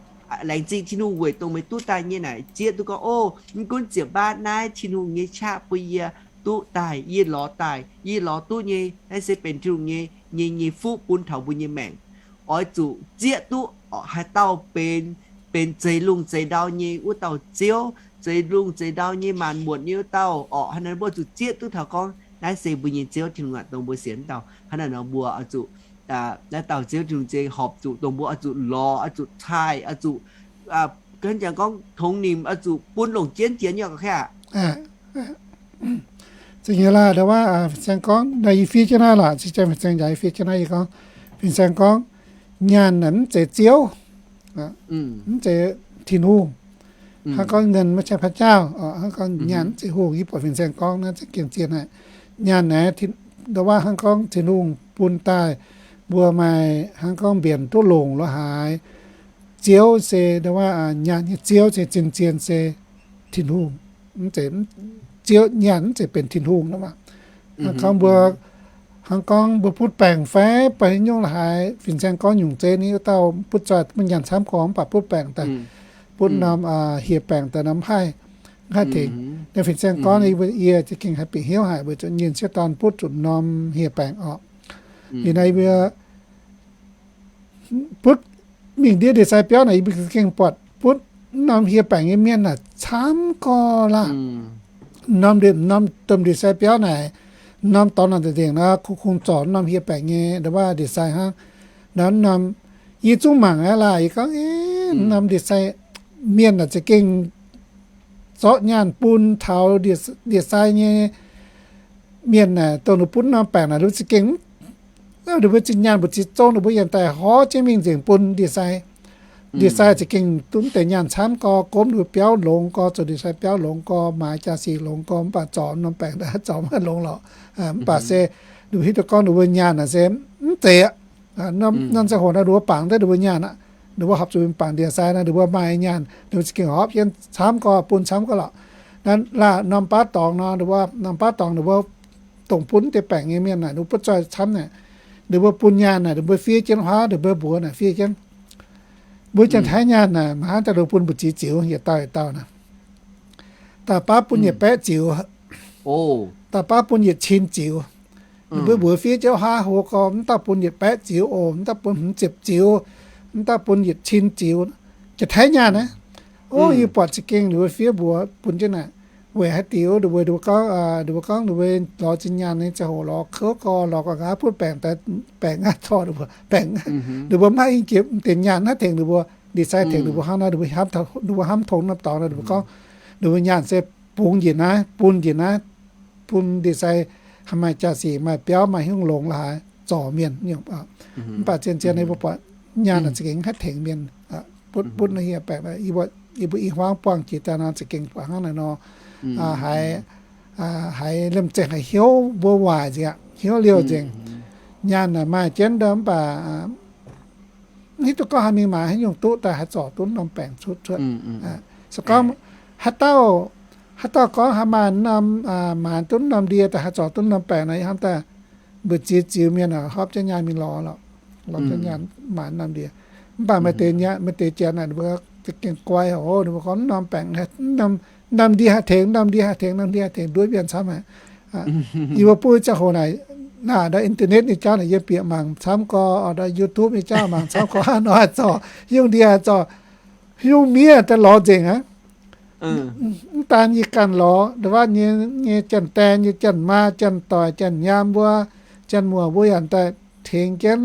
laengz zingh Tin-Hungh weic dongh meih duqv daaih nyei naaic zieqv duqv gorngv, o, mv gunv ziepc mbaatv naaiv Tin-Hungh nyei qaqv bun yie duqv daaih, yie lorz daaih, yie lorz duqv nyei, naaiv se benx Tin-Hungh nyei, nyei, nyei fuqv bun taux mbuo nyei maengc. Oix zuqc zieqv duqv haaix dauh benx, benx zeix lungh zeix ndau nyei wuov dauh Ziouv, zeix lungh zeix ndau nyei maanc muotc nyei wuov dauh orqc. Hnangv naaic mbuo zuqc zieqv duqv taux gorngv naaiv se mbuo nyei Ziouv Tin-Hungh aqv, dongh mbuo sienx wuov dauh. Hnangv naaic nor mbuo oix zuqc, naaiv dauh Ziouv Tin-Hungh se horpc zuqc dongh mbuo oix zuqc lorz, oix zuqc taaih, oix zuqc, hnangv jangx gorngv tongx nimc, oix zuqc bun longc jienv jiex nyei orqc. Za'gengh laaih ndau wuov fin-saeng gorngv, yie fiev jienv naaiv lorqc, za'gengh fin-saeng njaaux yie fiev jienv naaiv, yie gorngv, fin-saeng gorngv, nyaanh naaic mv zeiz Ziouv, mv zeiz Tin-Hungh. Hnangv gorngv เงินไม่ใช่พระเจ้า, hnangv gorngv nyaanh mv zeiz hungh. Yie buatc fin-saeng gorngv naaiv za'gengh zien haic. Nyaanh naaic, ndau wuov hnangv gorngv Tin-Hungh bun daaih mbuo maaih hnangv gorngv mbienc duqv longc lorz haaix. Ziouv se ndau wuov nyaanh nyei Ziouv se zien-zien se Tin-Hungh. Mv zeiz, Ziouv, nyaanh mv zeiz benx Tin-Hungh nor maah. Hnangv gorngv mbuo, hnangv gorngv mbuo butv baengc fai baac nyungc lorz haaix, fin-saeng gorngv nyungc zeiv ni wuov dauh butv zoih, mv nyaanh camv gorngv mv baac butv baengc daaih. butv norm hieh baengc daaih norm haih, haih tengx. Naaiv fin-saeng gorngv yie za'gengh haih bieqc hnyouv haic weic zuqc nyinh sieqv dorn butv zuqc norm hieh baengc orqc. Liuz naaiv yie mbuo butv mingh ndiev ndie-sai biauv naaic, yie mbuo za'gengh buatc butv norm hieh baengc nyei mienh naaic camv gorx laah. Norm, norm domh ndie-sai biauv naaic, norm dorngx naaic nzengc nor, kungx, kungx zorc norm hieh baengc nyei ndongc wuov ndie-sai hnangv. Naaiv norm, yie zungv mangc aqv laah, yie gorngv, norm ndie-sai mienh naaic za'gengh zorqv nyaanh bun taux ndie-sai nyei mienh naaic, dongh ninh butv norm baengc naaic, ninh za'gengh, ninh mbuo zinh nyaanh mbu'ziex zong ninh mbuo yaac daaih horv jienv mingh nzengc bun ndie-sai. Ndie-sai za'gengh duqv deix nyaanh camv gorx, gomv ninh mbuo biauv longx gorx, zoux ndie-sai biauv longx gorx, maaiz jaa-sic longx gorx, mv baac zorc norm baengc daaih zorc maiv longx lorqc. Mv baac se ninh mbuo hiuv duqv gorngv ninh mbuo nyaanh naaic se mv zeiz aqv. Norm ziangh hoc naaic ninh mbuo bangc deix ninh mbuo nyaanh aqv. Ninh mbuo horpc zuqc mingh bangc ndie-sai naaic, ninh mbuo maaih nyaanh, ninh mbuo za'gengh horpc jienv camv gorx, bun camv gorx lorqc. Naaiv laah norm baav dorngx nor, ninh mbuo norm baav dorngx ninh mbuo dongh butv deix baengc nyei mienh naaic, ninh mbuo butv zoih camv naaic, ninh mbuo bun nyaanh naaic, ninh mbuo fiev jienv huaav, ninh mbuo mbuox naaic fiev jienv. Mbuo Janx-Taiv nyaanh naaic, maiv haih daaih ninh mbuo bun mbu'ziex ziux, yietc dauh yietc dauh naaic. Dauh baav bun yietc baeqv ziux. Dauh baav bun yietc cin ziux. Ninh mbuo mbuox fiev jienv huaav hlo gorx, mv dauh bun yietc baeqv ziux oc, mv dauh bun hmz ziepc ziux, mv dauh bun yietc cin ziux. Janx-Taiv nyaanh naaiv, o, yie buatc za'gengh ninh mbuo fiev mbuox bun jienv naaic. Weic haaix diuc, ninh mbuo, ninh mbuo gorngv, ninh mbuo gorngv ninh mbuo lorz zinh nyaanh nyei ziangh hoc lorz kouv gorx, lorz ga'naaiv butv baengc daaih, baengc aqv, zorc ninh mbuo baengc. Ninh mbuo maiv haih jiex deix nyaanh naaiv tengx ninh mbuo, ndie-sai tengx ninh mbuo hnangv naaiv, ninh mbuo hnamv tongx norm dorngx naaiv, ninh mbuo gorngv ninh mbuo nyaanh se bungx njiec naaiv, bun njiec naaiv, bun ndie-sai haih maaih jaa-sic, maaih biauv, maaih hnyouv longx la'haaix, zorc mienh. Mv baac zien-zien nyei mbuo buatc nyaanh naaic za'gengh haih tengx mienh. Butv, butv naaiv hieh baengc, yie mbuo i hmuangv buangh jiex daaih nor za'gengh buatc hnangv naaiv nor, haiz, haiz liemh zeih haiz hnyouv mbuo waaic nzengc, hnyouv liouh nzengc. Nyaanh naaic maaih jienv ndau mv baac mv hiuv duqv gorngv haaix mingh maaiz haaix nyungc duqv daaih haih zorc duqv norm baengc cuotv cuotv. Se gorngv haaix dauh, haaix dauh gorngv haaix maaih norm, maaiz duqv norm ndie daaih haih zorc duqv norm baengc nor, hnamv daaih mbu'ziex ziux mienh horpc jienv nyaanh mingh lorz lorqc, lorz jienv nyaanh maaiz norm ndie. Mv baac maaih deix, maaih deix janx naaic, ninh mbuo za'gengh guai oc, ninh mbuo gorngv norm baengc, norm ndie haih tengx, norm ndie haih tengx, norm ndie haih tengx, nduov mienh camv haic. Yie mbuo buv ziangh hoc naaic, naaic ndau internet nyei jauv naaic yie bieqc mangc camv gorx, ndau YouTube nyei jauv mangc camv gorx, hnangv nor haih zorc, haaix nyungc ndie haih zorc, haaix nyungc miev daaih lorz nzengc aqv. Mv daan yie ganh lorz, ndau wuov nyei, nyei janx-daeng, nyei janx-maa, janx-doic, janx-nyaam mbuo, janx-muoc mbuo yaac daaih tengx jienv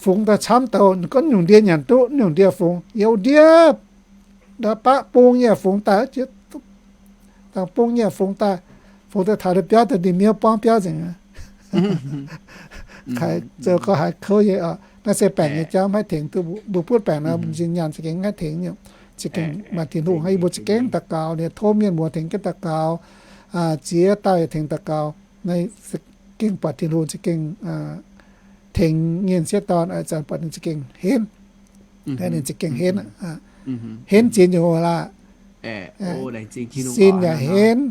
fungx daaih camv douz, gorngv nyungc ndie nyanc duqv, nyungc ndie fungx, youz ndie, ndau baqv bung yaac fungx daaih, dangh bung yaac fungx daaih, fungx daaih taux ndau biauv daaih ninh miouv buangv biauv nzengc. Kaaix zoux gorx haiz kouv nyei oc. Naaiv se baengc nyei jauv maiv haih tengx duqv mbuo, mbuo butv baengc nor, mbuo nyei nyaanh za'gengh maiv haih tengx nyei. Za'gengh maaih Tin-Hungh hnangv, yie mbuo za'gengh daux gaux, ninh tov mienh muoz tengx jienv daux gaux, ziex dauh yaac tengx daux gaux. Naaiv za'gengh buatc Tin-Hungh za'gengh tengx nyei sieqv dorn, zanc buatc ninh za'gengh henv. Ninh za'gengh henv, henv ziex nyungc oc laah. Sin yaac henv,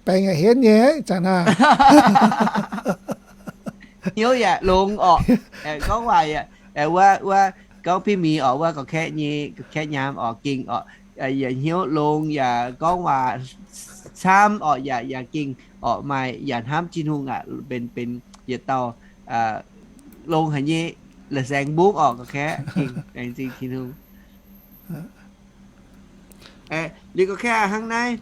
baengc yaac henv nyei, zanc naaiv. Hnyouv yaac longx orqc. Gorngv waac yaac, wuov, wuov, gorngv Binh Mienh orqc, wuov ga'kaeqv nyei, ga'kaeqv nyaam orqc, gengh orqc, yaac hnyouv longx, yaac gorngv waac camv orqc, yaac, yaac gengh orqc, maaih yaac hnamv Tin-Hungh aqv, benx, benx yietc dauh longx haic nyei la'saengx mbungv orqc, ga'kaeqv gengh laengz zingh Tin-Hungh. Liuz ga'kaeqv hnangv naaiv,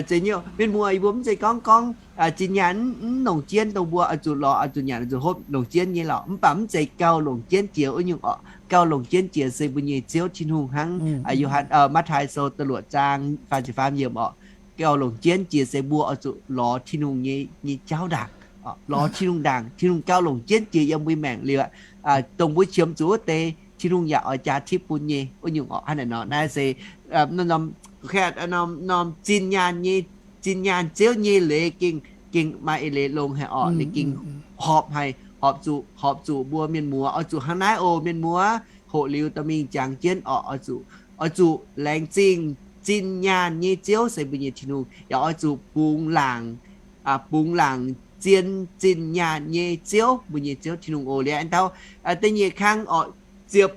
zeiz nyei, mienh muoz, yie mbuo mv zeiz gorngv, gorngv zinh nyaanh mv longc jienv dongh mbuo oix zuqc lorz, oix zuqc nyanc, oix zuqc hopv, longc jienv nyei lorqc. Mv baac mv zeiz gauh longc jienv jiex wuov nyungc orqc. Gauh longc jienv jiex se mbuo nyei Ziouv Tin-Hungh hnangv. Yo^han, Matv^taai Sou da'luoqc zaang faah ziepc faam yiemc orqc. Gauh longc jienv jiex se mbuo oix zuqc lorz Tin-Hungh nyei, nyei jauv ndaangc. Lorz Tin-Hungh ndaangc, Tin-Hungh gauh longc jienv jiex yiem mbuo maengc liuz aqv. Dongh mbuo qiemx zuqc wuov deix, Tin-Hungh yaac oix jaa tipv bun nyei wuov nyungc orqc. Hnangv naaic nor, naaiv se norm, norm zinh nyaanh nyei, zinh nyaanh Ziouv nyei leiz gengh, gengh maaih eix leiz longx haic orqc. Ninh gengh horpc haic, horpc zuqc, horpc zuqc mbuo mienh muoz oix zuqc hnangv naaiv oc, mienh muoz. Hoqc liuz dorh mingh jangx jienv orqc, oix zuqc, oix zuqc laengz zingh zinh nyaanh nyei Ziouv se mbuo nyei Tin-Hungh, yaac oix zuqc bungx laangc, bungx laangc zien zinh nyaanh nyei Ziouv, mbuo nyei Ziouv Tin-Hungh oc. Liuz da'nyeic kang orqc, ziepc,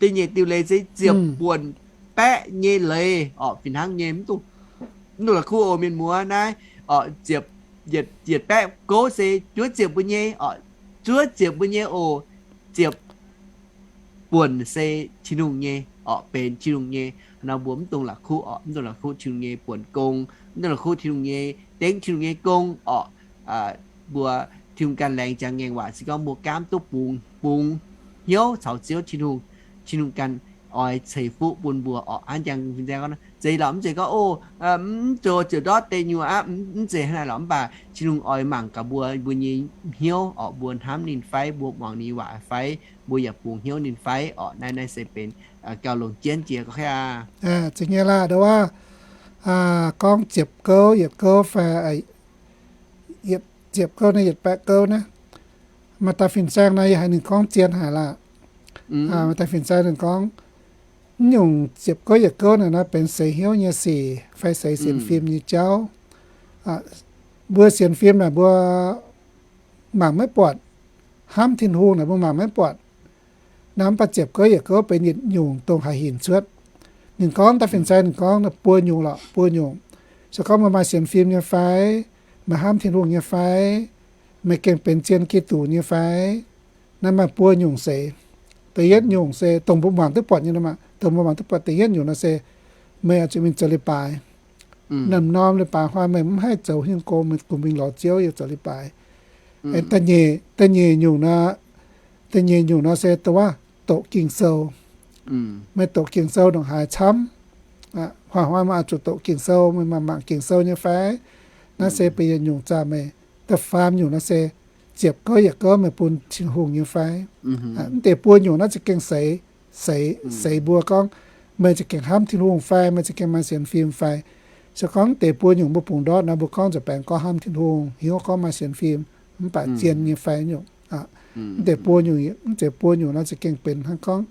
da'nyeic diuh leiz se ziepc buonc baeqv nyei leiz orqc, fih hnangv nyei. Mv dungx la'kuqv oc, mienh muoz naaiv orqc, ziepc, yietc, yietc baeqv gouv se juov ziepc mbuo nyei orqc, juov ziepc mbuo nyei oc, ziepc buonc se Tin-Hungh nyei orqc, benx Tin-Hungh nyei. Nor mbuo mv dungx la'kuqv orqc, mv dungx la'kuqv Tin-Hungh nyei buonc gong, mv dungx la'kuqv Tin-Hungh nyei, dengv Tin-Hungh nyei gong orqc. Mbuo Tin-Hungh ganh laengz ziangx ngaengc waac se gorngv mbuo gaamv duqv bungx, bungx hnyouv caux Ziouv Tin-Hungh, Tin-Hungh ganh oix ceix fuqv bun mbuo orqc. Hnangv jangx fin-saeng gorngv, zeiz lorqc, mv zeiz gorngv, o, mv zoux ziouc ndortv deix nyuoqc aqv, mv zeiz hnangv naaic lorqc. Mv baac Tin-Hungh oix mangc gaax mbuo, mbuo nyei hnyouv orqc, mbuo hnamv ninh fai, mbuo muangx ninh waac fai, mbuo yaac bungx hnyouv ninh fai orqc. Naaiv, naaiv se benx gauh longc jienv jiex gorqv aqv. Zeiz nyei laah, ndo wuov, gorngv ziepc gouv yietc gouv fai, yietc ziepc gouv naaiv, yietc baeqv gouv naaiv, maaih daaih fin-saeng naaiv yie haiz ninh gorngv zien haic laah. Maaih daaih fin-saeng ninh gorngv, mv nyungc ziepc gouv yietc gouv naaic naaiv benx seix hnyouv nyei sic fai seix sienx fim nyei jauv. Mbuo sienx fim naaic mbuo mangc maiv buatc, hnamv Tin-Hungh naaic mbuo mangc maiv buatc. Naaiv mv baac ziepc gouv yietc gouv benx yietc nyungc dongh haih hinc cuotv. Ninh gorngv daaih fin-saeng ninh gorngv buo nyungc lorqc, buo nyungc. Se gorngv meih maaih sienx fim nyei fai, meih hnamv Tin-Hungh nyei fai, meih gengh benx zien Giduc nyei fai, naaiv maaih buo nyungc seix. Da'yietv nyungc se dongh mbuo mangc duqv buatc nyei nor maah, dongh mbuo mangc duqv buatc da'yietv nyungc nor se meih oix zuqc mingh zoux leiz-baaix. Naamh norm leiz-baaix hnoi meih mv haih zoux hingh go, meih kungx mingh lorz Ziouv yaac zoux leiz-baaix. Da'nyeic, da'nyeic nyungc nor, da'nyeic nyungc nor se dongh wuov doqc Ging-Sou. Meih doqc Ging-Sou ndongc haaix camv? Hnoi-hnoi meih oix zuqc doqc Ging-Sou, meih mangc mangc Ging-Sou nyei fai? Naaiv se benx yietc nyungc zaah meih. Da'faam nyungc nor se ziepc gouv yietc gouv meih bun Tin-Hungh nyei fai? Mv deix buo nyungc naaiv za'gengh seix, seix, seix mbuo gorngv meih za'gengh hnamv Tin-Hungh fai, meih za'gengh maaih sienx fim fai. Se gorngv mv deix buo nyungc mbuo bungx ndortv nor, mbuo gorngv nza'baengx gorngv hnamv Tin-Hungh, hnyouv gorngv maaih sienx fim, mv baac zien nyei fai nyungc. Mv deix buo nyungc, mv deix buo nyungc nor za'gengh benx hnangv gorngv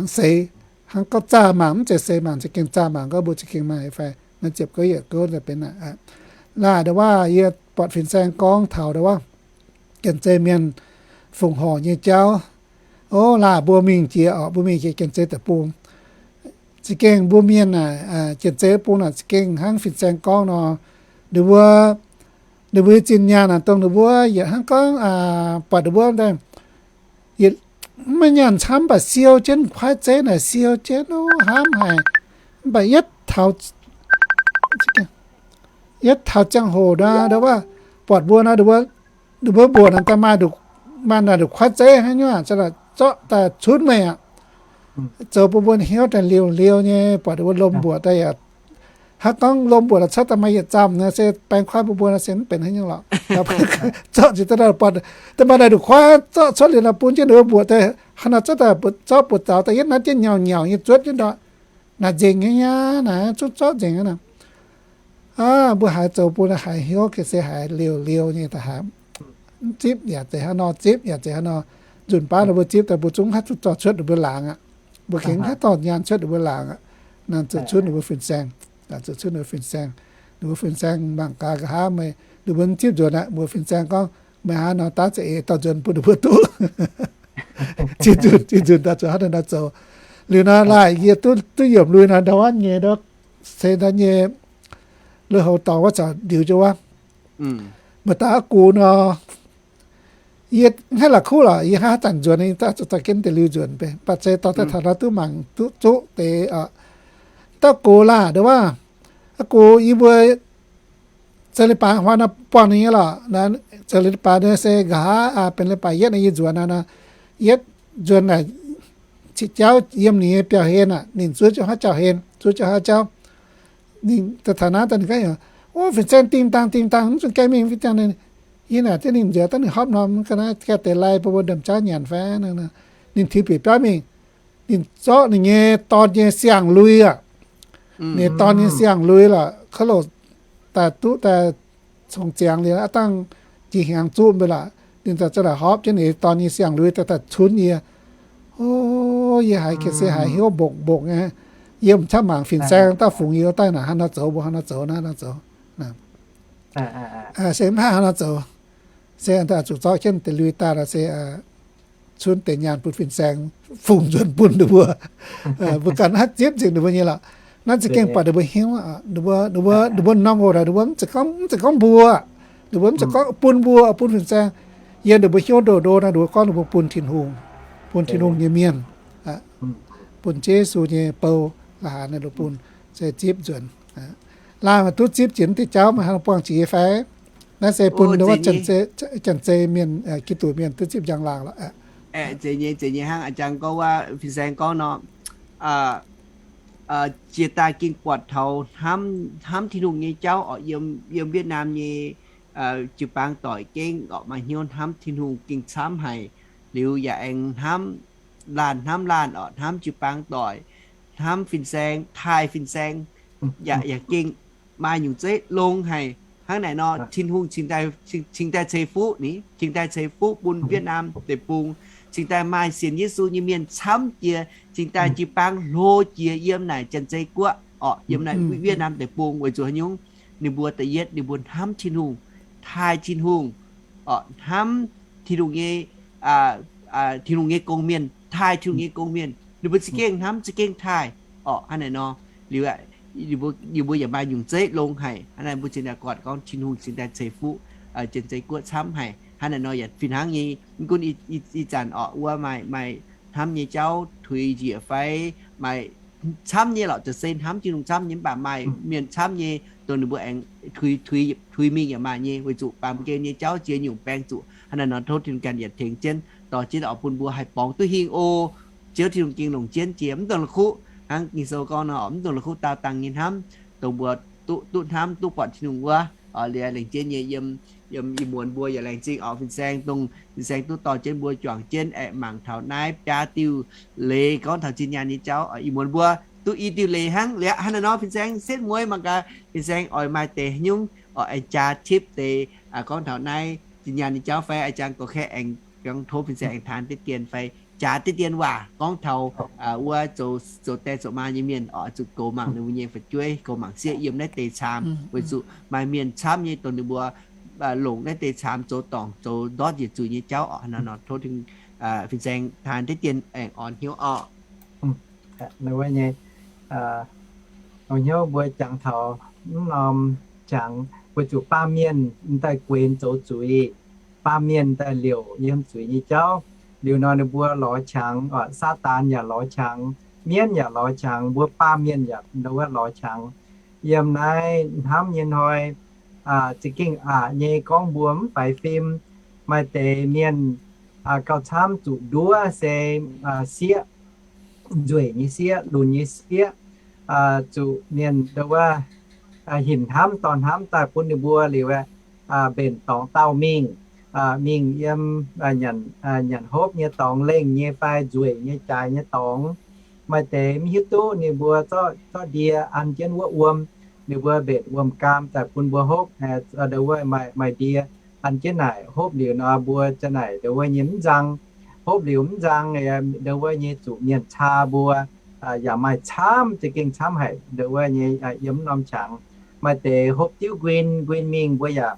seix, hnangv gorngv zaah mangc, mv zeiz seix mangc, za'gengh zaah mangc gorngv mbuo za'gengh maaih fai. Naaiv ziepc gouv yietc gouv benx naaic. Laah ndo wuov yie buatc fin-saeng gorngv taux ndo wuov Janx-Zei Mienh fongc horc nyei jauv. O laah, mbuo mingh jiex orqc, mbuo mingh jiex Janx-Zei Deic-Bung. Za'gengh mbuo mienh naaic, Janx-Zei Deic-Bung naaic za'gengh hnangv fin-saeng gorngv nor, ninh mbuo, ninh mbuo zinh nyaanh naaic dongh ninh mbuo yietc hnangv gorngv buatc ninh mbuo yietc maiv nyaanh camv, mv baac siou jienv kuaaiv zeiv naaic, siou jienv hnamv haic. Mv baac yietv taux, yietv taux ziangh hoc nor, ndo wuov buatc mbuo nor, ninh mbuo mbuoqc naaic daaih maaih, maaih naaic nduqc kuaaiv zeiv hnangv nyungc, zorqv daaih cunv meih aqv. Zoux bun mbuo hnyouv daaih liouh-liouh nyei, buatc ninh mbuo lomh mbuoqc daaih yaac hnangv gorngv lomh mbuoqc daaih cuotv daaih maaih yietc zaamh nor se baeng kuaaiv bun mbuo nor se mv benx haaix nyungc lorqc. Zorqv ziouc daaih buatc, daaih maaih naaic nduqc kuaaiv zorqv cuotv liuz nor bun jienv ninh mbuo mbuoqc daaih, hnangv nor zorqv daaih zorqv buoz-zaux daaih yietv naaiv jienv nyauv-nyauc nyei zuotv jienv ndortv. Naaic nzengc nyei aqv, naaic zungv zorqv nzengc aqv naaic. Aav, mbuo haiz zoux bun haiz hnyouv ga'sie haiz liouh-liouh nyei daaih haiz. Mv zipv yaac zeiz hnangv nor, zipv yaac zeiz hnangv nor. Nzunc baav ninh mbuo zipv daaih mbuo zungv mv haih zuqc zorqv cuotv ninh mbuo laangz aqv. Mbuo gengh mv haih dorh nyaanh cuotv ninh mbuo laangz aqv. Naaic zuqc cunv ninh mbuo fin-saeng, zuqc cunv ninh mbuo fin-saeng. Ninh mbuo fin-saeng mangc gaax nqa'haav meih, ninh mbuo mv zipv nzuonx aqv. Mbuo fin-saeng gorngv, meih hnangv nor daav za'eix dorh nzuonx bun ninh mbuo duqv. Ziex nzunc, ziex nzunc daaih zuqc hnangv naaiv nor zoux. Liuz nor laaic yie duqv, duqv yiemc lui nor ndau wuov nyei, se ndau nyei lui-houx dorngx wuov caux ndiux jienv wuov. Maaih daaih aqv gux nor, yie hnangv la'kuqv lorqc, yie hnangv haaix zanc nzuonx, yie daaih zuqc dorh jienv deix lui nzuonx beiv, mv baac se dorh daaih taux nor duqv mangc duqv zuqv deix oc. Dauh gux laah, ndo wuov, aqv gux yie mbuo zoux leiz-baaix hnoi nor buangh ninh nyei lorqc. Zoux leiz-baaix nor se nqa'haav benx leiz-baaix yietv nor yie nzuonx nor, yietv nzuonx naaic qiex jauv yiem ninh nyei biauv-hlen aqv. Ninh zuov jienv haaix jauv-hlen, zuov jienv haaix jauv. Ninh daaih taux naaiv daaih ninh gorngv, o, fin-saeng ding dangh ding dangh, mv zungh gaengh mingh fin-saeng. Yie naaic zieqv ninh nzuonx daaih ninh hopv norm ga'naaiv gaengh deix lai bun mbuo ndorm jauv nyanc fai. Ninh tiux bieqc biauv mingh, ninh zorqv ninh nyei dorn nyei siang-lui aqv. Ninh dorn nyei siang-lui lorqc, kouv loc daaih duqv daaih congx ziangx liuz aqv, dangh jiex hnyangx zuqv mv bei lorqc. Ninh daaih za'naaic hopv jienv ninh dorn nyei siang-lui daaih daaih cunv yie. O, yie haiz ga'sie haiz hnyouv mbongc mbongc nyei. Yie m'qaqv mangc fin-saeng daaih fungx yie daaih naaic hnangv nor zoux, mbuo hnangv nor zoux, hnangv nor zoux. Se mv haih hnangv nor zoux. Se daaih zuqc zorqv jienv deix lui daaih lorqc se cunv deix nyaanh bun fin-saeng fungx nzuonx bun ninh mbuo. Mbuo ganh haih zipv nzengc ninh mbuo nyei lorqc. Naaiv za'gengh buatc ninh mbuo hnyouv, ninh mbuo, ninh mbuo norm hoc ninh mbuo mv zeiz gorngv, mv zeiz gorngv mbuo, ninh mbuo mv zeiz gorngv bun mbuo, bun fin-saeng. Yiem ninh mbuo hnyouv ndoh ndo naaiv ninh mbuo gorngv ninh mbuo bun Tin-Hungh, bun Tin-Hungh nyei mienh, bun Yesu nyei bou, la'haaix ninh bun, se zipv nzuonx. Laanh maaih duqv zipv jiex mv diuh jauv maaih hnangv buangh jiex nyei fai? Naaiv se bun wuov Janx-Zei mienh, Giduc mienh duqv zipv njang-laangc lorqc. Zeiz nyei, zeiz nyei hnangv a'jang gorngv wuov, fin-saeng gorngv nor, jiex daaih gengh buatc taux hnamv Tin-Hungh nyei jauv oc, yiem Việt Nam nyei jiu-baang doic gengh oc maaih hnyouv hnamv Tin-Hungh gengh camv haic. Liuz yaac aengx hnamv laanh, hnamv laanh oc, hnamv jiu-baang doic, hnamv fin-saeng, taaih fin-saeng, yaac, yaac gengh maaih nyungc zeiv longx haic. Hnangv naaic nor, Tin-Hungh cingx daaih ceix fuqv ni, cingx daaih ceix fuqv bun Việt Nam deic-bung, cingx daaih maaih sienx Yesu nyei mienh camv jiex, cingx daaih jiu-baang hlo jiex yiem naaic Janx-Zei Guoqv oc, yiem naaic Việt Nam deic-bung. Weic zuqc haaix nyungc? Ninh mbuo da'yietv ninh mbuo hnamv Tin-Hungh, taaih Tin-Hungh, hnamv Tin-Hungh nyei, Tin-Hungh nyei gong-mienh, taaih Tin-Hungh nyei gong-mienh. Ninh mbuo za'gengh hnamv, za'gengh taaih oc. Hnangv naaic nor, liuz ninh mbuo yaac maaih nyungc zeiv longx haic. Hnangv naaic mbuo cingx daaih buatc gorngv Tin-Hungh cingx daaih ceix fuqv Janx-Zei Guoqv camv haic. Hnangv naaic nor yaac fih hnangv nyei, mv gunv ih zanc oc wuov maaih, maaih hnamv nyei jauv tuix njiec fai maaih camv nyei lorqc, za'gengh hnamv Tin-Hungh camv nyei, mv baac maaih mienh camv nyei dongh ninh mbuo aengx tuix mingh yaac maaih nyei. Weic zuqc baamh gen nyei jauv ziex nyungc baeng zuqc. Hnangv naaic nor tov Tin-Hungh ganh yietc tengx jienv dorh jienv oc bun mbuo haih borngz duqv hingh oc. Ziouv Tin-Hungh gengh longc jienv jiex mv dongh la'kuqv. Hnangv Ging-Sou gorngv nor, mv dongh la'kuqv daauh dangh nyei hnamv, dongh mbuo duqv, duqv hnamv duqv buatc Tin-Hungh wuov. Liuz laengz jienv nyei yiem, yiem ih muonz mbuo yaac laengz zingh oc fin-saeng, dongh fin-saeng duqv dorh jienv mbuo juangc jienv aengx mangc taux naaiv biaa diuh leiz gorngv taux zinh nyaanh nyei jauv. Ih muonz mbuo duqv i diuh leiz hnangv. Liuz hnangv naaiv nor fin-saeng setv mueiz mangc gaax fin-saeng oix maaih deix nyungc oix aengx jaax tipv deix gorngv taux naaiv zinh nyaanh nyei jauv fai a'jang gorx kaeqv aengx gorngv tov fin-saeng aengx taan diqv dien fai jaax diqv dien waac gorngv taux wuov zoux die zoux maa nyei mienh oc, zuqc goux mangc ninh mbuo nyei fu'jueiv, goux mangc sieqv yiem naaiv deix caamx, weic zuqc maaih mienh camv nyei dongh ninh mbuo longc naaiv deix caamx zoux dorngc zoux ndortv njiec zuiz nyei jauv oc. Hnangv naaiv nor tov fin-saeng taan diqv dien aengx orn hnyouv oc. Wuov nyei, orn hnyouv mbuo jangx taux mv norm jangx weic zuqc baamh mienh daaih guenx zoux zuiz, baamh mienh daaih liouc yiem zuiz nyei jauv. Liuz nor ninh mbuo lorz qangx, Saadaan yaac lorz qangx, mienv yaac lorz qangx, mbuo baamh mienh yaac ndau wuov lorz qangx. Yiem naaiv hnamv nyei hnoi, za'gengh aqc nyei gorngv mbuo mv faix fim. Maaih deix mienh gauh camv zuqc nduov se sieqv, nzueic nyei sieqv, lunx nyei sieqv, zuqc mienh ndau wuov hinc hnamv dorh hnamv daaih bun ninh mbuo liuz aeqv, mbenc dorngx dauh mingh, mingh yiem nyanc hopv nyei dorngx, lengh nyei fai nzueic nyei jaaix nyei dorngx. Maaih deix mv hiuv duqv ninh mbuo zorqv ndie an jienv wuov wuom, ninh mbuo mbenc wuom-gaam daaih bun mbuo hopv, ndau wuov maaih ndie an jienv naaic hopv liuz nor mbuo za'naaic ndau wuov nyei mv nzang. Hopv liuz mv nzang, ndau wuov nyei zuqc mienh caa mbuo, yaac maaih camv, za'gengh camv haic ndau wuov nyei yiem mv norm qangx. Maaih deix hopv diuv nquin, nquin mingh mbuo yaac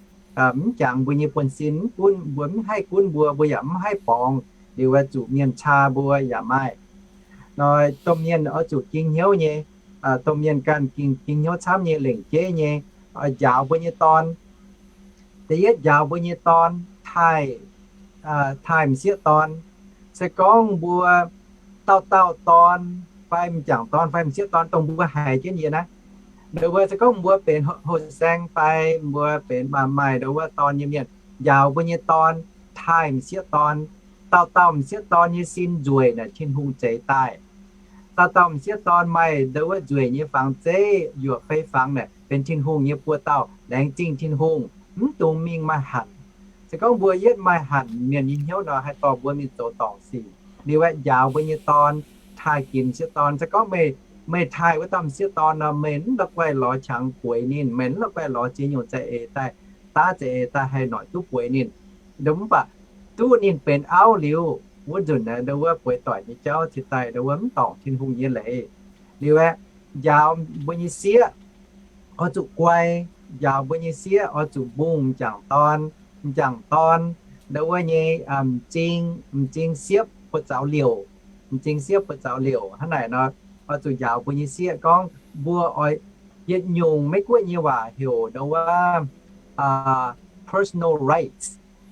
mv jangx mbuo nyei buonv-sin, mv gunv mbuo mv haih gunv mbuo, mbuo yaac mv haih borngz, liuz zuqc mienh caa mbuo yaac maaih. Nor domh mienh oix zuqc ging hnyouv nyei, domh mienh ganh ging, ging hnyouv camv nyei, lengc jeiv nyei, njaaux mbuo nyei dorn. Da'yietv njaaux mbuo nyei dorn, taaih, taaih m'sieqv dorn. Se gorngv mbuo dauh dauh dorn fai m'jangc dorn fai m'sieqv dorn dongh mbuo haiz jienv nyei naaiv, ndau wuov se gorngv mbuo benx hoqc saeng fai mbuo benx maaih ndau wuov dorn nyei mienh, njaaux mbuo nyei dorn taaih m'sieqv dorn. Dauh dauh m'sieqv dorn nyei sin nzueic naaic Tin-Hungh zeix daaih. Dauh dauh m'sieqv dorn maaih ndau wuov nzueic nyei fangx zeiv, yuoqc fei fangx naaic benx Tin-Hungh nyei buoz-dauh, laengz zingh Tin-Hungh, mv dungx mingh maaih hanc. Se gorngv mbuo yietv maaih hanc mienh nyei hnyouv nor, haih dorh mbuo mingh zoux dorngc sic. Liuz aeqv, njaaux mbuo nyei dorn taaih ginx m'sieqv dorn. Se gorngv meih, meih taaih wuov dauh m'sieqv dorn nor, meih mv la'guaih lorz qangx bueix ninh, meih mv la'guaih lorz ziex nyungc za'eix daaih, daav za'eix daaih haih noic duqv bueix ninh. Mv baac duqv ninh benx auv liuz, wuov nzunc ndau wuov bueix doic nyei jauv cingx daaih ndau wuov mv dorngc Tin-Hungh nyei leiz. Liuz aeqv, njaaux mbuo nyei sieqv oix zuqc guai, njaaux mbuo nyei sieqv oix zuqc mbungh m'jangc dorn, m'jangc dorn ndau wuov nyei m'zing, m'zing siepv buoz zaux liouc, m'zing siepv buoz zaux liouc hnangv naaic nor, oix zuqc njaaux mbuo nyei sieqv gorngv mbuo oix, yietc nyungc Meiv-Guoqv nyei waac heuc ndau wuov personal rights,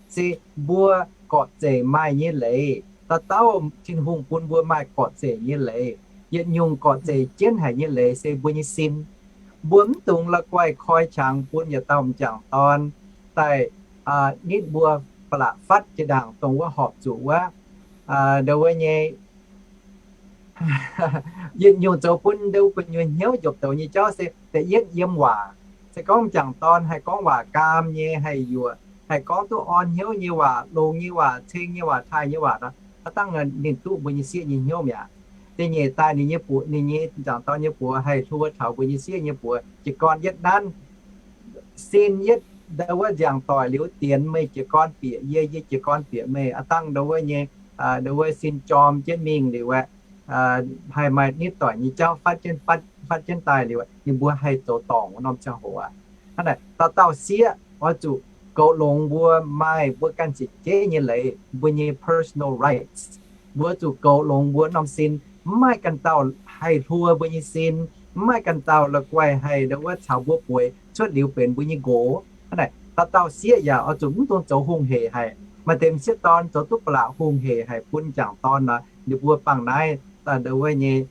se mbuo gorqv-zeic maaih nyei leiz. Dauh dauh Tin-Hungh bun mbuo maaih gorqv-zeic nyei leiz. Yietc nyungc gorqv-zeic jienv haic nyei leiz se mbuo nyei sin. Mbuo mv dungx la'guaih koi qangx bun yietc dauh m'jangc dorn daaih nitv mbuo ba'laqc fatv jiex ndaangc dongh wuov horpc zuqc wuov, ndau wuov nyei yietc nyungc zoux bun ndau gu'nyuoz hnyouv njopv douz nyei jauv se da'yietv yiem waac. Se gorngv m'jangc dorn haih gorngv waac gaam nyei, haih yuoqc, haih gorngv duqv orn hnyouv nyei waac, longx nyei waac, ceng nyei waac, taaih nyei waac nor, aav dangh ninh duqv mbuo nyei sieqv nyei hnyouv mi'aqv. Da'nyeic daaih ninh nyei buoz, ninh nyei m'jangc dorn nyei buoz haih hluo taux mbuo nyei sieqv nyei buoz jiez gorn yietv nanv, sin yietv ndau wuov nziangc doic liuz dienx meih jiez gorn bieqc yie, yie jiez gorn bieqc meih, aav dangh ndau wuov nyei, ndau wuov sin jorm jienv mingh liuz aeqv, haih maaih nitv doic nyei jauv fatv jienv, fatv jienv daaih liuz, ninh mbuo haih zoux dorngc wuov norm ziangh hoc aqv. Hnangv naaic dauh dauh sieqv oix zuqc goux longx mbuo maaih mbuo ganh ziepc jeiv nyei leiz, mbuo nyei personal rights. Mbuo zuqc goux longx mbuo norm sin, mv maaih ganh dauh haih hluo mbuo nyei sin, mv maaih ganh dauh la'guaih haih ndau wuov caux mbuo bueix cuotv liuz benx mbuo nyei nqox. Hnangv naaic dauh dauh sieqv yaac oix zuqc mv dungx zoux hungh heic haic. Maaih deix m'sieqv dorn zoux duqv ba'laqc hungh heic haic bun m'jangc dorn nor, ninh mbuo bangc naaiv ndau wuov nyei,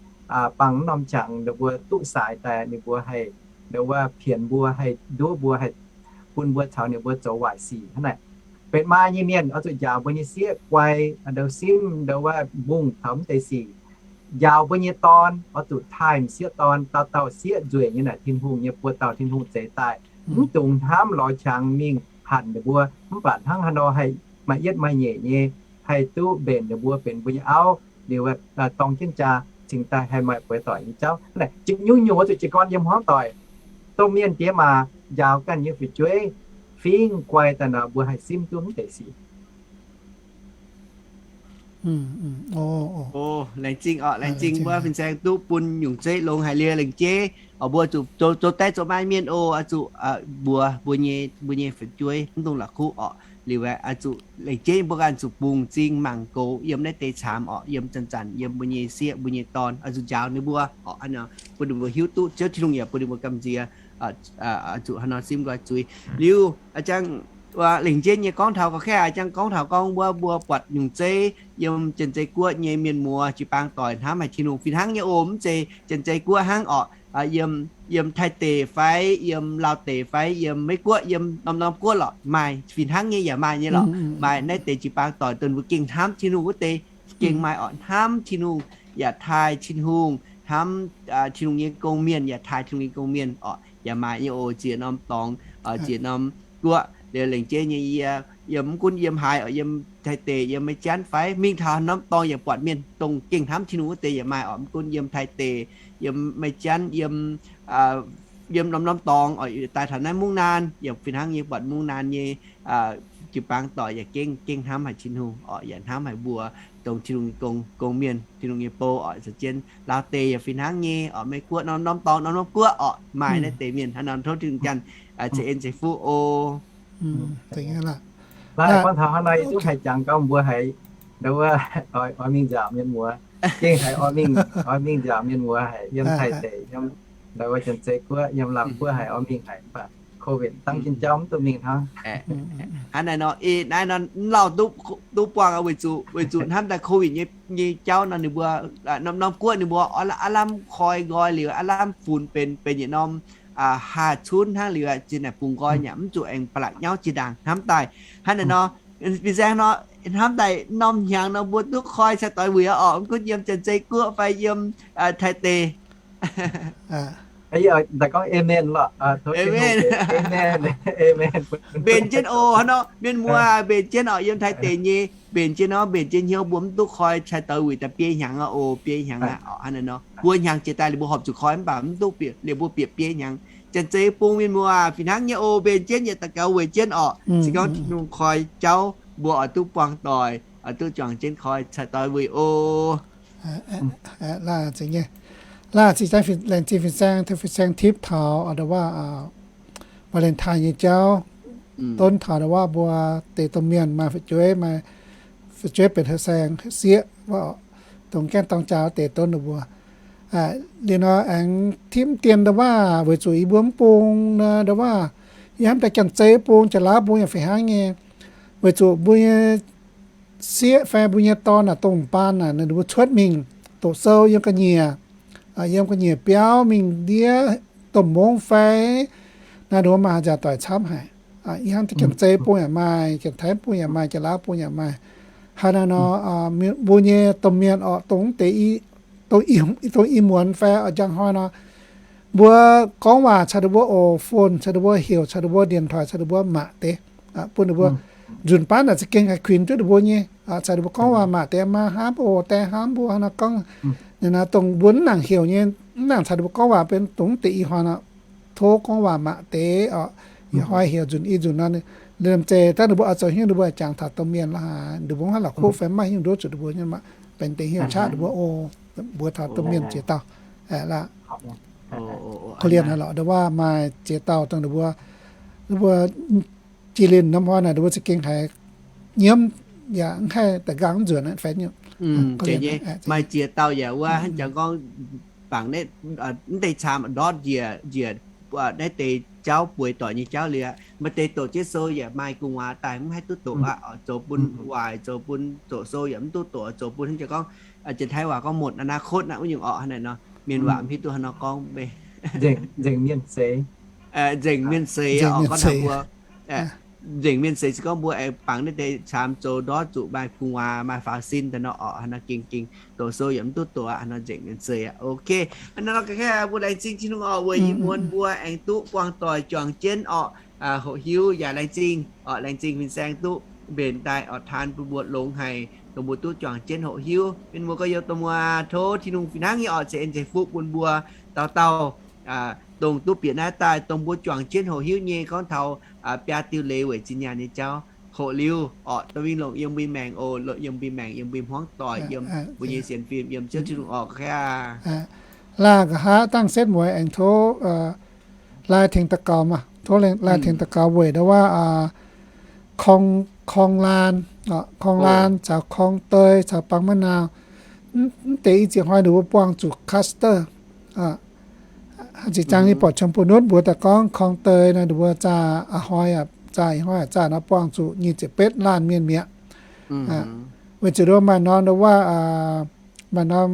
bangc norm qangx ninh mbuo duqv saaix daaih, ninh mbuo haih ndau wuov pienx mbuo, haih nduov mbuo, haih bun mbuo caux ninh mbuo zoux waaic sic hnangv naaic. Benx maa nyei mienh oix zuqc njaaux mbuo nyei sieqv guai, ndau simv ndau wuov mbungh taux mv deix sic. Njaaux mbuo nyei dorn oix zuqc taaih m'sieqv dorn. Dauh dauh sieqv nzueic nyei naaic, Tin-Hungh nyei buoz dauh Tin-Hungh zeix daaih. Mv dungx hnamv lorz qangx mingh hanc ninh mbuo. Mv baac hnangv haaix nor haih maaih yietv maaih nyeic nyei, haih duqv mbenc ninh mbuo benx mbuo nyei auv liuz, dorng jienv jaa cingx daaih haih maaih bueix doic nyei jauv. Naaic nyungc-nyungc oix zuqc jiez gorn yiem hmuangv doic. Domh mienh diex maac njaaux ganh nyei fu'jueiv fingx guai daaih nor, mbuo haih simv duqv mv deix sic. Laengz zingh oc, laengz zingh mbuo fin-saeng duqv bun nyungc zeiv longx haic liuz laengz jeiv oc. Mbuo zuqc zoux daaih zoux maaih mienh oc, oix zuqc mbuox mbuo nyei, mbuo nyei fu'jueiv mv dungx la'kuqv oc. Liuz aeqv, oix zuqc laengz jeiv mbuo ganh zuqc bungx m'zing mangc goux yiem naaiv deix caamx oc, yiem zanc-zanc yiem mbuo nyei sieqv mbuo nyei dorn, oix zuqc njaaux ninh mbuo oc, bun ninh mbuo hiuv duqv Ziouv Tin-Hungh yaac bun ninh mbuo gamh nziex, oix zuqc haaix nor simv nqoi zuiz. Liuz a'jang laengz jeiv nyei gorngv taux ga'kaeqv, a'jang gorngv taux gorngv wuov mbuo buatc nyungc zeiv yiem Janx-Zei Guoqv nyei mienh muoz jiu-baang doic hnamv haic Tin-Hungh fih hnangv nyei oc. Mv zeiz Janx-Zei Guoqv hnangv oc, yiem, yiem Taiv deic fai yiem Laauv deic fai yiem Meiv Guoqv, yiem norm-norm guoqv lorqc maaih, fih hnangv nyei yaac maaih nyei lorqc. Maaih naaiv deix jiu-baang doic dongh mbuo gengh hnamv Tin-Hungh wuov deix, gengh maaih oc, hnamv Tin-Hungh yaac taaih Tin-Hungh, hnamv Tin-Hungh nyei gong-mienh yaac taaih Tin-Hungh nyei gong-mienh oc, yaac maaih nyei oc. Ziex norm dorngx, ziex norm guoqv liuz laengz jeiv nyei yie, yiem mv gunv yiem haaix oc, yiem Taiv deic, yiem Meiv Janv fai mingh taux norm dorngx yaac buatc mienh dongh gengh hnamv Tin-Hungh wuov deix yaac maaih oc. Mv gunv yiem Taiv deic, yiem Meiv Janv, yiem, yiem norm-norm dorngx oc, daaih taux naaiv Mungv Naan yaac fih hnangv nyei buatc Mungv Naan nyei jiu-baang doic yaac gengh, gengh hnamv haic Tin-Hungh oc, yaac hnamv haic mbuo dongh Tin-Hungh nyei gong, gong-mienh, Tin-Hungh nyei bou oc. Za'gengh Laauv deic yaac fih hnangv nyei oc, Meiv Guoqv norm-norm dorngx, norm-norm guoqv oc, maaih naaiv deix mienh hnangv nor. Tov Tin-Hungh ganh ceix en ceix fuqv oc. Naaiv gorngv taux hnangv nor, yie duqv haih jangx gauh mbuo haiz ndau wuov oix mingh nziaauc mienh muoz, gengh haiz oix mingh, oix mingh nziaauc mienh muoz haic, yiem Taiv deic, yiem ndau wuov Janx-Zei Guoqv, yiem Laauv Guoqv haic oix mingh haic, mv baac COVID dangv jienv jauv mv duqv mingh hnangv. Hnangv naaiv nor, ih, naaiv nor mv lauh duqv buangh weic zuqc, weic zuqc hnamv daaih COVID nyei, nyei jauv nor ninh mbuo norm-norm guoqv ninh mbuo aav lamh koi nqoi liuz, aav lamh funx benx, benx yietc norm haah cunv hnangv liuz, zinh naaic bungx nqoi yaac mv zuqc aengx ba'laqc nyauv jiex ndaangc. Hnamv daaih hnangv naaiv nor, fin-saeng nor, hnamv daaih norm hnyangx nor mbuo duqv koi cai doix wuic oc, mv gunv yiem Janx-Zei Guoqv fai yiem Taiv deic. Mbenc jienv oc, hnangv nor mienh muoz mbenc jienv oc, yiem Taiv deic nyei mbenc jienv nor, mbenc jienv hnyouv mbuo mv duqv koi cai doix wuic daaih biei hnyangx aqv oc, biei hnyangx aqv oc. Hnangv naaiv nor mbuo hnyangx jiex daaih liuz mbuo horpc zuqc koi mv baac mv duqv bieqc, liuz mbuo bieqc biei hnyangx. Janx-Zei bung mienh muoz fih hnangv nyei oc, mbenc jienv yaac daux gaux weic jienv oc. Se gorngv Tin-Hungh koi jauv mbuo oix duqv buangh doic, oix duqv juangc jienv koi cai doix wuic oc. Laengz zingh fin-saeng, tov fin-saeng tipv taux Valentine nyei jauv. Donv taux ndau wuov mbuo deix domh mienh maaih fu'jueiv, maaih fu'jueiv benx heuc saeng heuc sieqv wuov, dongh gaengh dorng jaa deix donv ninh mbuo. Liuz nor aengx timv dien ndau wuov, weic zuqc yie mbuo mv bung nor ndau wuov, yie hnamv daaih janx-zei bung, janx-laauv bung yaac fih hnangv nyei. Weic zuqc mbuo nyei sieqv fai mbuo nyei dorn naaic, dongh baan naaic, ninh mbuo cuotv mingh doqc sou yiem ga'nyiec, yiem ga'nyiec biauv mingh ndiev domh mungv fai naaiv, ninh mbuo maaih haaix nziaauc doic camv haic. Yie hnamv daaih janx-zei bung yaac maaih, janx-taiv bung yaac maaih, janx-laauv bung yaac maaih. Hnangv naaiv nor, mbuo nyei domh mienh orqc, dongh deix, dongh i muonz fai oix njang hnoi nor, mbuo gorngv waac caux ninh mbuo oc, phone caux ninh mbuo, heuc caux ninh mbuo, điện thoại caux ninh mbuo mangc deix, bun ninh mbuo nzunc baav naaic za'gengh haih kuinx duqv ninh mbuo nyei. Caux ninh mbuo gorngv waac mangc deix, maa hnamv mbuo, die hnamv mbuo, hnangv naaiv gorngv, ninh naaiv dongh mbuo mv nangc heuc nyei, mv nangc caux ninh mbuo gorngv waac benx dongh deix ih hnoi nor, tov gorngv waac mangc deix orqc. Yietc hnoi heuc nzunc i nzunc nor, liemh zeih daaih ninh mbuo oix zoux hnyouv ninh mbuo jangx taux domh mienh lorqc haaix, ninh mbuo hnangv la'kuqv fai mv maaih hnyouv nduov zuqc ninh mbuo nyei, benx deix hnyouv qaqv ninh mbuo o, mbuox taux domh mienh ziex dauh. Aqv, korv-lienh haic lorqc, ndau wuov maaih ziex dauh dongh ninh mbuo, ninh mbuo jiex linh norm hnoi naaic ninh mbuo za'gengh haiz nyiemv yaac mv haih da'nqaang mv nzuonx aqv, fai nyungc. Maaih ziex dauh yaac wuov hnangv jangx gorngv bangc naaiv, mv deix caam ndortv njiec, njiec naaiv deix jauv bueix doic nyei jauv liuz aqv. Maaih deix doqc jienv sou yaac maaih gu'nguaaz daaih mv haih duqv doqc aqv, zoux bun waaic, zoux bun doqc sou yaac mv duqv doqc, zoux bun hnangv jangx gorngv janx-taiv waac gorngv หมดอนาคต naaic, wuov nyungc orqc hnangv naaic nor. Mienh waac mv hiuv duqv hnangv nor gorngv meih nzengc mienh seix, nzengc mienh seix orqc, gorngv taux mbuo nzengc mienh seix se gorngv mbuo aengx bangc naaiv deix caam zoux ndortv zuqc maaih gu'nguaaz maaih faaux sin daaih nor orqc, hnangv nor gengh gengh doqc sou yaac mv duqv doqc aqv, hnangv nor nzengc mienh seix aqv. Ok, hnangv nor ga'naaiv mbuo laengz zingh Tin-Hungh orqc weic ih muonz mbuo aengx duqv buangh doic juangc jienv orqc, hoqc hiuv yaac laengz zingh orqc, laengz zingh fin-saeng duqv mbenc daaih orqc, taan bun mbuo longx haic dongh mbuo duqv juangc jienv hoqc hiuv. Mienh muoz gorx-youz doic muoz, tov Tin-Hungh fih hnangv nyei orqc ceix en ceix fuqv bun mbuo dauh dauh, dongh duqv bieqc naaiv daaih dongh mbuo juangc jienv hoqc hiuv nyei gorngv taux biaa diuh leiz weic zinh nyaanh nyei jauv. Hoqc liuz orqc, dorh mingh longc yiem mbuo nyei maengc oc, longc yiem mbuo nyei maengc, yiem mbuo nyei hmuangv doic, yiem mbuo nyei sienx fim, yiem Ziouv Tin-Hungh orqc, kaav. Laanh nqa'haav dangh setv mueiz aengx tov laai tengx daux gaux maah, tov laai tengx daux gaux weic ndau wuov korng laan, korng laan caux korng dei caux bangv ma'naauh. Mv deix ih ziex hnoi ninh mbuo buangh zuqc cluster. Zinh ziangx yie buatc Chong Bun Nutv mbuox daaih gorngv korng dei naaic ninh mbuo zaah a'hnoi, zaah ih hnoi zaah nor buangh zuqc nyic ziepc betv laanh mienh mi'aqv. Weic zuqc maaih norm ndau wuov, maaih norm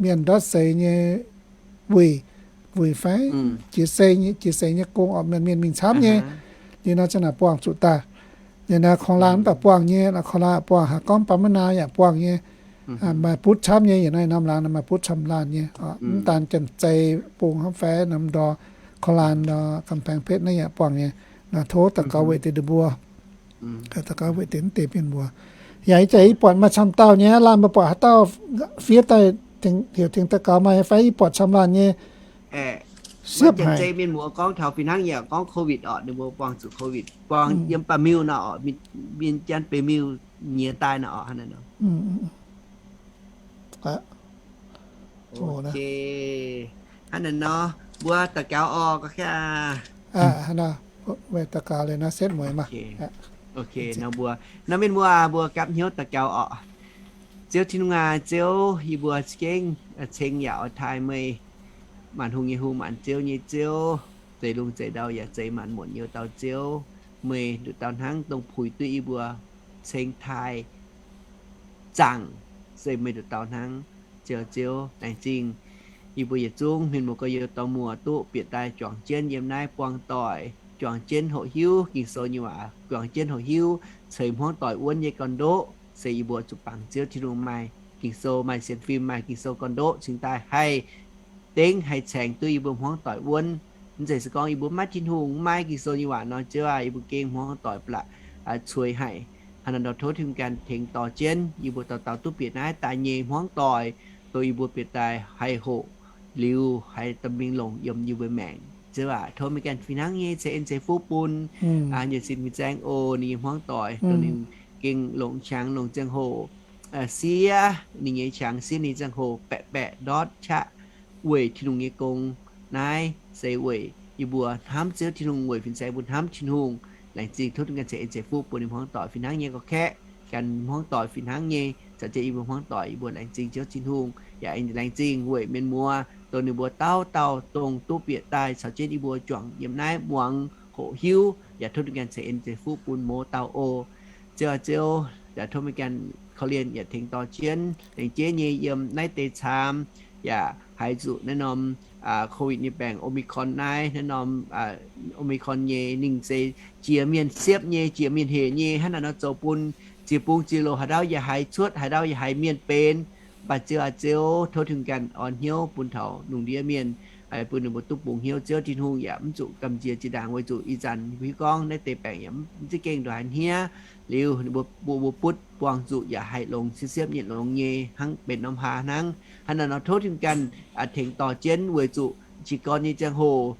mienh ndortv seix nyei wuic, wuic fai jiex seix, jiex seix nyei gong orqc, mienh mingh camv nyei. Liuz nor ziang naaic buangh zuqc daaih. Liuz nor korng laan mv baac buangh nyei, korng laan buangh, haaix gorngv bangv ma'naauh yaac buangh nyei. Maaih butv camv nyei, yietc norm laangz maaih butv camv laanh nyei. Mv daan janx-zei bung hnangv fai norm ndor, korng laan ndor, Ga'mpaengx-Betv naaiv yaac buangh nyei. Naaiv tov daux gaux weic deix mbuo, daux gaux weic deix mv deix mienh mbuo. Yaac ih zanc yie buatc maaih camv dauh nyei, laanh mbuo buatc haaix dauh fiev daaih heuc tengx daux gaux maaih fai? Yie buatc camv laanh nyei. Siepv haic. Mienh muoz gorngv taux fih hnangv yaac gorngv COVID orqc, ninh mbuo buangh zuqc COVID, buangh yiem ba'miuh nor orqc, mienh janx ba'miuh nyiex daaih nor orqc, hnangv naaiv nor. Hnangv naaiv nor, mbuo daux gaux orqc, ga'kaav. Daux gaux liuz nor setv mueiz maah. Ok, nor mbuo, nor mienh muoz, mbuo gapv hnyouv daux gaux orqc. Ziouv Tin-Hungh aac, Ziouv, yie mbuo za'gengh ceng yaac oix taaih meih, maanc hungh nyei hungh, maanc ziouv nyei Ziouv, zeix lungh zeix ndau yaac zeix maanc muotc nyei dauh Ziouv. Meih nduqc dauh hnangv dongh puix duqv yie mbuo ceng taaih zaangc, se meih nduqc dauh hnangv. Ziouv, Ziouv, laengz zingh yie mbuo yietc zungv mienh muoz gorx-youz dorh muoz duqv bieqc daaih juangc jienv yiem naaiv buangh doic, juangc jienv hoqc hiuv Ging-Sou nyei waac, juangc jienv hoqc hiuv ceix hmuangv doic wuonv nyei gorn-ndoqv, se yie mbuo zuqc bangc Ziouv Tin-Hungh maaih Ging-Sou, maaih sienx fim, maaih Ging-Sou gorn-ndoqv cingx daaih haih dengv haih caengx duqv yie mbuo hmuangv doic wuonv. Mv zeiz se gorngv yie mbuo maiv Tin-Hungh, maiv Ging-Sou nyei waac nor, Ziouv aac, yie mbuo gengh hmuangv doic blatc cueix haic. Hnangv naaiv nor tov Tin-Hungh ganh tengx dorh jienv yie mbuo dauh dauh duqv bieqc naaiv daaih nyei hmuangv doic, dongh yie mbuo bieqc daaih haih hoqc liuz haih dorh mingh longc yiem yie mbuo maengc. Ziouv aac, tov meih ganh fih hnangv nyei ceix en ceix fuqv bun nyiec sin fin-saeng oc, ninh nyei hmuangv doic, dongh ninh gengh longc qangx longc ziangh hoc siev ninh nyei qangx, siev ninh ziangh hoc baeqc baeqc ndortv qaqv weic Tin-Hungh nyei gong. Naaiv se weic yie mbuo hnamv Ziouv Tin-Hungh, weic fin-saeng mbuo hnamv Tin-Hungh. Laengz zingh, tov Tin-Hungh ganh ceix en ceix fuqv bun ninh hmuangv doic fih hnangv nyei gorqv-kaeqv, ganh hmuangv doic fih hnangv nyei, caux jienv yie mbuo hmuangv doic, yie mbuo laengz zingh Ziouv Tin-Hungh, yaac aengx laengz zingh weic mienh muoz dongh ninh mbuo dauh dauh dongh duqv bieqc daaih caux jienv yie mbuo juangc yiem naaiv muangx hoqc hiuv, yaac tov Tin-Hungh ganh ceix en ceix fuqv bun mouz dauh oc. Ziouv aac Ziouv, yaac tov meih ganh korv-lienh yaac tengx dorh jienv, laengz jienv nyei yiem naaiv deix caamx, yaac haiz zuqc naaiv norm Covid nyei baengc Omicron naaiv, naaiv norm Omicron nyei ninh se jiex mienh siepv nyei, jiex mienh hec nyei, hnangv naaiv nor zoux bun ziex bung ziex loz haaix dauh yaac haiz cuotv, haaix dauh yaac haiz mienh benx. Mv baac Ziouv aac Ziouv, tov Tin-Hungh ganh orn hnyouv bun taux lungh ndiev mienh, bun ninh mbuo duqv bungx hnyouv Ziouv Tin-Hungh, yaac mv zuqc gamh nziex jiex ndaangc weic zuqc ih zanc mbuo hiuv gorngv naaiv deix baengc yaac mv za'gengh ndongc haaix hniev. Liuz ninh mbuo, mbuo, mbuo butv buangh zuqc yaac haih longx siepv-siepv nyei longx nyei hnangv benx norm hlaax hnangv. Hnangv naaiv nor tov Tin-Hungh ganh tengx dorh jienv weic zuqc jiez gorn nyei ziangh hoc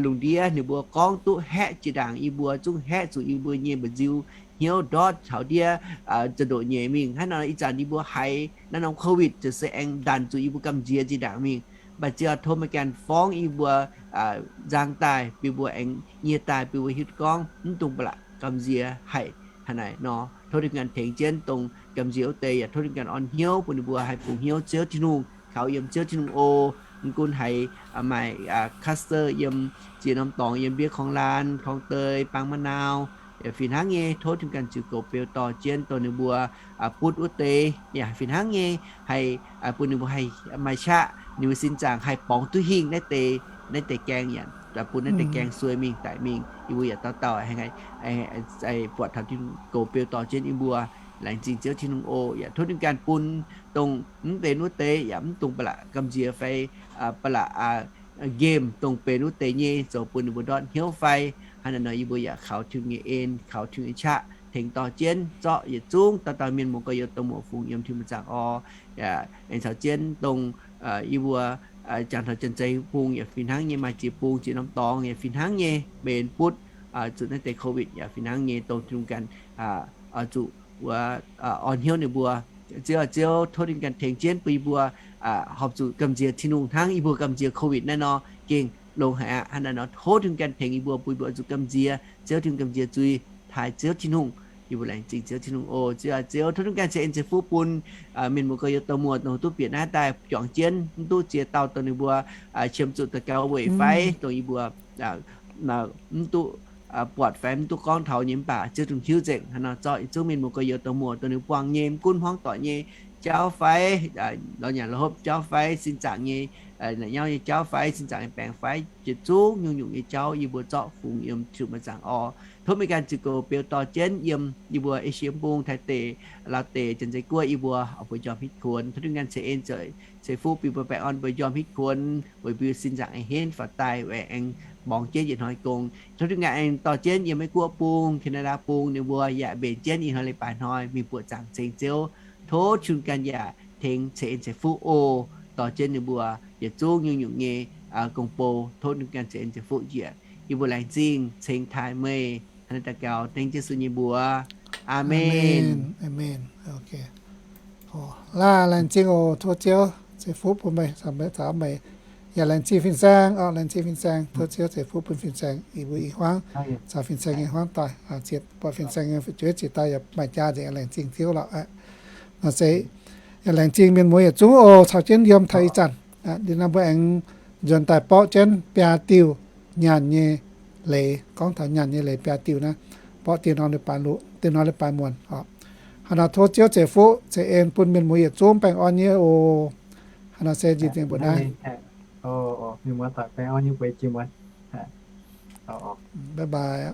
lungh ndiev ninh mbuo gorngv duqv haeqv jiex ndaangc yie mbuo, zungv haeqv zuqc yie mbuo nyei mba'nziu hnyouv ndortv taux ndiev za'ndoqc nyeic mingh. Hnangv naaiv nor ih zanc yie mbuo haiz naaiv norm Covid ziouc se aengx ndanc zuqc yie mbuo gamh nziex jiex ndaangc mingh. Mv baac Ziouv aac, tov meih ganh forngv yie mbuo nzang daaih bun mbuo aengx nyie daaih bun mbuo hiuv gorngv mv dungx ba'laqc gamh nziex haic. Hnangv naaiv nor tov Tin-Hungh ganh tengx jienv dongh gamh nziex wuov deix, yaac tov Tin-Hungh ganh orn hnyouv bun ninh mbuo haih bungx hnyouv Ziouv Tin-Hungh, kaux yiem Ziouv Tin-Hungh oc. Mv gunv haiz maaih cluster yiem ziex norm dorngx, yiem Mbiev Korng-Lan, Korng-Dei, Baang Ma'nau, yaac fih hnangv nyei tov Tin-Hungh ganh ziux goux beu dorh jienv dongh ninh mbuo butv wuov deix, yaac fih hnangv nyei haih bun ninh mbuo haih maaih qaqv ninh mbuo sin zaangc haih borngz duqv hingh naaiv deix, naaiv deix gaeng, yaac bun naaiv deix gaeng suei mingh daic mingh. Yie mbuo yaac dauh dauh buatc taux Tin-Hungh goux beu dorh jienv yie mbuo. Laengz zingh Ziouv Tin-Hungh oc. Yaac tov Tin-Hungh ganh bun dongh mv benx wuov deix yaac mv dungx ba'laqc gamh nziex fai ba'laqc nqemh dongh benx wuov deix nyei zoux bun ninh mbuo ndortv hnyouv fai. Hnangv naaiv nor yie mbuo yaac kaux Tin-Hungh nyei en, kaux Tin-Hungh nyei qaqv tengx dorh jienv zorqv yietc zungv dauh dauh mienh muoz gorx-youz dongh muoqc fungx yiem Tin-Hungh zaangc orv. Yaac aengx caux jienv dongh yie mbuo jangx taux Janx-Zei bung yaac fih hnangv nyei, maaih ziex bung ziex norm dorngx yaac fih hnangv nyei benx butv zuqc naaiv deix Covid yaac fih hnangv nyei, dongh Tin-Hungh ganh oix zuqc wuov orn hnyouv ninh mbuo. Ziouv, Ziouv, tov Tin-Hungh ganh tengx jienv bun yie mbuo horpc zuqc gamh nziex Tin-Hungh hnangv yie mbuo gamh nziex Covid naaiv nor gengh longx haic aqv. Hnangv naaiv nor tov Tin-Hungh ganh tengx yie mbuo, bun yie mbuo oix zuqc gamh nziex Ziouv, Tin-Hungh gamh nziex zuiz, taaih Ziouv Tin-Hungh. Yie mbuo laengz zingh Ziouv Tin-Hungh oc. Ziouv, Ziouv, tov Tin-Hungh ganh ceix en ceix fuqv bun mienh muoz gorx-youz dongh muoz dongh duqv bieqc naaiv daaih juangc jienv, mv duqv ziex dauh dongh ninh mbuo qiemx zuqc daux gaux weic fai dongh yie mbuo mv duqv buatc fai mv duqv gorngv taux nyei, mv baac Ziouv Tin-Hungh hiuv nzengc. Hnangv nor zorqv yietc zungv mienh muoz gorx-youz dongh muoz dongh ninh buangh nyei, mv gunv hmuangv doic nyei jauv fai lorz nyanc lorz hopv jauv fai sin zaangc nyei naaic nyauv nyei jauv fai sin zaangc nyei baengc fai yietc zungv nyungc-nyungc nyei jauv yie mbuo zorqv fungx yiem Tin-Hungh maah zaangc orv. Tov meih ganh ziux goux beu dorh jienv yiem yie mbuo Esie bung, Taiv deic, Laauv deic, Janx-Zei guoqv yie mbuo oix mbuo njormh hitv kuonx. Tov Tin-Hungh ganh ceix en ceix fuqv bun mbuo baengh orn mbuo njormh hitv kuonx, weic mbuo sin zaangc aengx henv faaux daaih, weic aengx mborngz jienv yietc hnoi gong. Tov Tin-Hungh ganh aengx dorh jienv yiem Meiv Guoqv bung, Canada bung, ninh mbuo yaac mbenc jienv ih hnoi leiz-baaix hnoi mingh buoqc zaangc ceng Ziouv. Tov Tin-Hungh ganh yaac tengx ceix en ceix fuqv oc, dorh jienv ninh mbuo yietc zungv nyungc-nyungc nyei gong-bou. Tov Tin-Hungh ganh ceix en ceix fuqv njiec. Yie mbuo laengz zingh ceng taaih meih. Hnangv naaiv daux gaux dengv Yesu nyei mbuox. Aamen. Aamen. Laah, laengz zingh oc. Tov Ziouv ceix fuqv bun meih, caux meih. Yaac laengz zingh fin-saeng oc, laengz zingh fin-saeng. Tov Ziouv ceix fuqv bun fin-saeng, yie mbuo ih hmuangv caux fin-saeng nyei hmuangv doic, ziex, buatc fin-saeng nyei fu'jueiv ziex dauh yaac maaih jaa nzengc, laengz zingh Ziouv lorqc. Nor se yaac laengz zingh mienh muoz yietc zungv oc, caux jienv yiem taux ih zanc. Liuz nor mbuo aengx nzuonx daaih borqv jienv biaa diuh nyaanh nyei leiz, gorngv taux nyaanh nyei leiz biaa diuh naaiv, borqv diuh norm leiz-baaix, diuh norm leiz-baaix muonc oc. Hnangv nor tov Ziouv ceix fuqv ceix en bun mienh muoz yietc zungv baengh orn nyei oc. Hnangv nor se nziex nzengc mbuo naaiv. Bye bye.